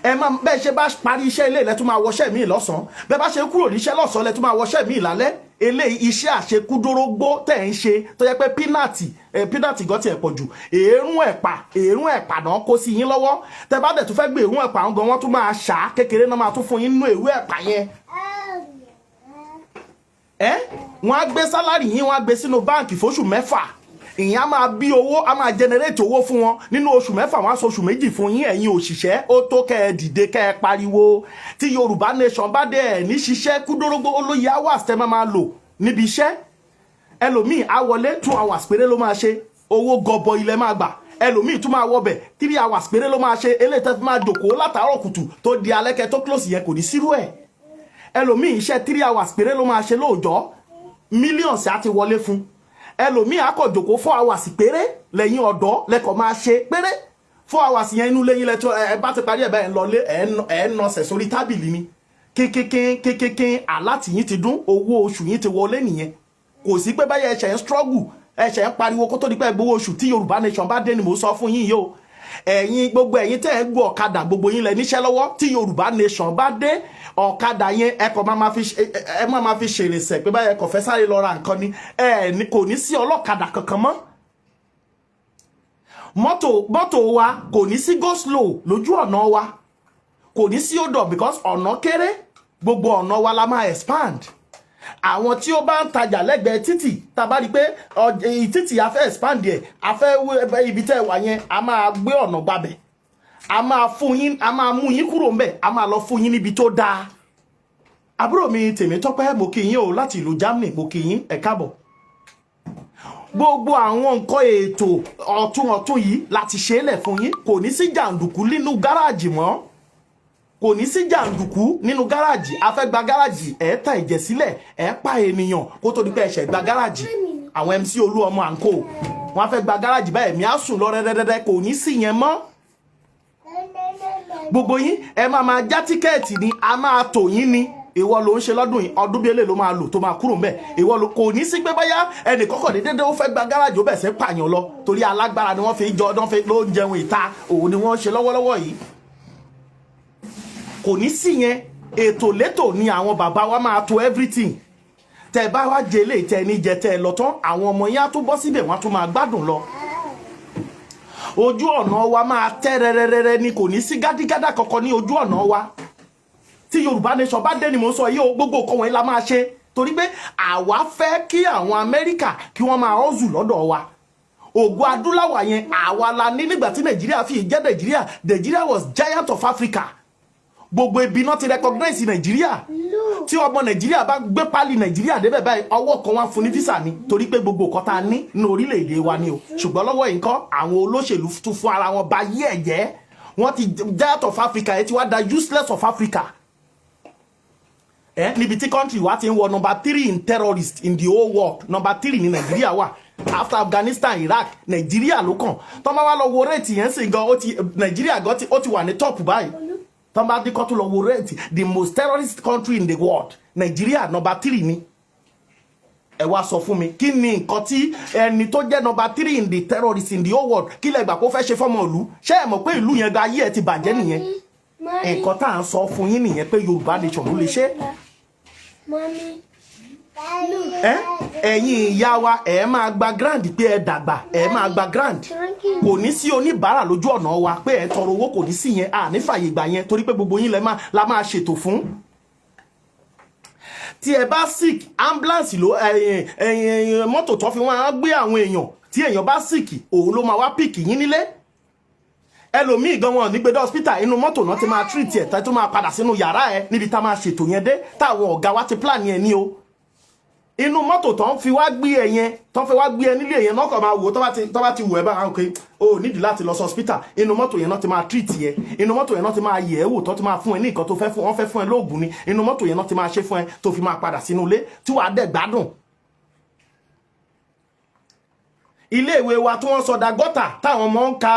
Ẹ máa bẹ́ẹ̀ ṣe bá parí iṣẹ́ ilé, ilẹ̀ tún máa wọṣẹ́ míì lọ́sàn-án. Bẹ́ẹ̀ bá ṣe kúrò níṣẹ́ lọ́sàn-án, lẹ tún máa wọṣẹ́ míì lálẹ́. Eléyìí, iṣẹ́ àṣekúdórógbó tẹ̀ ń ṣe, tó yẹ pé peanut, peanut gan tiẹ̀ pọ̀ jù, èérún ẹ̀pà, èérún ẹ̀pà náà kó sí yín lọ́wọ́. Tẹ bá dẹ̀ tún fẹ́ gbé èérún ẹ̀pà gan, wọ́n tún máa ṣá kékeré náà, máa tún fún yín nínú èérún ẹ̀pà yẹn. Ẹ wọ́n á gbé salary yín, wọ́n á gbé sínú báǹkì fóṣù 6. Ìyẹn á máa bí owó, á máa generate owó fún wọn nínú oṣù 6. Wọn á sọ oṣù 2 fún yín, ẹ̀yin òṣìṣẹ́. Ó tó kẹ́ ẹ dìde, kẹ́ ẹ pariwo. Tí Yorùbá Nation bá dé, ẹ̀ ní ṣiṣẹ́ kúdórógbó. Olóyè hours tẹ́ máa lò níbi iṣẹ́, ẹlòmíì á wọlé, 2 hours péré ló máa ṣe, owó gọbọ ilẹ̀ máa gbà. Ẹlòmíì tún máa wọbẹ̀, 3 hours péré ló máa ṣe. Eléyìí tẹ́ fi máa jòkó látàárọ̀ kùtù tó di alẹ́ kẹ́ tó close yẹn, kò ní sírú ẹ̀. Ẹlòmíì, iṣẹ́ 3 hours péré ló máa ṣe lóòjọ́, millions á ti wọlé fún. Ẹlòmíì á kọ̀ jòkó 4 hours péré. Lẹ́yìn ọ̀dọ́ lẹ́kọ̀ọ́ máa ṣe péré 4 hours yẹn, inú lẹ́yìn lẹ́tọ́ ẹ bá ti parí ẹ̀ bẹ́ẹ̀, ń lọlé, ẹ̀ ń nọsẹ̀ sórí tábìlì ni, kínkínkín kínkínkín, alert yín ti dún, owó oṣù yín ti wọlé nìyẹn. Kò sí pé báyẹn ẹ̀ṣẹ̀ ń struggle, ẹ̀ṣẹ̀ ń pariwo kó tó di pé ẹ gbowó oṣù. Tí Yorùbá Nation bá dé ni mò ń sọ fún yín yìí o. Ẹ̀yin, gbogbo ẹ̀yin tẹ́ ẹ̀ ń gun ọ̀kadà, gbogbo yín lẹ níṣẹ́ lọ́wọ́. Tí Yorùbá Nation bá dé, ọ̀kadà yẹn, ẹ kàn máa fi ẹ máa fi ṣèrèsẹ̀ pé báyẹn kò fẹ́ sáré lọ ra nǹkan ni. Ẹ kò ní sí ọlọ́kadà kankan mọ́. Mọ́tò wa kò ní sí go slow lójú ọ̀nà wa, kò ní sí hold up, because ọ̀nà kéré. Gbogbo ọ̀nà wa la máa expand. Àwọn tí ó bá ń tajà lẹ́gbẹ̀ẹ́ títì, tá a bá rí i pé títì a fẹ́ expand ẹ̀, a fẹ́ ibi tẹ́ ẹ wà yẹn, a máa gbé ọ̀nà gbabẹ̀, a máa fún yín, a máa mú yín kúrò ńbẹ̀, a máa lọ fún yín níbi tó dáa. Àbúrò mi Tèmítọ́pẹ́, mo kí yín o láti ìlú Germany, mo kí yín, ẹ káàbọ̀. Gbogbo àwọn nǹkan ètò ọ̀tun ọ̀tun yìí láti ṣe é lẹ̀ fún yín. Kò ní sí jàǹdùkú nínú gáràjì mọ́, kò ní sí jàǹdùkú nínú gáràjì. A fẹ́ gba gáràjì, ẹ̀ ta ẹ̀jẹ̀ sílẹ̀, ẹ̀ pa ènìyàn kó tó di pé ẹ̀ṣẹ̀ gba gáràjì. Àwọn MC Olúọmọ àǹkó wọn á fẹ́ gba gáràjì báyìí, ẹ̀mí á sùn lọ rẹ́rẹ́rẹ́rẹ́. Kò ní sí yẹn mọ́. Gbogbo yín, ẹ máa máa já ticket ni, a máa tò yín ni. Ìwọ ló ń ṣe lọ́dún yìí, ọdún bíi eléyìí ló máa lò tó máa kúrò ńbẹ̀. Ìwọ ló kò ní sí pé báyá ẹnì kọ́kọ́ ní dédé ó fẹ́ gba gáràjì, ó bẹ̀ sí pààyàn lọ, torí alágbára ni wọ́n fi jọ wọ́n fi ló ń jẹun ìta, òun ni wọ́n ń ṣe lọ́wọ́lọ́wọ́ yìí. Kò ní sí yẹn. Ètò létò ni àwọn bàbá wa máa to everything. Tẹ bá wá jẹ eléyìí tẹ ní jẹ, tẹ lọ tán, àwọn ọmọ yẹn á tún bọ́ síbẹ̀, wọ́n á tún máa gbádùn lọ. Ojú ọ̀nà wa máa tẹ́ rẹ́rẹ́rẹ́rẹ́ ni, kò ní sí gádígádá kankan ní ojú ọ̀nà wa. Tí Yorùbá Nation bá dé ni mò ń sọ yìí o. Gbogbo nǹkan wọ̀nyí la máa ṣe, torí pé àwa fẹ́ kí àwọn Amẹ́ríkà kí wọ́n máa hustle lọ́dọ̀ wa. Ògo adúláwà yẹn, àwa la ní. Nígbà tí Nàìjíríà fi jẹ́ Nàìjíríà, Nàìjíríà was giant of Africa. Gbogbo ibi náà ti recognize Nàìjíríà. Tí ọmọ Nàìjíríà bá gbé pálí Nàìjíríà débẹ̀ báyìí, ọwọ́ kan wá fún ní visa ni, torí pé gbogbo nǹkan tá a ní ní orílẹ̀-èdè wa ni o. Ṣùgbọ́n lọ́wọ́ yìí ńkọ́? Àwọn olóṣèlú tún fún ara wọn ba yí ẹ̀jẹ̀. Wọ́n ti giant of Africa ẹ̀ ti wá da useless of Africa ẹ, níbi tí country wa ti ń wọ number 3 in terrorist in the whole world. Number 3 ní Nàìjíríà wà after Afghanistan, Iraq, Nàìjíríà ló kàn. Tọ́ bá wá lọ wo rate yẹn sì gan, ó ti Nàìjíríà gan ó ti wà ní top báyìí. Tọ́ bá dín kọ́ tó lọ wo rate, the most terrorist country in the world, Nàìjíríà number 3 ni. Ẹ wá sọ fún mi, kí ni nǹkan tí ẹni tó jẹ́ number 3 in the terrorist in the whole world, kí lẹ gbà kó fẹ́ ṣe fọ́mọ ìlú? Ṣé ẹ mọ̀ pé ìlú yẹn gan, ayé ẹ ti bàjẹ́ nìyẹn? Nǹkan tá à ń sọ fún yín nìyẹn pé Yorùbá Nation ló lè ṣe. Mommy. Ẹ ẹ̀yin ìyá wa, ẹ máa gba grant pé ẹ dàgbà, ẹ máa gba grant. Kò ní sí oníbàárà lójú ọ̀nà wa pé ẹ tọrọ owó, kò ní sí yẹn. À ní fàyè gbà yẹn, torí pé gbogbo yín lẹ máa la máa ṣètò fún. Tí ẹ bá sick, ambulance ló ẹ̀yìn ẹ̀yìn mọ́tò tó fi wọ́n á gbé àwọn èèyàn. Tí èèyàn bá sick, òun ló máa wá pick yín nílé. Ẹlòmíì gan, wọn ní gbé dé hospital, inú mọ́tò náà ti máa treat ẹ̀ tó máa padà sínú yàrá ẹ, níbi tá a máa ṣètò yẹn dé, táwọn ọ̀gá wa ti plan yẹn ní o. Inú mọ́tò tó ń fi wá gbé ẹ yẹn, tó ń fi wá gbé ẹ nílé yẹn náà, kàn máa wò ó. Tó bá ti wò ẹ bá, ok, o nídìí láti lọ sí hospital. Inú mọ́tò yẹn náà ti máa treat yẹ, inú mọ́tò yẹn náà ti máa yẹ̀ ẹ́ wò, tó ti máa fún ẹ ní nǹkan tó fẹ́ fún wọn, fẹ́ fún ẹ lóògùn ni, inú mọ́tò yẹn náà ti máa ṣe fún ẹ tó fi máa padà sínú ilé tí wàá dẹ̀ gbádùn. Iléèwé wa tí wọ́n sọdá gọ́tà, táwọn ọmọ ń ka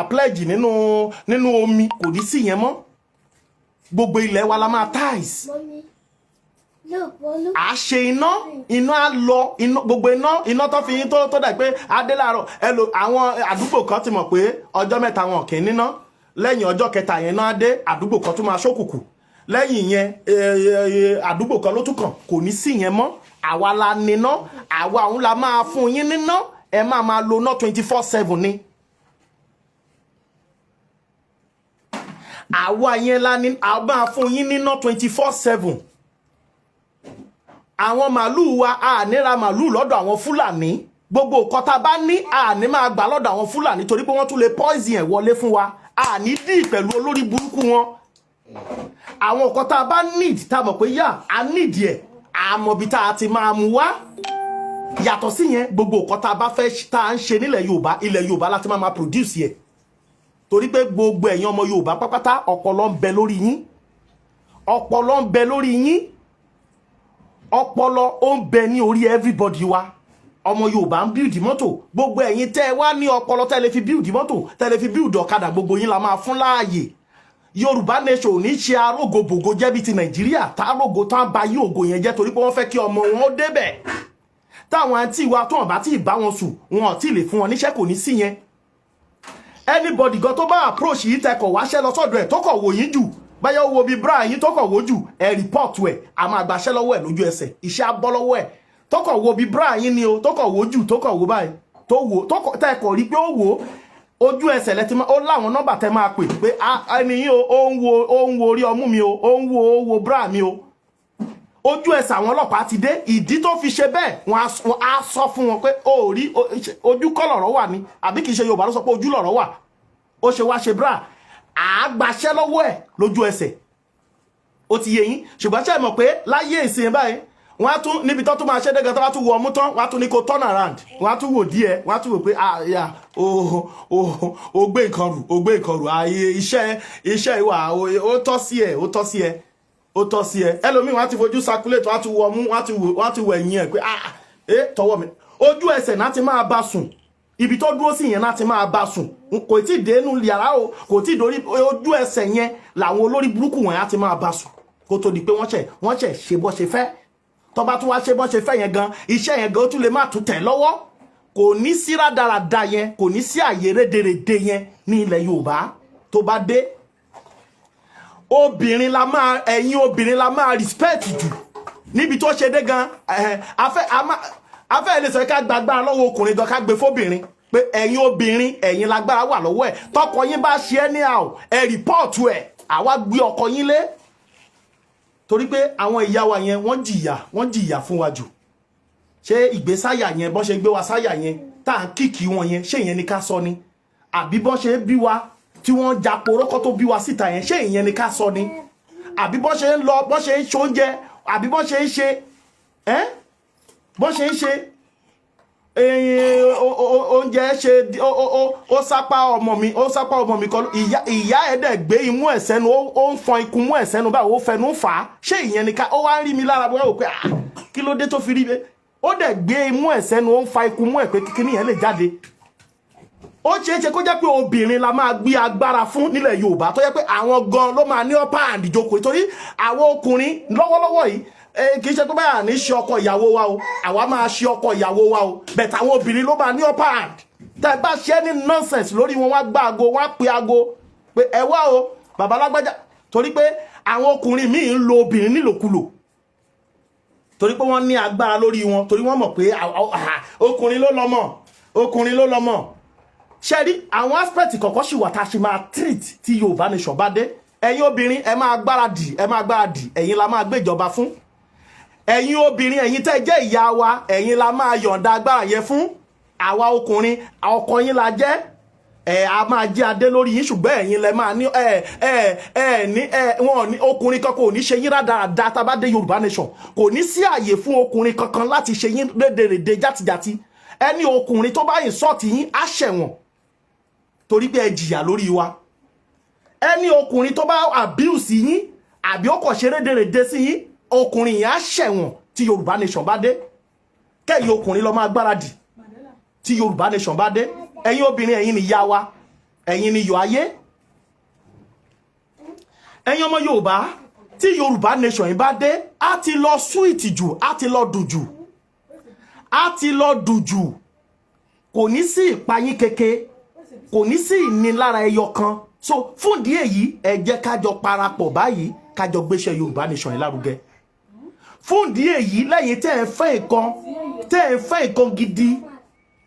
àplẹ́jì nínú omi, kò ní sí yẹn mọ́. Gbogbo ilẹ̀ wa la máa tiles. Mommy. Look, look. À ṣe iná, iná á lọ, iná gbogbo iná, iná tó fi yín tó dà pé adé láàárọ̀ ẹ lò. Àwọn àdúgbò kan ti mọ̀ pé ọjọ́ 3 wọn kì í níná. Lẹ́yìn ọjọ́ kẹta yẹn, náà dé. Àdúgbò kan tún máa ṣókùnkùn lẹ́yìn yẹn. Àdúgbò kan ló tún kàn, kò ní sí yẹn mọ́. Àwa la níná, àwa òun la máa fún yín níná. Ẹ máa máa lo ná 24/7 ni. Àwa yẹn la ní, a máa fún yín níná 24/7. Àwọn màlúù wa, a ní ra màlúù lọ́dọ̀ àwọn Fúlàní. Gbogbo nǹkan tá a bá ní, a ní máa gbà lọ́dọ̀ àwọn Fúlàní, torí pé wọ́n tún lè poison ẹ̀ wọlé fún wa. A ní dì pẹ̀lú olórí burúkú wọn. Àwọn nǹkan tá a bá need, tá a mọ̀ pé yà á need ẹ̀, àmọ́ bí tá a ti máa mú wá. Yàtọ̀ sí yẹn, gbogbo nǹkan tá a bá fẹ́, tá a ń ṣe nílẹ̀ Yorùbá, ilẹ̀ Yorùbá láti máa máa produce yẹ, torí pé gbogbo ẹ̀yin ọmọ Yorùbá pápátá, ọpọlọ ń bẹ lórí yín, ọpọlọ ń bẹ lórí yín, ọpọlọ ó ń bẹ ní orí everybody wa. Ọmọ Yorùbá ń build mọ́tò. Gbogbo ẹ̀yin tẹ́ ẹ wá ní ọpọlọ, tẹ́ lè fi build mọ́tò, tẹ́ lè fi build ọ̀kadà, gbogbo yín la máa fún láàyè. Yorùbá Nation ò ní ṣe arógobògo jẹ́ bíi ti Nàìjíríà, tárógo tá ń ba yí ògo yẹn jẹ́, torí pé wọ́n fẹ́ kí ọmọ wọn ó débẹ̀. Táwọn àǹtí wa tó hàn bá tí ì bá wọn sùn, wọn ò tí ì lè fún wọn níṣẹ́, kò ní sí yẹn. Anybody gan tó bá approach yìí, tẹkọ̀ wáṣẹ́ lọ sọ́dọ̀ ẹ̀, tó kọ̀ wò yín jù báyọ̀, wo bí bra yín, tó kọ̀ wò jù, ẹ report ẹ̀, a máa gbaṣẹ́ lọ́wọ́ ẹ̀ lójú ẹsẹ̀, iṣẹ́ á bọ́ lọ́wọ́ ẹ̀. Tó kọ̀ wo bí bra yín ni o, tó kọ̀ wò jù, tó kọ̀ wò báyìí, tó wò, tó kọ̀ tẹkọ̀ rí pé ó wò ojú ẹsẹ̀ lẹ ti máa ó láwọn nọ́mbà tẹ máa pè pé ẹni yìí o, ó ń wo orí ọmú mi o, ó ń wo bra mi o. Ojú ẹsẹ̀ àwọn ọlọ́pàá ti dé. Ìdí tó fi ṣe bẹ́ẹ̀, wọ́n á sọ fún wọn pé ó rí ojú kọ́ lọ̀rọ̀ wà ní, àbí kìí ṣe Yorùbá ló sọ pé ojú lọ̀rọ̀ wà? Ó ṣe wá ṣe bra, àágbaṣẹ́ lọ́wọ́ ẹ̀ lójú ẹsẹ̀. Ó ti yé yín. Ṣùgbọ́n ṣe mọ̀ pé láyé ìsìn báyìí, wọ́n á tún níbi tó tún máa ṣe dẹ́gàn, tó bá tún wọ ọmú tán, wọ́n á tún ní kó turn around, wọ́n á tún wò díẹ̀, wọ́n á tún wò pé, ah ya, o gbé nǹkan rù, o gbé nǹkan rù. Ààyè iṣẹ́ ìwà, ó tọ́ sí ẹ, ó tọ́ sí ẹ, ó tọ́ sí ẹ. Ẹlòmíì, wọ́n á ti fojú circulate, wọ́n á ti wọ ọmú, wọ́n á ti wọ ẹ̀yìn ẹ̀ pé, ah, ẹ tọwọ́ mi. Ojú ẹsẹ̀ náà ti máa bá sùn. Ibi tó dúró sí yẹn náà ti máa bá sùn. Kò tí ì dé inú yàrá o, kò tí ì dórí. Ojú ẹsẹ̀ yẹn làwọn olórí burúkú wọn á ti máa bá sùn, kó tó di pé wọ́n ṣẹ̀ ṣe bọ́ ṣe fẹ́. Tó bá tún wá ṣe bọ́ ṣe fẹ́ yẹn gan, iṣẹ́ yẹn gan, ó tún lè má tún tẹ̀ lọ́wọ́. Kò ní sí rádaràda yẹn, kò ní sí àyè rédèrèdè yẹn ní ilẹ̀ Yorùbá tó bá dé. Obìnrin la máa, ẹ̀yin obìnrin la máa respect jù. Níbi tó ṣe dé gan, afẹ́ lè sọ ká gbàgbára lọ́wọ́ ọkùnrin gan, ká gbé fóbìnrin pé Pé ẹ̀yin obìnrin, ẹ̀yin lágbára wà lọ́wọ́ ẹ̀. Tọkọ yín bá ṣe é ní àwọ̀, ẹ report ẹ̀, àwa gbé ọkọ yín lé. Torí pé àwọn ìyá wa yẹn, wọ́n jìyà, wọ́n jìyà fún wa jù. Ṣé ìgbésáyà yẹn, bọ́n ṣe gbé wa sáyà yẹn, tá à ń kìkì wọn yẹn, ṣé ìyẹn ni ká sọ ni? Àbí bọ́n ṣe bí wa tí wọ́n ja porókọ́ tó bí wa síta yẹn, ṣé ìyẹn ni ká sọ ni? Àbí bọ́n ṣe ń lọ, bọ́n ṣe ń ṣoúnjẹ, àbí bọ́n ṣe ń ṣe ẹ́, bọ́n ṣe ń ṣe oúnjẹ ṣe ó sápá ọmọ mi, ó sápá ọmọ mi kọ́. Ìyá ẹ̀ dẹ̀ gbé imú ẹ̀ sẹ́nu, ó ń fọn ikùn mú ẹ̀ sẹ́nu báyìí, ó fẹnu fà á. Ṣé ìyẹn ni ká? Ó wá ń rí mi lára bóyá wò pé, ah, kí ló dé tó fi rí bẹ́ẹ̀? Ó dẹ̀ gbé imú ẹ̀ sẹ́nu, ó ń fa ikùn mú ẹ̀ pé kíní yẹn lè jáde. Ó ṣeé ṣe kó jẹ́ pé obìnrin la máa gbé agbára fún nílẹ̀ Yorùbá, tó jẹ́ pé àwọn gan ló máa ní upper hand ìjókòó, torí àwọn ọkùnrin lọ́wọ́lọ́wọ́ yìí, kì í ṣe pé báyà ní ṣe ọkọ ìyàwó wa o, àwa máa ṣe ọkọ ìyàwó wa o, but àwọn obìnrin ló máa ní upper hand. Tẹ́ ẹ bá ṣe ní nonsense lórí wọn, wá gbá aago, wọ́n á pe aago pé ẹ wá o, bàbá lágbájá. Torí pé àwọn ọkùnrin míì ń lo obìnrin nílòkulò, torí pé wọ́n ní agbára lórí wọn, torí wọ́n mọ̀ pé ọkùnrin ló lọ́mọ, ọkùnrin ló lọ́mọ. Ṣe rí àwọn aspect kọ̀ọ̀kan sì wà tá a ṣe máa treat tí Yorùbá Nation bá dé. Ẹ̀yin obìnrin, ẹ máa gbáradì, ẹ máa gbáradì. Ẹ̀yin la máa gbéjọba fún. Ẹ̀yin obìnrin, ẹ̀yin tẹ́ jẹ́ ìyá wa, ẹ̀yin la máa yọ̀ǹda agbára yẹn fún. Àwa ọkùnrin, ọkọ yín la jẹ́ ẹ, a máa jẹ́ adé lórí yín, ṣùgbọ́n ẹ̀yin lẹ máa ní ẹ ẹ ẹ ní ẹ wọn ní ọkùnrin kankan ò ní ṣe yín rádaràda. Tá a bá dé Yorùbá Nation, kò ní sí àyè fún ọkùnrin kankan láti ṣe yín rédèrèdè, játijàti. Ẹni ọkùnrin tó bá insult yín á ṣẹ̀wọ̀n, torí pé ẹ jìyà lórí wa. Ẹni ọkùnrin tó bá abuse yín, àbí ó kàn ṣe rédèrèdè sí yín, ọkùnrin yẹn á ṣẹ̀wọ̀n tí Yorùbá Nation bá dé. Kẹ́yìn ọkùnrin lọ máa gbáradì tí Yorùbá Nation bá dé. Ẹ̀yin obìnrin, ẹ̀yin ni ìyá wa, ẹ̀yin ni iyọ̀ ayé. Ẹ̀yin ọmọ Yorùbá, tí Yorùbá Nation yìí bá dé, á ti lọ sweet jù, á ti lọ dùn jù, á ti lọ dùn jù. Kò ní sí ìpayín keke, kò ní sí ìnilára ẹyọ kan. So fún ìdí èyí, ẹ jẹ́ ká jọ parapọ̀ báyìí, ká jọ gbéṣẹ́ Yorùbá Nation yìí lárugẹ. Fún ìdí èyí, lẹ́yìn tẹ́ ẹ fẹ́ nǹkan, tẹ́ ẹ fẹ́ nǹkan gidi,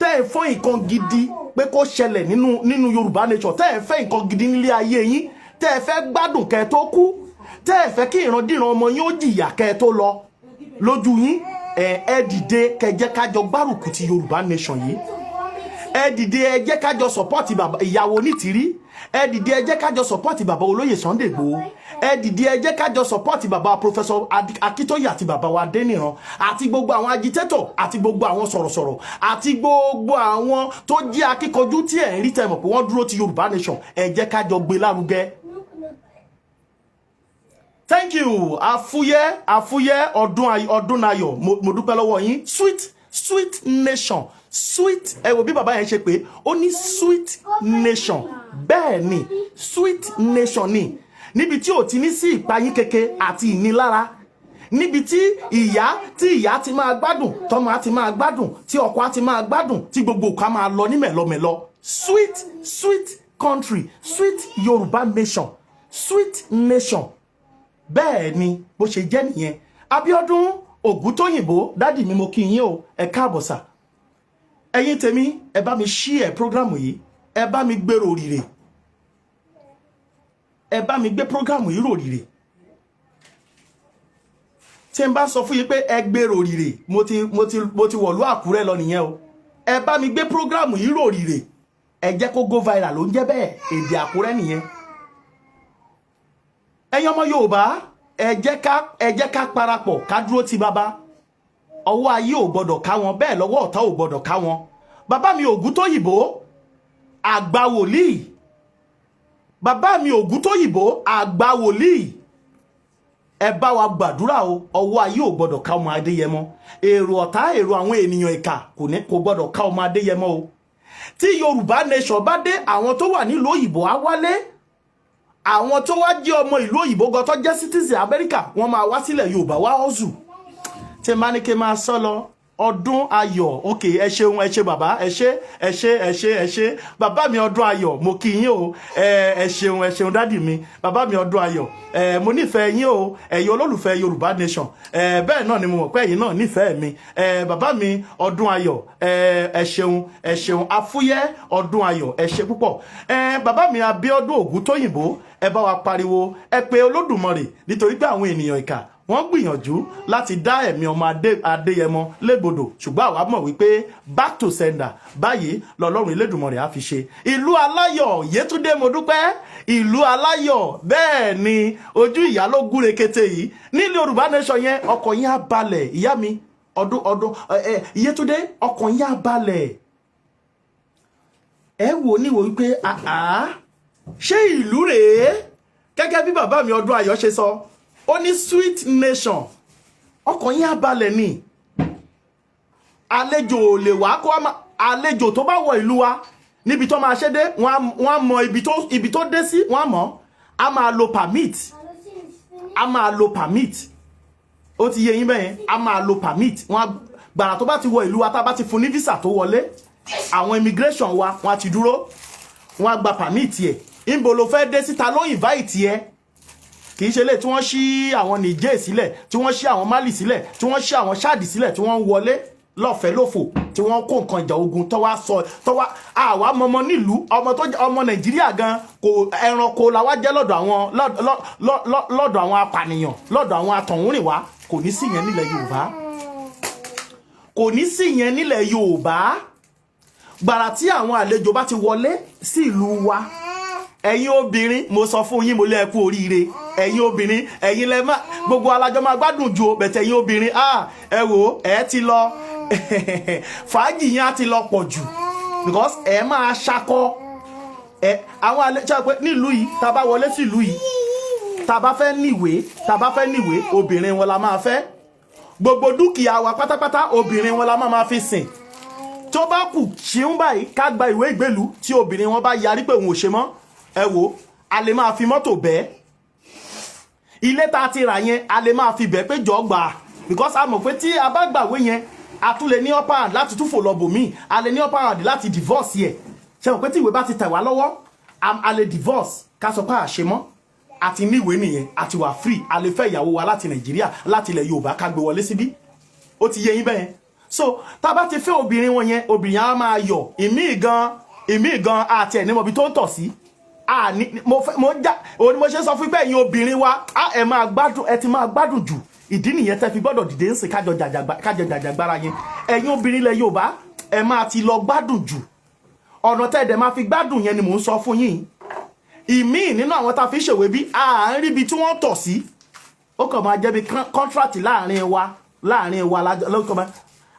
tẹ́ ẹ fẹ́ nǹkan gidi pé kó ṣẹlẹ̀ nínú Yorùbá Nation, tẹ́ ẹ fẹ́ nǹkan gidi nílé ayé yín, tẹ́ ẹ fẹ́ gbádùn kẹ́ ẹ tó kú, tẹ́ ẹ fẹ́ kí ìrandíran ọmọ yín ó jìyà kẹ́ ẹ tó lọ lójú yín, ẹ dìde, kẹ́ jẹ́ ká jọ gbárùkù ti Yorùbá Nation yìí. Ẹ dìde, ẹ jẹ́ ká jọ support bàbá ìyàwó Onítìrí. Ẹ dìde, ẹ jẹ́ ká jọ support bàbá olóyè Sunday Igboho. Ẹ dìde, ẹ jẹ́ ká jọ support bàbá Professor Akíntóyè àti bàbá wa Adéníran àti gbogbo àwọn agitator àti gbogbo àwọn sọ̀rọ̀sọ̀rọ̀ àti gbogbo àwọn tó jẹ́ akíkanjú tí ẹ̀ ń rí, tẹ̀ mọ̀ pé wọ́n dúró ti Yorùbá Nation. Ẹ jẹ́ ká jọ gbé lárugẹ. Thank you. Àfúyẹ́, àfúyẹ́ ọdún, ọdúnayọ̀, mo dúpẹ́ lọ́wọ́ yín. Sweet, sweet nation, sweet. Ẹ wo bí bàbá yẹn ṣe pé ó ní sweet nation. Bẹ́ẹ̀ ni, sweet nation ni, níbi tí ò ti ní sí ìpayín keke àti ìnilára, níbi tí ìyá ti máa gbádùn, tọmọ á ti máa gbádùn, tí ọkọ á ti máa gbádùn, tí gbogbo nǹkan á máa lọ ní mẹ̀lọmẹ̀lọ. Sweet, sweet country, sweet Yorùbá nation, sweet nation. Bẹ́ẹ̀ ni, bó ṣe jẹ́ nìyẹn. Abíọ́dún Ògúntóyìnbó, daddy mi, mo kí yín o, ẹ káàbọ̀ sà. Ẹ̀yin tèmi, ẹ bá mi share program yìí, ẹ bá mi gbèrò rírè, ẹ bá mi gbé program yìí rò rírè. Tí n bá sọ fún yín pé ẹ gbèrò rírè, mo ti wọ̀lú Àkúrẹ́ lọ nìyẹn o. Ẹ bá mi gbé program yìí rò rírè, ẹ jẹ́ kó go viral ló ń jẹ́ bẹ́ẹ̀, èdè Àkúrẹ́ nìyẹn. Ẹ̀yin ọmọ Yorùbá, ẹ jẹ́ ká parapọ̀, ká dúró ti bàbá. Ọwọ́ ayé ò gbọ́dọ̀ ká wọn, bẹ́ẹ̀ lọ́wọ́ ọ̀tá ò gbọ́dọ̀ ká wọn. Bàbá mi Ògúntóyìnbó, àgbà wòlíì, bàbá mi Ògúntóyìnbó, àgbà wòlíì, ẹ bá wa gbàdúrà o. Ọwọ́ ayé ò gbọ́dọ̀ ká ọmọ Adéyẹmọ. Èrò ọ̀tá, èrò àwọn ènìyàn ìkà kò gbọ́dọ̀ ká ọmọ Adéyẹmọ o. Tí Yorùbá Nation bá dé, àwọn tó wà nílùú òyìnbó á wálé. Àwọn tó wá jẹ́ ọmọ ìlú òyìnbó gan, tó jẹ́ citizen Amẹ́ríkà, wọ́n máa wá sílẹ̀ Yorùbá wá ọ̀zù. Tí n bá ní kí n máa sọ lọ, Ọdún Ayọ̀. Ok, ẹ ṣeun, ẹ ṣe bàbá, ẹ ṣe, ẹ ṣe, ẹ ṣe, ẹ ṣe, bàbá mi Ọdún Ayọ̀. Mo kí yín o. Ẹ ṣeun, ẹ ṣeun, daddy mi, bàbá mi Ọdún Ayọ̀. Mo nífẹ̀ẹ́ yín o, ẹ̀yin olólùfẹ́ Yorùbá Nation. Bẹ́ẹ̀ náà ni mo mọ̀ pé ẹ̀yin náà nífẹ̀ẹ́ mi. Bàbá mi Ọdún Ayọ̀, ẹ ṣeun, ẹ ṣeun. Afúyẹ́ Ọdún Ayọ̀, ẹ ṣe púpọ̀. Bàbá mi Abíọ́dún Ògúntóyìnbó, ẹ bá wa pariwo, ẹ pé Olódùmarè, nítorí pé àwọn ènìyàn ìkà, wọ́n gbìyànjú láti dá ẹ̀mí ọmọ Adéyẹmọ légbodò, ṣùgbọ́n àwa mọ̀ wípé back to sender báyìí lọ́lọ́run Elédùmarè á fi ṣe. Ìlú Aláyọ̀, Yétúndé Modúpẹ́, ìlú aláyọ̀. Bẹ́ẹ̀ ni, ojú ìyá ló gúnre kété yìí nílẹ̀ Yorùbá Nation yẹn. Ọkàn yín á balẹ̀, ìyá mi ọdún ọdún ẹ Yétúndé, ọkàn yín á balẹ̀. Ẹ wò níwò wípé àá, ṣé ìlú rèé? Gẹ́gẹ́ bí bàbá mi Ọdún Ayọ̀ ṣe sọ, ó ní sweet nation. Ọkàn yín á balẹ̀ ni. Àlejò ò lè wá kó àlejò tó bá wọ ìlú wa, níbi tó máa ṣe dé, wọ́n á mọ ibi tó dé sí, wọ́n á mọ̀. Á máa lo permit, á máa lo permit. Ó ti yé yín bẹ́yẹn? Á máa lo permit. Wọ́n á gbàrà tó bá ti wọ ìlú wa, tá a bá ti fún ní visa tó wọlé, àwọn immigration wa, wọ́n á ti dúró, wọ́n á gba permit ẹ̀. Níbo ló fẹ́ dé síta ló invite ẹ? Kì í ṣe lè tí wọ́n ṣí àwọn Niger sílẹ̀, tí wọ́n ṣí àwọn Mali sílẹ̀, tí wọ́n ṣí àwọn Chad sílẹ̀, tí wọ́n ń wọlé lọ́fẹ̀ẹ́ lófò, tí wọ́n kó nǹkan ìjà ogun tó wá sọ tó wá àwa mọmọ nílùú. Ọmọ tó jẹ́ ọmọ Nàìjíríà gan kò, ẹranko la wá jẹ́ lọ́dọ̀ àwọn apànìyàn, lọ́dọ̀ àwọn atọ̀húnrìnwá. Kò ní sí yẹn nílẹ̀ Yorùbá, kò ní sí yẹn nílẹ̀ Yorùbá. Gbàrà tí àwọn àlejò bá ti wọlé sí ìlú wa, ẹ̀yin obìnrin, mo sọ fún yín, mo lé, ẹ kú oríire. Ẹ̀yin obìnrin, ẹ̀yin lẹ má gbogbo alájọ máa gbádùn ju o bẹ̀tẹ̀. Ẹ̀yin obìnrin, ah, ẹ wò, ẹ ti lọ fàájì yẹn á ti lọ pọ̀ jù, because ẹ máa ṣakọ ẹ. Àwọn àlejò pé nílùú yìí, tá a bá wọlé sí ìlú yìí, tá a bá fẹ́ níwèé, tá a bá fẹ́ níwèé, obìnrin wọn la máa fẹ́. Gbogbo dúkìá wa pátápátá, obìnrin wọn la máa fi sìn. Tó bá kù ṣeun báyìí ká gba ìwé ìgbélú, tí obìnrin wọn bá yarí pé òun ò ṣe mọ́, ẹ wò, a lè máa fi mọ́tò bẹ́ẹ̀. Ilé tá a ti rà yẹn, a lè máa fi bẹ́ẹ̀ pé jọ gbà, because a mọ̀ pé tí a bá gbàwé yẹn, a tún lè ní upper hand láti tún fò lọ bòmíì, a lè ní upper hand láti divorce yẹ. Ṣe mọ̀ pé tí ìwé bá ti tẹ̀ wá lọ́wọ́, a lè divorce, ká sọ pé a ṣe mọ́. Àti níwèé nìyẹn, àti wà free. A lè fẹ́ ìyàwó wa láti Nàìjíríà, láti ilẹ̀ Yorùbá, ká gbé wọlé síbí. Ó ti yé yín bẹ́yẹn? So tá a bá ti fẹ́ obìnrin wọn yẹn, obìnrin á máa yọ̀. Ìmíì gan, ìmíì gan, àti ẹ̀ ní mọ̀bí tó ń tọ̀ sí. Àní mo fẹ́ mo já òun ni mo ṣe sọ fún pé ẹ̀yin obìnrin wa á, ẹ máa gbádùn, ẹ ti máa gbádùn jù. Ìdí nìyẹn tẹ́ fi gbọ́dọ̀ dìde ń sìn, kájọ jàjàgbára yẹn. Ẹ̀yin obìnrin ilẹ̀ Yorùbá, ẹ máa ti lọ gbádùn jù. Ọ̀nà tẹ́ ẹ dẹ̀ máa fi gbádùn yẹn ni mò ń sọ fún yín. Ìmíì nínú àwọn tá a fi ṣèwé bí à ń ríbi tí wọ́n tọ̀ sí, ó kàn máa jẹ́ bí contract láàrin wa lọ́kàn máa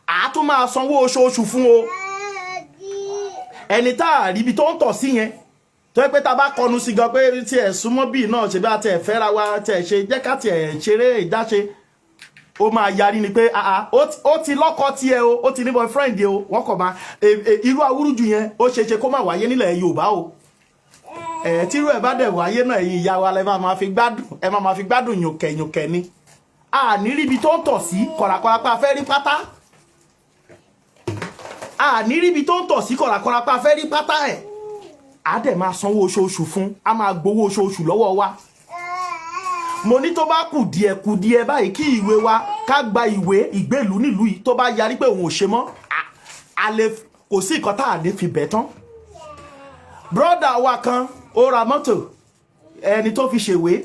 à tún máa sanwó oṣooṣù fún o. Ẹni tá a ríbi tó ń tọ̀ sí yẹn, tó yẹ pé tá a bá kọnu sí gan pé tí ẹ̀ súnmọ́ bíi náà ṣe, bí a tiẹ̀ fẹ́ra wa, tiẹ̀ ṣe jẹ́ ká tiẹ̀ ṣeré ìdáṣe, ó máa yarí ni pé ah ah, ó ti lọ́kọ tiẹ̀ o, ó ti ní boyfriend o. Wọ́n kàn máa irú awúrúju yẹn, ó ṣeé ṣe kó má wáyé nílẹ̀ Yorùbá o. Ẹ̀ tírú ẹ̀ bá dẹ̀ wáyé náà, ẹ̀yin ìyá wa lẹ máa fi gbádùn, ẹ máa fi gbádùn yùnkẹ̀ yùnkẹ̀ ni. A ní ríbi tó ń tọ̀ sí kọ̀ràkọ̀rà pa fẹ́ rí pátá, a ní ríbi tó ń tọ̀ sí kọ̀ràkọ̀rà pa fẹ́ rí pátá ẹ̀. A dẹ̀ máa sanwó oṣooṣù fún, a máa gbowó oṣooṣù lọ́wọ́ wa. Mo ní tó bá kù díẹ̀ kù díẹ̀ báyìí kí ìwé wa, ká gba ìwé ìgbélú nílùú yìí, tó bá yarí pé òun ò ṣe mọ́, a lè, kò sí nǹkan tá a lè fi bẹ̀ tán. Brother wa kan, ó ra mọ́tò. Ẹni tó fi ṣèwé,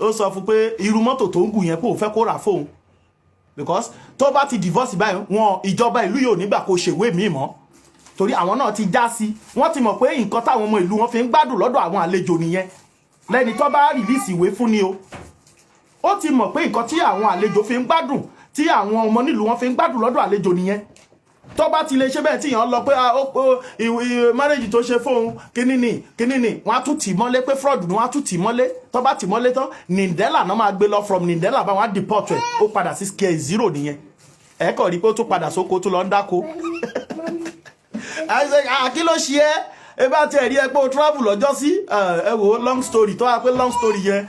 ó sọ fún pé irú mọ́tò tó ń gùn yẹn, pé òun fẹ́ kó rà fóun, because tó bá ti divorce báyìí, wọn ìjọba ìlú yóò nígbà kó ṣèwé míì mọ́, torí àwọn náà ti já sí. Wọ́n ti mọ̀ pé nǹkan táwọn ọmọ ìlú wọn fi ń gbádùn lọ́dọ̀ àwọn àlejò nìyẹn. Lẹ́ni tó bá release ìwé fún ni o, ó ti mọ̀ pé nǹkan tí àwọn àlejò fi ń gbádùn, tí àwọn ọmọ nílùú wọn fi ń gbádùn lọ́dọ̀ àlejò nìyẹn. Tó bá ti lè ṣe bẹ́ẹ̀, tí èèyàn lọ pé ah, ó marriage tó ṣe fóun, kíní ni kíní ni, wọ́n á tún tì mọ́lé pé fraud ni. Wọ́n á tún tì mọ́lé. Tó bá tì mọ́lé tán, Nìndẹ́là náà máa gbé lọ. From Nìndẹ́là bá wọn á deport ẹ̀, ó padà sí square zero nìyẹn. Ẹ kàn rí pé ó tún padà sóko tó lọ ń dáko. Ah, kí ló ṣe ẹ́? Ẹ bá tiẹ̀ rí ẹ pé o travel lọ́jọ́ sí. Ẹ wò ó, long story tó wá pé long story yẹn,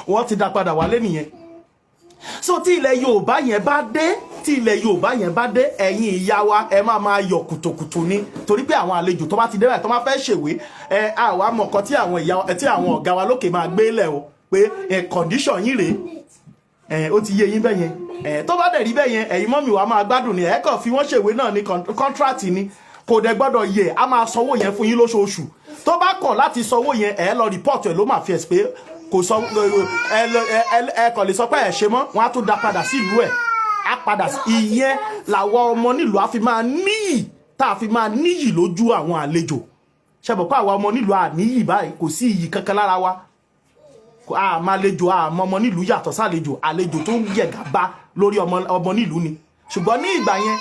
wọ́n ti dá padà wálé nìyẹn. So tí ilẹ̀ Yorùbá yẹn bá dé, tí ilẹ̀ Yorùbá yẹn bá dé, ẹ̀yin ìyá wa, ẹ máa máa yọ̀ kùtùkùtù ni, torí pé àwọn àlejò tó bá ti dé báyìí, tó máa fẹ́ ṣèwé ẹ, àwa mọ̀ nǹkan tí àwọn ìyá tí àwọn ọ̀gá wa lókè máa gbé lẹ̀ o, pé ẹ condition yín rèé. Ẹ ó ti yé yín bẹ́ẹ̀ yẹn. Ẹ tó bá dẹ̀ rí bẹ́ẹ̀ yẹn, ẹ̀yin mummy wa máa gbádùn ni. Ẹ kàn fi wọ́n ṣèwé náà ní contract ni, kò dẹ̀ gbọ́dọ̀ yẹ. A máa sanwó yẹn fún yín lóṣooṣù. Tó bá kọ̀ láti sanwó yẹn, ẹ lọ report ẹ̀ ló máa fi ẹ̀ pé kò sọ. Ẹ ẹ kàn lè sọ pé ẹ ṣe mọ́, wọ́n á tún dá padà sí ìlú ẹ̀, á padà sí. Ìyẹn làwọn ọmọ nílùú á fi máa níyì, tá a fi máa níyì lójú àwọn àlejò. Ṣe bọ̀ pé àwa ọmọ nílùú àníyì báyìí, kò sí iyì kankan lára wa. Àmọ́ àlejò, àmọ́ ọmọ nílùú yàtọ̀ sálejò. Àlejò tó ń yẹ gàba lórí ọmọ nílùú ni. Ṣùgbọ́n ní ìgbà yẹn,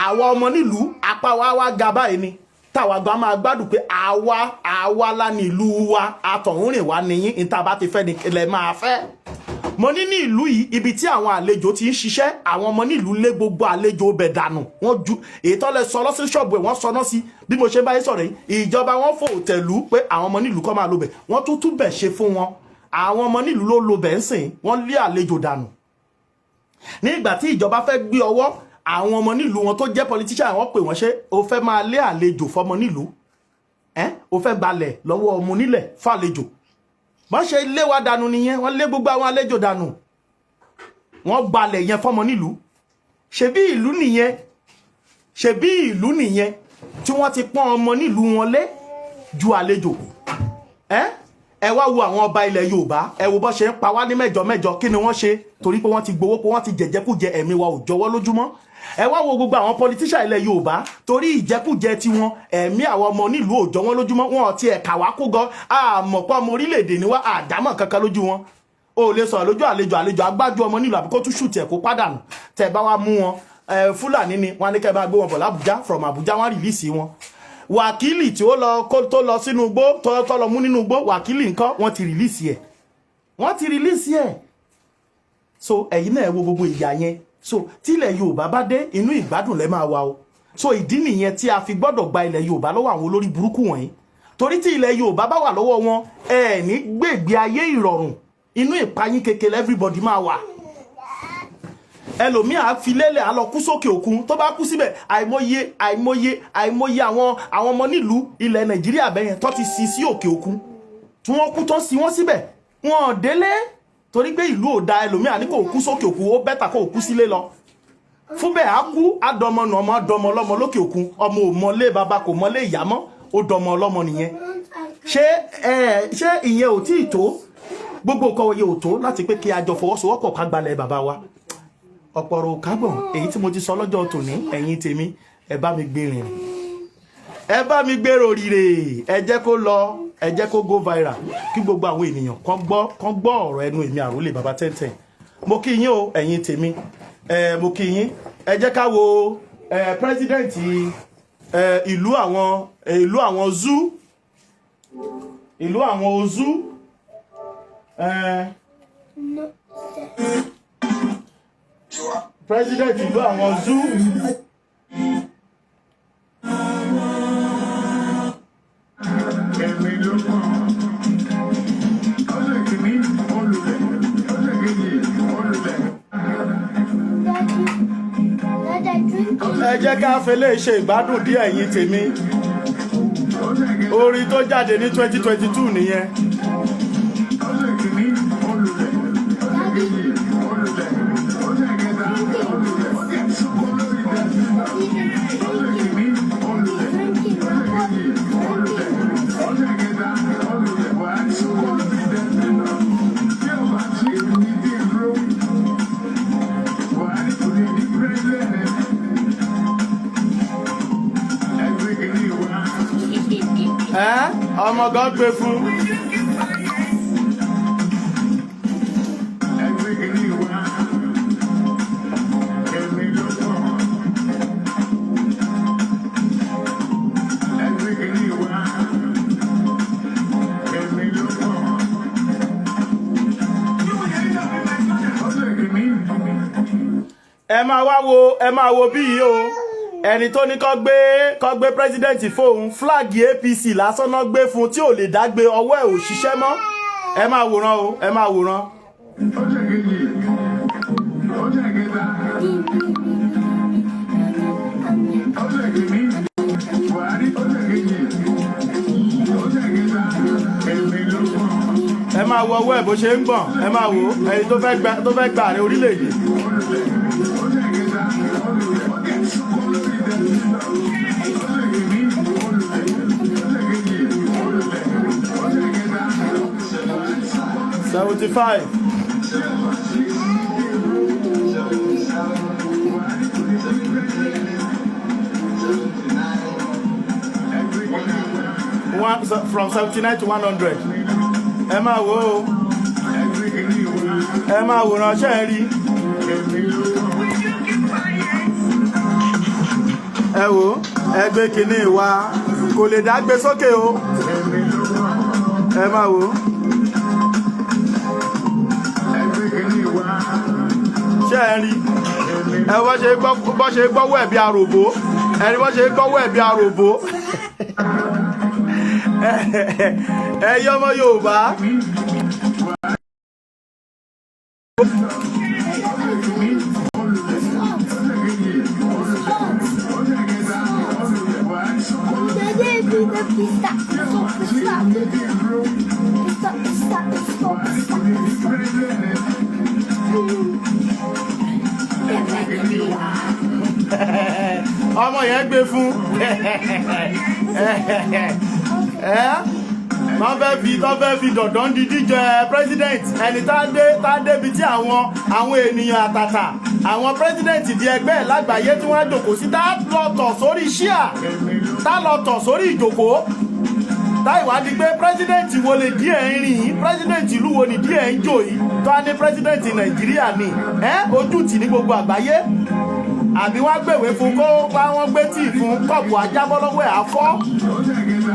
àwa ọmọ nílùú, apá wa wá ga báyìí ni, táwa gba máa gbádùn pé àwa la nílùú wa, àtọ̀húnrìn wa nìyí, níta bá ti fẹ́ ni ilẹ̀ máa fẹ́. Mo ní ní ìlú yìí, ibi tí àwọn àlejò ti ń ṣiṣẹ́, àwọn ọmọ nílùú lé gbogbo àlejò bẹ̀ dànù. Wọ́n ju èyí tó lẹ sọ lọ́sí ṣọ́ọ̀bù ẹ̀, wọ́n sọ náà sí. Bí mo ṣe bá yín sọ̀rọ̀ yìí, ìjọba wọn fò tẹ̀lú pé àwọn ọmọ nílùú kọ́ máa lo bẹ̀. Wọ́n tún tún bẹ̀ ṣe fún wọn. Àwọn ọmọ nílùú ló lo bẹ̀ ń sìn. Wọ́n lé àlejò dànù. Ní ìgbà tí ìjọba fẹ́ gbé ọwọ́, àwọn ọmọ nílùú wọn tó jẹ́ politician, wọ́n pè wọ́n, ṣé o fẹ́ máa lé àlejò fọmọ nílùú ẹ́? O fẹ́ gbalẹ̀ lọ́wọ́ ọmọ onílẹ̀ fàlejò? Wọ́n ṣe lé wa dànù nìyẹn. Wọ́n lé gbogbo àwọn àlejò dànù, wọ́n gbalẹ̀ yẹn fọmọ nílùú. Ṣebí ìlú nìyẹn? Ṣebí ìlú nìyẹn tí wọ́n ti pọ́n ọmọ nílùú wọn lé ju àlejò ẹ́? Ẹ wá wo àwọn ọba ilẹ̀ Yorùbá, ẹ wo bó ṣe ń pa wá ní mẹ́jọ mẹ́jọ. Kí ni wọ́n ṣe? Torí pé wọ́n ti gbowó, pé wọ́n ti jẹ̀jẹ̀kújẹ, ẹ̀mí wa ò jọwọ́ lójúmọ́. Ẹ wá wo gbogbo àwọn politician ilẹ̀ Yorùbá, torí ìjẹkújẹ tiwọn, ẹ̀mí àwọn ọmọ nílùú ò jọ wọ́n lójúmọ́. Wọn ò tiẹ̀ kà wá kó gan, àmọ̀ pé ọmọ orílẹ̀-èdè ni wá, àdámọ̀ kankan lójú wọn. O lè sọ̀rọ̀ lójú àlejò, àlejò agbájú ọmọ nílùú, àbí kó tún ṣùtì ẹ̀ kó pàdánù. Tẹ̀ bá wá mú wọn, Fúlàní ni wọn ní kẹ́ bá gbé wọn bọ̀ l'Àbújá. From Àbújá, wọn release wọn. Wákìlì tí ó lọ kó tó lọ sínú igbó, tó lọ mú nínú igbó, wákìlì nǹkan, wọ́n ti release ẹ̀, wọ́n ti release ẹ̀. So ẹ̀yin náà, ẹ wo gbogbo ìyà yẹn. So tílẹ̀ Yorùbá bá dé, inú ìgbádùn lẹ máa wà o. So ìdí nìyẹn tí a fi gbọ́dọ̀ gba ilẹ̀ Yorùbá lọ́wọ́ àwọn olórí burúkú wọ̀nyí, torí tí ilẹ̀ Yorùbá bá wà lọ́wọ́ wọn, ẹ ní gbègbè ayé ìrọ̀rùn, inú ìpayín kékeré everybody máa wà. Ẹlòmíà á fi lélẹ̀, á lọ kú sókè òkun. Tó bá kú síbẹ̀, àìmọye, àìmọye, àìmọye àwọn ọmọ nílùú ilẹ̀ Nàìjíríà bẹ́yẹn tó ti sí sí òkè òkun, tí wọ́n kú tán sí wọ́n síbẹ̀, wọn ò délé, torí pé ìlú ò da. Ẹlòmíà ní kò kú sókè òkun, ó better kó kú sílé lọ. Fún bẹ́ẹ̀, á kú, á dọmọ nù, ọmọ á dọmọ ọlọ́mọ lókè òkun. Ọmọ ò mọlé bàbá, kò mọlé ìyá mọ́, ó dọmọ ọlọ́mọ nìyẹn. Ṣé ẹ ṣé ìyẹn ò tí ì tó? Gbogbo nǹkan yẹn ò tó láti pé kí a jọ fọwọ́sowọ́pọ̀ ká gbalẹ̀ bàbá wa? Ọ̀pọ̀ ọ̀rọ̀ kágbọ̀n èyí tí mo ti sọ lọ́jọ́ tòní. Ẹ̀yin tèmi, ẹ bá mi gbé rìnrìn, ẹ bá mi gbèrò rírè, ẹ jẹ́ kó lọ, ẹ jẹ́ kó go viral, kí gbogbo àwọn ènìyàn kán gbọ́ ọ̀rọ̀ ẹnu èmi, àrólé bàbá tẹ́ntẹ́n. Mo kí yín o, ẹ̀yin tèmi, ẹ mo kí yín. Ẹ jẹ́ ká wo ẹ president ẹ ìlú àwọn zoo, ìlú àwọn ozu ẹ No. president ìlú àwọn zoo. Èmi ló kàn. Ọ̀sẹ̀ kìíní olùlẹ̀, ọ̀sẹ̀ kejì olùlẹ̀. Daddy. Daddy, drink it. Ẹ jẹ́ ká fẹlẹ́ ṣe ìgbádùn díẹ̀, ẹ̀yin tèmi. Ọ̀sẹ̀ kejì Orin tó jáde ní 2022 nìyẹn. Ọ̀sẹ̀ kìíní olùlẹ̀, ọ̀sẹ̀ kejì olùlẹ̀, ọ̀sẹ̀ kẹta olùlẹ̀. Ó ti sunkún lórí dẹ́sí. Ọ̀sẹ̀ kìíní olùlẹ̀, ọ̀sẹ̀ kejì olùlẹ̀, ọ̀sẹ̀ kẹta olùlẹ̀. Wàá sunkún lórí dẹ́sí náà. Tí o bá sí ní tí dúró, wàá ní kò ní di president. Ẹgbẹ́ kìíní wá. Ẹ ọmọ gan gbé fún. Ẹgbẹ́ kìíní wá. Èmi ló kàn. Ẹgbẹ́ kìíní wá. Èmi ló kàn. Ọ̀sẹ̀ kìíní. Ẹ máa wá wo, ẹ máa wo bí yìí o. Ẹni tó ní kọ́ gbé president fóun, flag APC lásán náà gbé fún, tí ò lè dágbé, ọwọ́ ẹ̀ ò ṣiṣẹ́ mọ́. Ẹ máa wòran o, ẹ máa wòran. Ọ̀sẹ̀ kejì. Máa wo ọwọ́ ẹ̀ bó ṣe ń gbọ̀n. Ẹ máa wo ẹni tó fẹ́ gba ààrẹ orílẹ̀-èdè. 75. One from 79 to 100. Ẹ máa wo o, ẹ máa wòran, ṣẹ́ ẹ rí? Ẹ wò, ẹ gbé kinní wa, kò lè dá gbé sókè o. Ẹ máa wò, ṣé ẹ rí? Ẹ bọ́ ṣe gbọ́wọ́ ẹ̀ bí aròbó, ẹni bọ́ ṣe gbọ́wọ́ ẹ̀ bí aròbó. Ẹ yọ ọmọ Yorùbá. Daddy, stop, stop, stop. Stop, stop, stop, stop, stop. Ọmọ yẹn gbé fún ẹ. Wọ́n fẹ́ fi dọ̀dọ̀ ń di díjẹ president. Ẹni tá a débi tí àwọn ènìyàn àtàtà, àwọn president di ẹgbẹ́ ẹ̀ lágbàáyé tí wọ́n á jòkó sí, tá a lọ tọ̀ sórí ṣíà, tá a lọ tọ̀ sórí ìjòkó, tá ìwádìí pé president wo lè díẹ̀ ń rìn yìí, president ìlú wo ni díẹ̀ ń jò yìí, tó a ní president Nàìjíríà ni ẹ ojú tì ní gbogbo àgbáyé. Àbí wọ́n gbèwé fún kó wá, wọ́n gbé tíì fún, kọ́ọ̀pù ajábọ́ lọ́wọ́ ẹ̀ afọ́,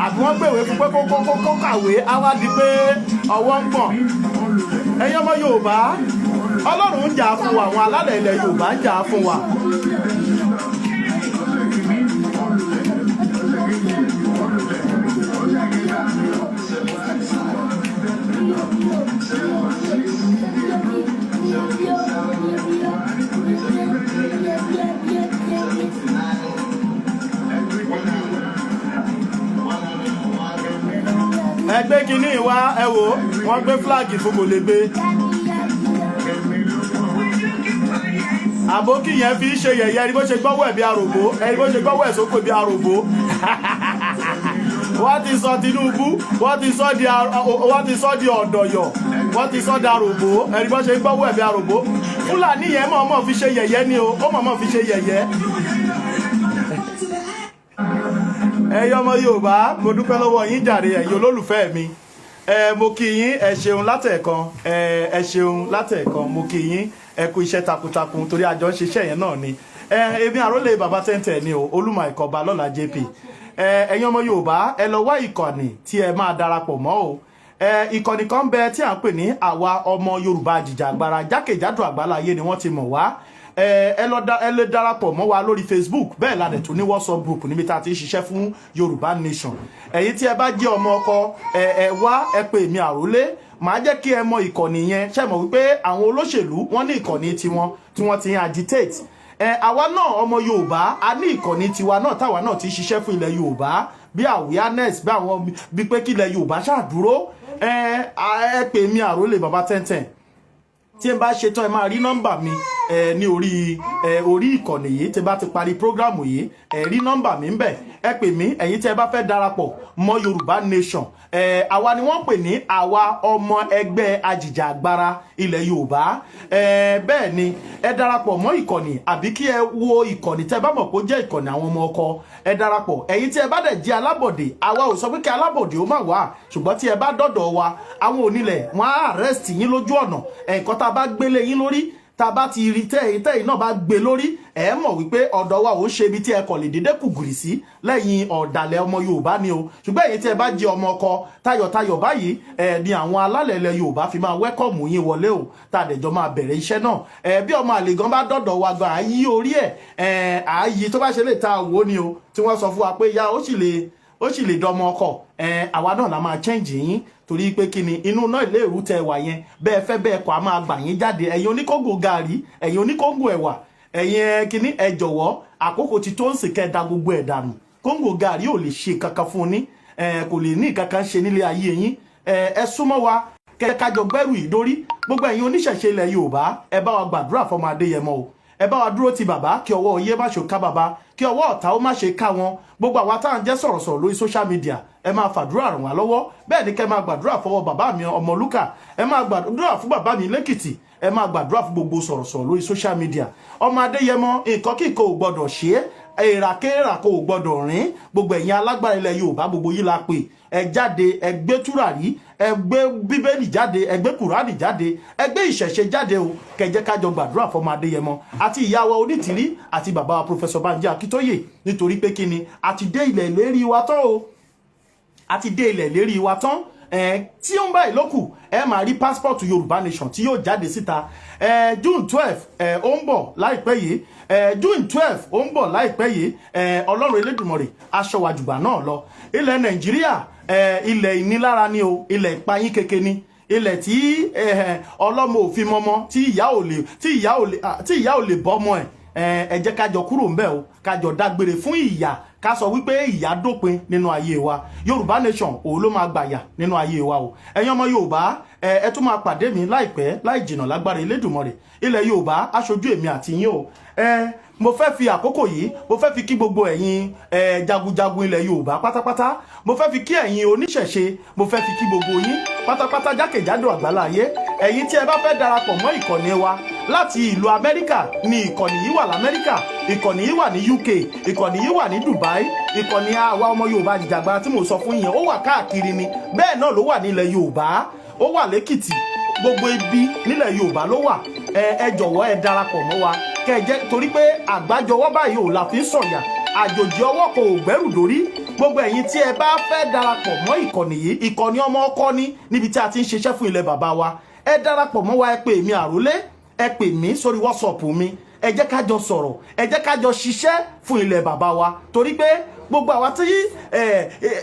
àbí wọ́n gbèwé fún pé kó kàwé, á wá di pé ọwọ́ ń gbọ̀n. Ẹ̀yin ọmọ Yorùbá, Ọlọ́run ń jà fún wa, àwọn alálẹ̀ ilẹ̀ Yorùbá ń jà fún wa. Ẹ gbé kinní wá. Ẹ wò, wọ́n gbé flag fún, kò lè gbé. Àbókì yẹn fi ń ṣe yẹ̀yẹ́. Ẹni bó ṣe gbọ́wọ́ ẹ̀ bí aròbó, ẹni bó ṣe gbọ́wọ́ ẹ̀ sókè bí aròbó. Wọ́n ti sọ Tinubu, wọ́n ti sọ di ọ̀dọ̀yọ̀, wọ́n ti sọ di aròbó. Ẹni bó ṣe gbọ́wọ́ ẹ̀ bí aròbó. Fúlàní yẹn mọ̀ọ́mọ̀ fi ṣe yẹ̀yẹ́ ni o, ó mọ̀ọ́mọ̀ fi ṣe yẹ̀yẹ́. Ẹ̀yin ọmọ Yorùbá, mo dúpẹ́ lọ́wọ́ yín jàre. Ẹ̀yin olólùfẹ́ mi, ẹ mo kí yín, ẹ ṣeun látẹ̀ẹ̀kan, ẹ ṣeun látẹ̀ẹ̀kan. Mo kí yín, ẹ kú iṣẹ́ takuntakun, torí àjọ ń ṣiṣẹ́ yẹn náà ni. Ẹ èmi àrólé bàbá tẹ́ntẹ̀ ni o, Olúmọ ìkọba lọ́la JP. Ẹ ẹ̀yin ọmọ Yorùbá, ẹ lọ wá ìkànnì tí ẹ máa darapọ̀ mọ́ o. Ẹ ìkànnì kan bẹ tí à ń pè ní àwa ọmọ Yorùbá jìjàgbara jákèjádò àgbáláyé ni wọ́n ti mọ̀ wá. Ẹ lọ da, ẹ lè darapọ̀ mọ́ wa lórí Facebook. Bẹ́ẹ̀ la dẹ̀ tún ní WhatsApp group níbi tá a ti ń ṣiṣẹ́ fún Yorùbá Nation. Ẹ̀yin tí ẹ bá jẹ́ ọmọ ọkọ, ẹ wá, ẹ pè mí àrólé, màá jẹ́ kí ẹ mọ ìkànnì yẹn. Ṣe mọ̀ wípé àwọn olóṣèlú wọ́n ní ìkànnì tiwọn tí wọ́n ti ń agitate? Ẹ àwa náà ọmọ Yorùbá, a ní ìkànnì tiwa náà táwa náà ti ń ṣiṣẹ́ fún ilẹ̀ Yorùbá, bí awareness, bí àwọn bí pé kí ilẹ̀ Yorùbá ṣáà dúró. Ẹ ẹ pè mí àrólé bàbá tẹ́ntẹ́n. Tí n bá ṣetán, ẹ máa rí nọ́mbà mi ẹ ní orí ẹ orí ìkànnì yìí. Tí n bá ti parí program yìí, ẹ rí nọ́mbà mi ń bẹ̀, ẹ pè mí. Ẹ̀yin tí ẹ bá fẹ́ darapọ̀ mọ́ Yorùbá Nation, ẹ àwa ni wọ́n pè ní àwa ọmọ ẹgbẹ́ ajìjàgbara ilẹ̀ Yorùbá. Ẹ bẹ́ẹ̀ ni, ẹ darapọ̀ mọ́ ìkànnì, àbí kí ẹ wo ìkànnì tẹ́ bá mọ̀ pé ó jẹ́ ìkànnì àwọn ọmọ ọkọ, ẹ darapọ̀. Ẹ̀yin tí ẹ bá dẹ̀ jẹ́ alábọ̀dé, àwa ò sọ pé kí alábọ̀dé ó má wà, ṣùgbọ́n tí ẹ bá dọ̀dọ̀ wa, àwọn onílẹ̀ wọn á arrest yín lójú ọ̀nà. Ẹ̀ǹkan tá a bá gbélé yín lórí, tá a bá ti rí tẹ́yìn náà bá gbé lórí, ẹ mọ̀ wípé ọ̀dọ̀ wa ò ń ṣe ibi tí ẹ kọ̀ lè dédé kùgùrì sí lẹ́yìn ọ̀dàlẹ̀ ọmọ Yorùbá ni o. Ṣùgbọ́n èyí tí ẹ bá jẹ́ ọmọ ọkọ, tayọ̀tayọ̀ báyìí ẹ ní àwọn alálẹ̀ ilẹ̀ Yorùbá fi máa welcome yín wọlé o, tá a dẹ̀jọ́ máa bẹ̀rẹ̀ iṣẹ́ náà. Ẹ bí ọmọ àlè gan bá dọ̀dọ̀ wa gan, à yí orí ẹ̀ ẹ à yí tó bá ṣe lè ta òwò ni o, tí wọ́n sọ fún wa pé ya ó sì lè dọmọ ọkọ ẹ, àwa náà la máa change yín, torí pé kí ni inú náà ilé ìrú tẹ wà yẹn, bẹ́ẹ̀ fẹ́ bẹ́ẹ̀ kọ́, a máa gbà yín jáde. Ẹ̀yin oníkóńgò gàrí, ẹ̀yin oníkóńgò ẹ̀wà, ẹ̀yin ẹ kíní, ẹ jọ̀wọ́, àkókò ti tó ń sìn kẹ́ da gbogbo ẹ̀ dànù. Kóńgò gàrí ò lè ṣe kankan fún ní ẹ, kò lè ní kankan ṣe nílé ayé yín. Ẹ súnmọ́ wa. Kẹ́ kájọ gbẹ́rù yìí dórí. Gbogbo ẹ̀yin oníṣẹ̀ṣe ilẹ̀ Yorùbá, ẹ bá wa gbàdúrà fọmọ Adéyẹmọ o. Ẹ bá wa dúró ti bàbá, kí ọwọ́ oyé má ṣe ká bàbá, kí ọwọ́ ọ̀tá ó má ṣe ká wọn. Gbogbo àwa tá à ń jẹ́ sọ̀rọ̀sọ̀rọ̀ lórí social media, ẹ máa fàdúrà ràn wá lọ́wọ́. Bẹ́ẹ̀ ni kẹ́ máa gbàdúrà fọwọ́ bàbá mi Ọmọlúkà, ẹ máa gbàdúrà fún bàbá mi lẹ́kìtì, ẹ máa gbàdúrà fún gbogbo sọ̀rọ̀sọ̀rọ̀ lórí social media. Ọmọ Adéyẹmọ, nǹkan kíkọ ò gbọdọ̀ ṣe é, èràkéèrà kò gbọdọ̀ rìn. Gbogbo ẹ̀yin alágbára ilẹ̀ Yorùbá, gbogbo yìí la pè. Ẹ jáde, ẹ gbé túràrí, ẹ gbé Bíbélì jáde, ẹ gbé Kùránì jáde, ẹ gbé ìṣẹ̀ṣe jáde o. Kẹjẹ kájọ gbàdúrà fọmọ Adéyẹmọ àti ìyá wa Onítìrí àti bàbá wa Professor Banji Akíntóyè. Nítorí pé kí ni? A ti dé ilẹ̀ ìlérí wa tán o, a ti dé ilẹ̀ ìlérí wa tán. Tí ó ń báyìí lókù, ẹ máa rí passport Yorùbá Nation tí yóò jáde síta June 12. Ó ń bọ̀ láìpẹ́ yìí. June 12, ó ń bọ̀ láìpẹ́ yìí. Ọlọ́run Elédùmarè aṣọ wàjùgbà náà lọ. Ilẹ̀ Nàìjíríà, ilẹ̀ ìnilára ni o, ilẹ̀ ìpayín keke ni, ilẹ̀ tí ọlọ́mọ òfin mọ́mọ́, tí ìyá ò lè bọ́mọ ẹ̀. Ẹ jẹ́ ká jọ kúrò ńbẹ̀ o, ká jọ dágbére fún ìyà, ká sọ wípé ìyà dópin nínú ayé wa. Yorùbá Nation, òun ló máa gbàyà nínú ayé wa o. Ẹ̀yin ọmọ Yorùbá, ẹ tún máa pàdé mi láìpẹ́ láì jìnnà lágbára Elédùmarè. Ilẹ̀ Yorùbá aṣojú èmi àti yín o. Mo fẹ́ fi àkókò yìí, mo fẹ́ fi kí gbogbo ẹ̀yin jagunjagun ilẹ̀ Yorùbá pátápátá. Mo fẹ́ fi kí ẹ̀yin oníṣẹ̀ṣe. Mo fẹ́ fi kí gbogbo yín pátápátá jákèjádò àgbáláyé. Ẹ̀yin tí ẹ bá fẹ́ darapọ̀ mọ́ ìkànnì wa láti ìlú Amẹ́ríkà ní, ìkànnì yìí wà lamẹ́ríkà, ìkànnì yìí wà ní UK, ìkànnì yìí wà ní Dubai. Ìkànnì àwa ọmọ Yorùbá jìjàgbara tí mo sọ fún yín, ó wà káàkiri ni. Bẹ́ẹ̀ náà ló wà nílẹ̀ Yorùbá, ó wà lẹ́kìtì, gbogbo ibi nílẹ̀ Yorùbá ló wà. Ẹ jọ̀wọ́, ẹ darapọ̀ mọ́ wa kẹ́ ẹ jẹ́, torí pé àgbájọwọ́ báyìí ò la fi ń sọ̀yà, àjòjì ọwọ́ kò gbẹ́rù dórí. Gbogbo ẹ̀yin tí ẹ bá fẹ́ darapọ̀ mọ́ ìkànnì yìí, ìkànnì ọmọ ọkọ ní níbi tí a ti ń ṣiṣẹ́ fún ilẹ̀ bàbá wa, ẹ darapọ̀ mọ́ wa. Ẹ pè mí àrólé, ẹ pè mí sórí WhatsApp mi. Ẹ jẹ́ ká jọ sọ̀rọ̀, ẹ jẹ́ ká jọ ṣiṣẹ́ fún ilẹ̀ bàbá wa, torí pé gbogbo àwa tí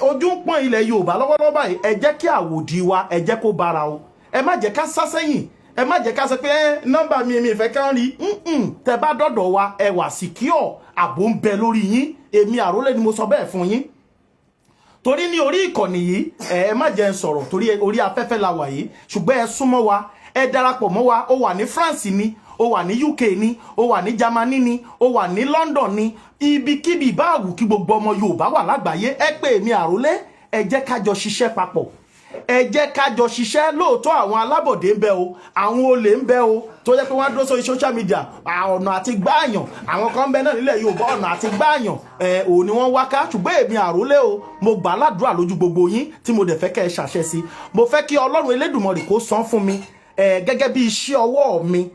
ojú ń pọ́n ilẹ̀ Yorùbá lọ́wọ́lọ́wọ́ báyìí, ẹ jẹ́ kí àwòdì wa, ẹ jẹ́ kó bára o. Ẹ má jẹ́ ká sá sẹ́yìn, ẹ má jẹ́ ká sọ pé ẹ nọ́mbà mi, èmi ìfẹ́ kán rí. Tẹ bá dọ̀dọ̀ wa, ẹ wà secure, ààbò ń bẹ lórí yín. Èmi àrólé ni mo sọ bẹ́ẹ̀ fún yín, torí ní orí ìkànnì yìí, ẹ má jẹ́ ń sọ̀rọ̀ torí orí afẹ́fẹ́ la wà yìí, ṣùgbọ́n ẹ súnmọ́ wa, ẹ darapọ̀ mọ́ wa. Ó wà ní France ni, ó wà ní UK ni, ó wà ní Germany ni, ó wà ní London ni, ibikíbi ìbáàwù kí gbogbo ọmọ Yorùbá wà lágbàáyé, ẹ pè mí àrólé. Ẹ jẹ́ ká jọ ṣiṣẹ́ papọ̀, ẹ jẹ́ ká jọ ṣiṣẹ́. Lóòótọ́, àwọn alábọ̀dé ń bẹ o, àwọn olè ń bẹ o, tó jẹ́ pé wọ́n á dúró sórí social media, ọ̀nà àti gbáàyàn. Àwọn kan ń bẹ náà nílẹ̀ Yorùbá, ọ̀nà àti gbáàyàn ẹ̀ òun ni wọ́n wá ká. Ṣùgbọ́n èmi àrólé o, mo gbà á ládùúrà lójú gbogbo yín tí mo dẹ̀ fẹ́ kẹ́ ẹ ṣàṣẹ sí. Mo fẹ́ kí Ọlọ́run Elédùmarè kó san fún mi gẹ́gẹ́ bí iṣẹ́ ọwọ́ mi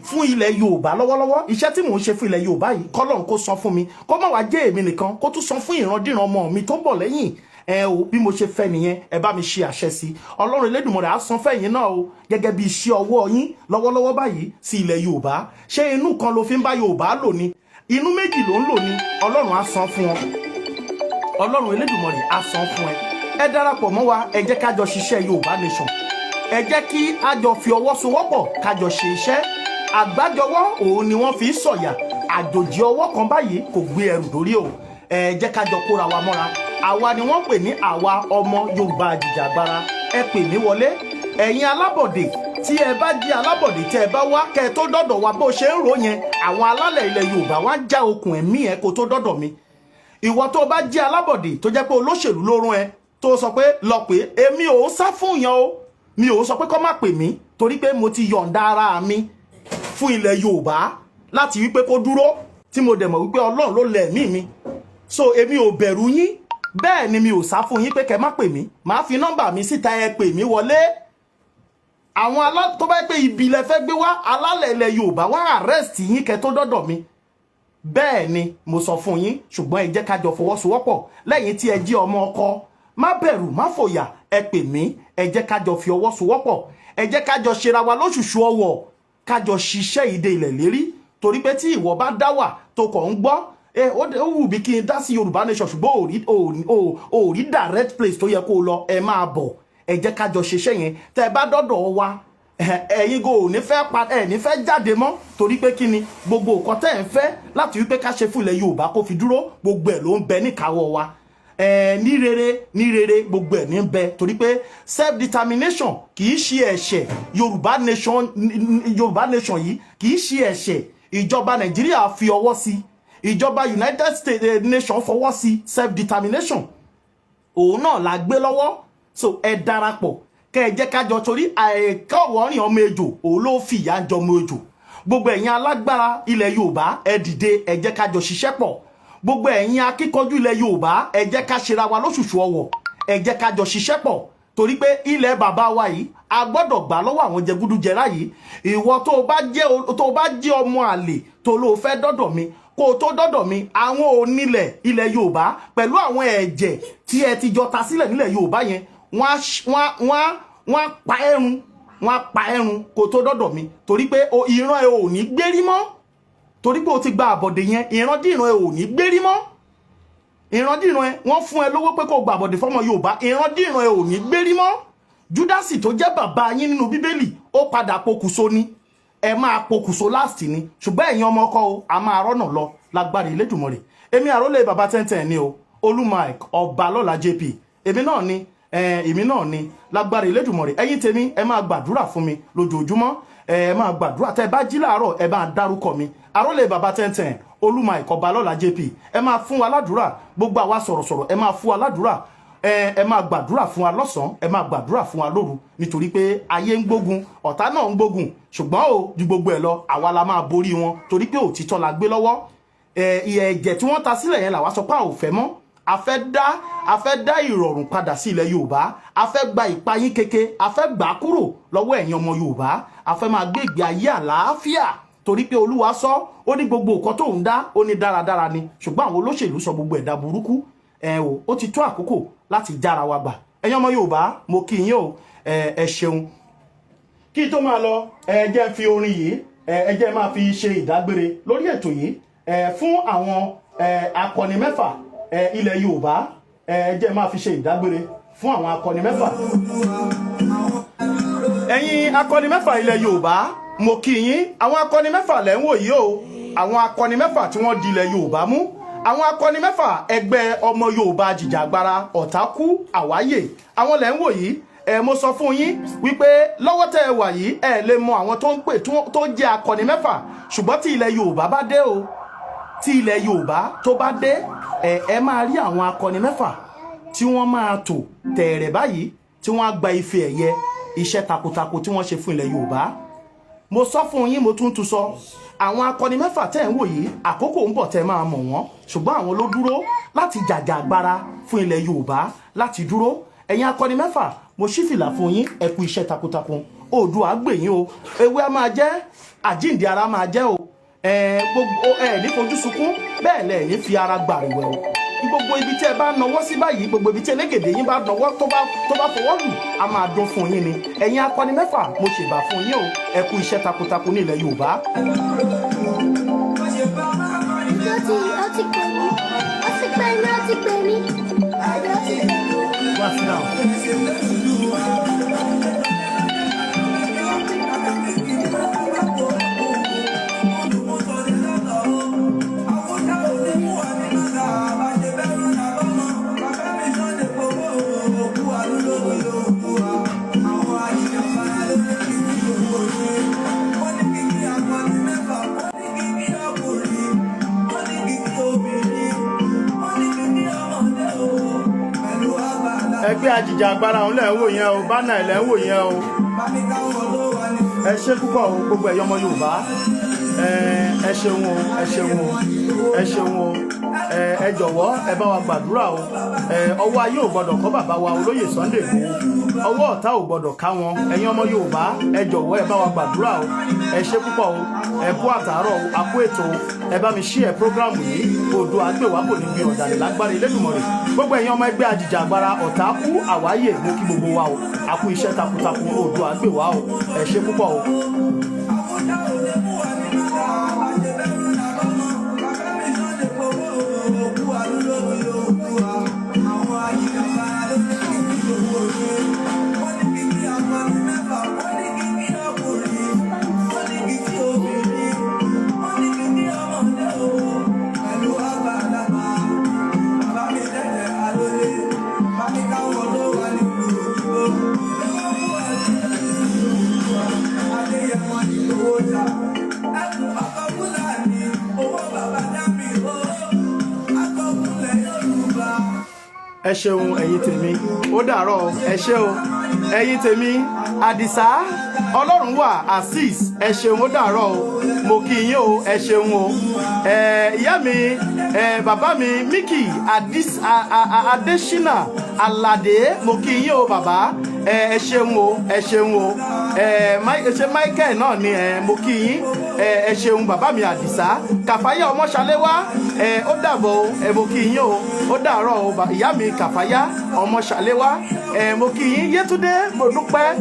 fún ilẹ̀ Yorùbá lọ́wọ́lọ́wọ́. Iṣẹ́ tí mò ń ṣe fún ilẹ̀ Yorùbá yìí, kọ́lọ́run kó san fún mi, kó má wá jẹ́ èmi nìkan, kó tún san fún ìrandíran ọmọ mi tó ń bọ̀ lẹ́yìn ẹ o. Bí mo ṣe fẹ́ nìyẹn. Ẹ bá mi ṣe àṣẹ sí. Ọlọ́run Elédùmarè á san fẹ́yìn náà o, gẹ́gẹ́ bí iṣẹ́ ọwọ́ yín lọ́wọ́lọ́wọ́ báyìí sí ilẹ̀ Yorùbá. Ṣé inú kan ló fi ń bá Yorùbá lò ní? Inú méjì ló ń lò ní? Ọlọ́run á san fún ọ, Ọlọ́run Elédùmarè á san fún ẹ. Ẹ darapọ̀ mọ́ wa, ẹ jẹ́ ká jọ ṣiṣẹ́ Yorùbá Nation. Ẹ jẹ́ kí a jọ fi ọwọ́ sowọ́pọ̀, ká jọ ṣe iṣẹ́. Àgbájọwọ́ òun ni wọ́n fi ń sọ̀yà, àjòjì ọwọ́ kan báyìí kò gbé ẹrù dórí o. Ẹ jẹ́ ká jọ kóra wa mọ́ra. Àwa ni wọ́n pè ní àwa ọmọ Yorùbá àjìjàgbara. Ẹ pè mí wọlé. Ẹ̀yin alábọ̀dé, tí ẹ bá jí alábọ̀dé, tí ẹ bá wá, kẹ́ ẹ tó dọ̀dọ̀ wa, bó ṣe ń rò yẹn, àwọn alálẹ̀ ilẹ̀ Yorùbá wá ń já okùn ẹ̀mí ẹ kó tó dọ̀dọ̀ mi. Ìwọ tó bá jí alábọ̀dé, tó jẹ́ pé olóṣèlú ló rún ẹ, tó sọ pé lọ pé èmi ò sá fún yẹn o, mi ò sọ pé kó má pè mí, torí pé mo ti yọ̀ǹda ara mi fún ilẹ̀ Yorùbá láti wípé kó dúró, tí mo dẹ̀ mọ̀ wípé Ọlọ́run ló lẹ̀ mí mi. So èmi ò bẹ̀rù yín, bẹ́ẹ̀ ni mi ò sá fún yín pé kẹ́ má pè mí. Màá fi nọ́mbà mi síta, ẹ pè mí wọlé. Àwọn alá tó bá yẹ pé ibi lẹ fẹ́ gbé wá, alálẹ̀ ilẹ̀ Yorùbá wá arrest yín kẹ́ tó dọ́dọ̀ mi. Bẹ́ẹ̀ ni mo sọ fún yín. Ṣùgbọ́n ẹ jẹ́ ká jọ fọwọ́sowọ́pọ̀. Lẹ́yìn tí ẹ jí ọmọ ọkọ, má bẹ̀rù, má fòyà, ẹ pè mí. Ẹ jẹ́ ká jọ fi ọwọ́ sowọ́pọ̀, ẹ jẹ́ ká jọ ṣera wa lóṣùṣù ọwọ̀, ká jọ ṣiṣẹ́ ìdè ilẹ̀ lérí. Torí pé tí ìwọ bá dá wà, tó kàn ń gbọ́ ẹ, ó wù mí kí n dá sí Yorùbá Nation, ṣùgbọ́n ò rí direct place tó yẹ kó o lọ, ẹ máa bọ̀, ẹ jẹ́ ká jọ ṣiṣẹ́ yẹn. Tẹ́ ẹ bá dọ́dọ̀ wa, ẹ̀yin go ò ní fẹ́ pa ẹ̀ ní fẹ́ jáde mọ́. Torí pé kí ni? Gbogbo nǹkan tẹ́ ẹ̀ ń fẹ́ láti wípé ká ṣe fún ilẹ̀ Yorùbá kó fi dúró, gbogbo ẹ̀ ló ń bẹ níkàáwọ́ wa. Ní rere ní rere, gbogbo ẹ̀ ní bẹ, torí pé self determination kì í ṣe ẹ̀ṣẹ̀. Yorùbá nation, Yorùbá nation yìí kì í ṣe ẹ̀ṣẹ̀. Ìjọba Nàìjíríà fi ọwọ́ sí, ìjọba United States Nation fọwọ́ sí. Self determination òun náà la gbé lọ́wọ́. So ẹ darapọ̀, kẹ́ ẹ jẹ́ kájọ, torí àìkọ́wọ́rìn ọmọ ejò, òun ló fìyà jọ ọmọ ejò. Gbogbo ẹ̀yin alágbára ilẹ̀ Yorùbá, ẹ dìde, ẹ jẹ́ kájọ ṣiṣẹ́ pọ̀. Gbogbo ẹ̀yin akíkanjú ilẹ̀ Yorùbá, ẹ jẹ́ ká ṣera wa lóṣùṣù ọwọ̀, ẹ jẹ́ kájọ ṣiṣẹ́ pọ̀, torí pé ilẹ̀ bàbá wa yìí, a gbọ́dọ̀ gbà lọ́wọ́ àwọn jẹgúdújẹrá yìí. Ìwọ tó o bá jẹ́ ọmọ àlè tó ló fẹ́ dọ́dọ̀ mi, kó o tó dọ́dọ̀ mi, àwọn onílẹ̀ ilẹ̀ Yorùbá pẹ̀lú àwọn ẹ̀jẹ̀ tí ẹ ti jọ ta sílẹ̀ nílẹ̀ Yorùbá yẹn, wọ́n á pa ẹrun, wọ́n á pa ẹrun kó o tó dọ́dọ̀ mi, torí pé ìran ẹ ò ní gbérí mọ́, torí pé o ti gba àbọ̀dè yẹn. Ìrandíran ẹ ò ní gbérí mọ́. Ìrandíran ẹ, wọ́n fún ẹ lówó pé kó o gba àbọ̀dè fọ́mọ Yorùbá. Ìrandíran ẹ ò ní gbérí mọ́. Júdásì tó jẹ́ bàbá yín nínú Bíbélì, ó padà pokùnso ni. Ẹ máa pokùnso last ni. Ṣùgbọ́n ẹ̀yin ọmọ ọkọ o, a máa rọ́nà lọ lágbára Elédùmarè. Èmi àrólé bàbá tẹ́ntẹ́n ni o, Olú Mike Ọbalọ́lá JP, èmi náà ni, èmi náà ni lágbára Elédùmarè. Ẹ̀yin tèmi, ẹ máa gbàdúrà fún mi lójoojúmọ́. Ẹ máa gbàdúrà. Tẹ́ ẹ bá jí láàárọ̀, ẹ máa dárúkọ mi, àrólé bàbá tẹ́ntẹ́n, Olú Mike Ọbalọ́lá JP. Ẹ máa fún wa ládùúrà. Gbogbo àwa sọ̀rọ̀sọ̀rọ̀, ẹ máa fún wa ládùúrà. Ẹ máa gbàdúrà fún wa lọ́sàn-án, ẹ máa gbàdúrà fún wa lóru, nítorí pé ayé ń gbógun, ọ̀tá náà ń gbógun. Ṣùgbọ́n o, ju gbogbo ẹ̀ lọ, àwa la máa borí wọn, torí pé òtítọ́ la gbé lọ́wọ́. Ẹ̀jẹ̀ tí wọ́n ta sílẹ̀ yẹn làwa sọ pé a ò fẹ́ mọ́. A fẹ́ dá ìrọ̀rùn padà sí ilẹ̀ Yorùbá. A fẹ́ gba ìpayín keke, a fẹ́ gbà á kúrò lọ́wọ́ ẹ̀yin ọmọ Yorùbá. A fẹ́ máa gbé ìgbé ayé àlàáfíà, torí pé Olúwa sọ, ó ní gbogbo nǹkan tó ń dá, ó ní dáradára ni. Ṣùgbọ́n àwọn olóṣèlú sọ gbogbo ẹ̀dá burúkú. Ẹ o, ó ti tó àkókò láti jára wa gbà. Ẹ̀yin ọmọ Yorùbá, mo kí yín o, ẹ ṣeun. Kí tó máa lọ, ẹ jẹ́ n fi orin yìí, ẹ jẹ́ máa fi ṣe ìdágbére lórí ètò yìí, fún àwọn akọni mẹ́fà ilẹ̀ Yorùbá. Ẹ jẹ́ máa fi ṣe ìdágbére fún àwọn akọni mẹ́fà. Ẹ̀yin akọni mẹ́fà ilẹ̀ Yorùbá, mo kí yín. Àwọn akọni mẹ́fà lẹ́ ń wò yìí o, àwọn akọni mẹ́fà tí wọ́n di ilẹ̀ Yorùbá mú, àwọn akọni mẹ́fà ẹgbẹ́ ọmọ Yorùbá jìjàgbara ọ̀tá kú àwáyè, àwọn lẹ́ ń wò yìí. Ẹ mo sọ fún yín wípé lọ́wọ́ tẹ́ ẹ wà yìí, ẹ lè mọ àwọn tó ń pè tó jẹ́ akọni mẹ́fà. Ṣùgbọ́n tí ilẹ̀ Yorùbá bá dé o, tí ilẹ̀ Yorùbá tó bá dé, ẹ máa rí àwọn akọni mẹ́fà tí wọ́n máa tò tẹ̀ẹ̀rẹ̀ báyìí, tí wọ́n á gba ife ẹ̀yẹ iṣẹ́ takuntakun tí wọ́n ṣe fún ilẹ̀ Yorùbá. Mo sọ fún yín, mo tún tún sọ, àwọn akọni mẹ́fà tẹ́ ń wò yìí, àkókò ń bọ̀ tẹ́ máa mọ̀ wọ́n. Ṣùgbọ́n àwọn ló dúró láti jàjà agbára fún ilẹ̀ Yorùbá láti dúró. Ẹ̀yin akọni mẹ́fà, mo ṣí fìlà fún yín. Ẹ kú iṣẹ́ takuntakun. Oòduà gbè yín o. Ewé á máa jẹ́, àjíǹde ara máa jẹ́ o. Ẹ gbogbo ẹ ní fojú sunkún, bẹ́ẹ̀ lẹ̀ ní fi ara gbàrúwẹ̀ o. Gbogbo ibi tí ẹ bá nawọ́ sí báyìí, gbogbo ibi tí elégèdè yín bá nawọ́, tó bá fọwọ́ lù, á máa dún fún yín ni. Ẹ̀yin akọni mẹ́fà, mo ṣèbà fún yín o. Ẹ kú iṣẹ́ takuntakun ní ilẹ̀ Yorùbá. Ó ti pè mí. Ó ti pè mí, ó ti pè mí. Ó ti pè mí. Go and sit down. Ẹgbẹ́ ajìjàgbara òun lẹ̀ ń wò yẹn o, banner ẹ̀ lẹ̀ ń wò yẹn o. Ẹ ṣé púpọ̀ o, gbogbo ẹ̀yọ́ ọmọ Yorùbá. Ẹ ṣeun o, ẹ ṣeun o, ẹ ṣeun o. Ẹ jọ̀wọ́, ẹ bá wa gbàdúrà o. Ọwọ́ ayé ò gbọ́dọ̀ kọ́ bàbá wa olóyè Sunday Igboho, ọwọ́ ọ̀tá ò gbọ́dọ̀ ká wọn. Ẹ̀yin ọmọ Yorùbá, ẹ jọ̀wọ́, ẹ bá wa gbàdúrà o. Ẹ ṣé púpọ̀ o, ẹ kú àtàárọ̀ o, a kú ètò o. Ẹ bá mi share program yìí. Oòduà á gbè wá, kò ní bí ọ̀dàlẹ̀ lágbára Elédùmarè. Gbogbo ẹ̀yin ọmọ ẹgbẹ́ ajìjàgbara ọ̀tá kú àwáyè, mo kí gbogbo wa o. A kú iṣẹ́ takuntakun. Oòduà á gbè wá o. Ẹ ṣé púpọ̀ o. Ẹ ṣeun, ẹ̀yin tèmi, ó dàárọ̀ o. Ẹ ṣé o, ẹ̀yin tèmi. Àdìsá Ọlọ́run wà, Azeez, ẹ ṣeun, ó dàárọ̀ o. Mo kí yín o, ẹ ṣeun o. Ẹ ìyá mi, ẹ bàbá mi, Mickey Adis Adesina Alade, mo kí yín o, bàbá. Ẹ ṣeun o, ẹ ṣeun o. Ẹ ṣe Michael náà ni. Ẹ mo kí yín. Ẹ ṣeun, bàbá mi Àdìsá Kàfáyà Ọmọṣaléwá. Ẹ ó dàbọ̀ o. Ẹ mo kí yín o, ó dàárọ̀ o. Ìyá mi Kàfáyà Ọmọṣaléwá, ẹ mo kí yín. Yétúndé, mo dúpẹ́.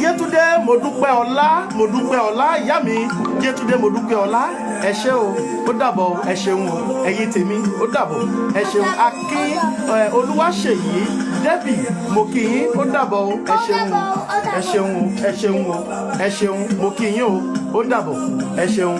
Yétúndé, mo dúpẹ́ ọlá, mo dúpẹ́ ọlá. Ìyá mi Yétúndé, mo dúpẹ́ ọlá, ẹ ṣé o, ó dàbọ̀ o. Ẹ ṣeun o, ẹ̀yin tèmi, ó dàbọ̀, ẹ ṣeun. Akin ẹ, Olúwaṣèyí Débì, mo kí yín, ó dàbọ̀ o. Ẹ ṣeun o, ẹ ṣeun o, ẹ ṣeun o, ẹ ṣeun. Mo kí yín o, ó dàbọ̀, ẹ ṣeun.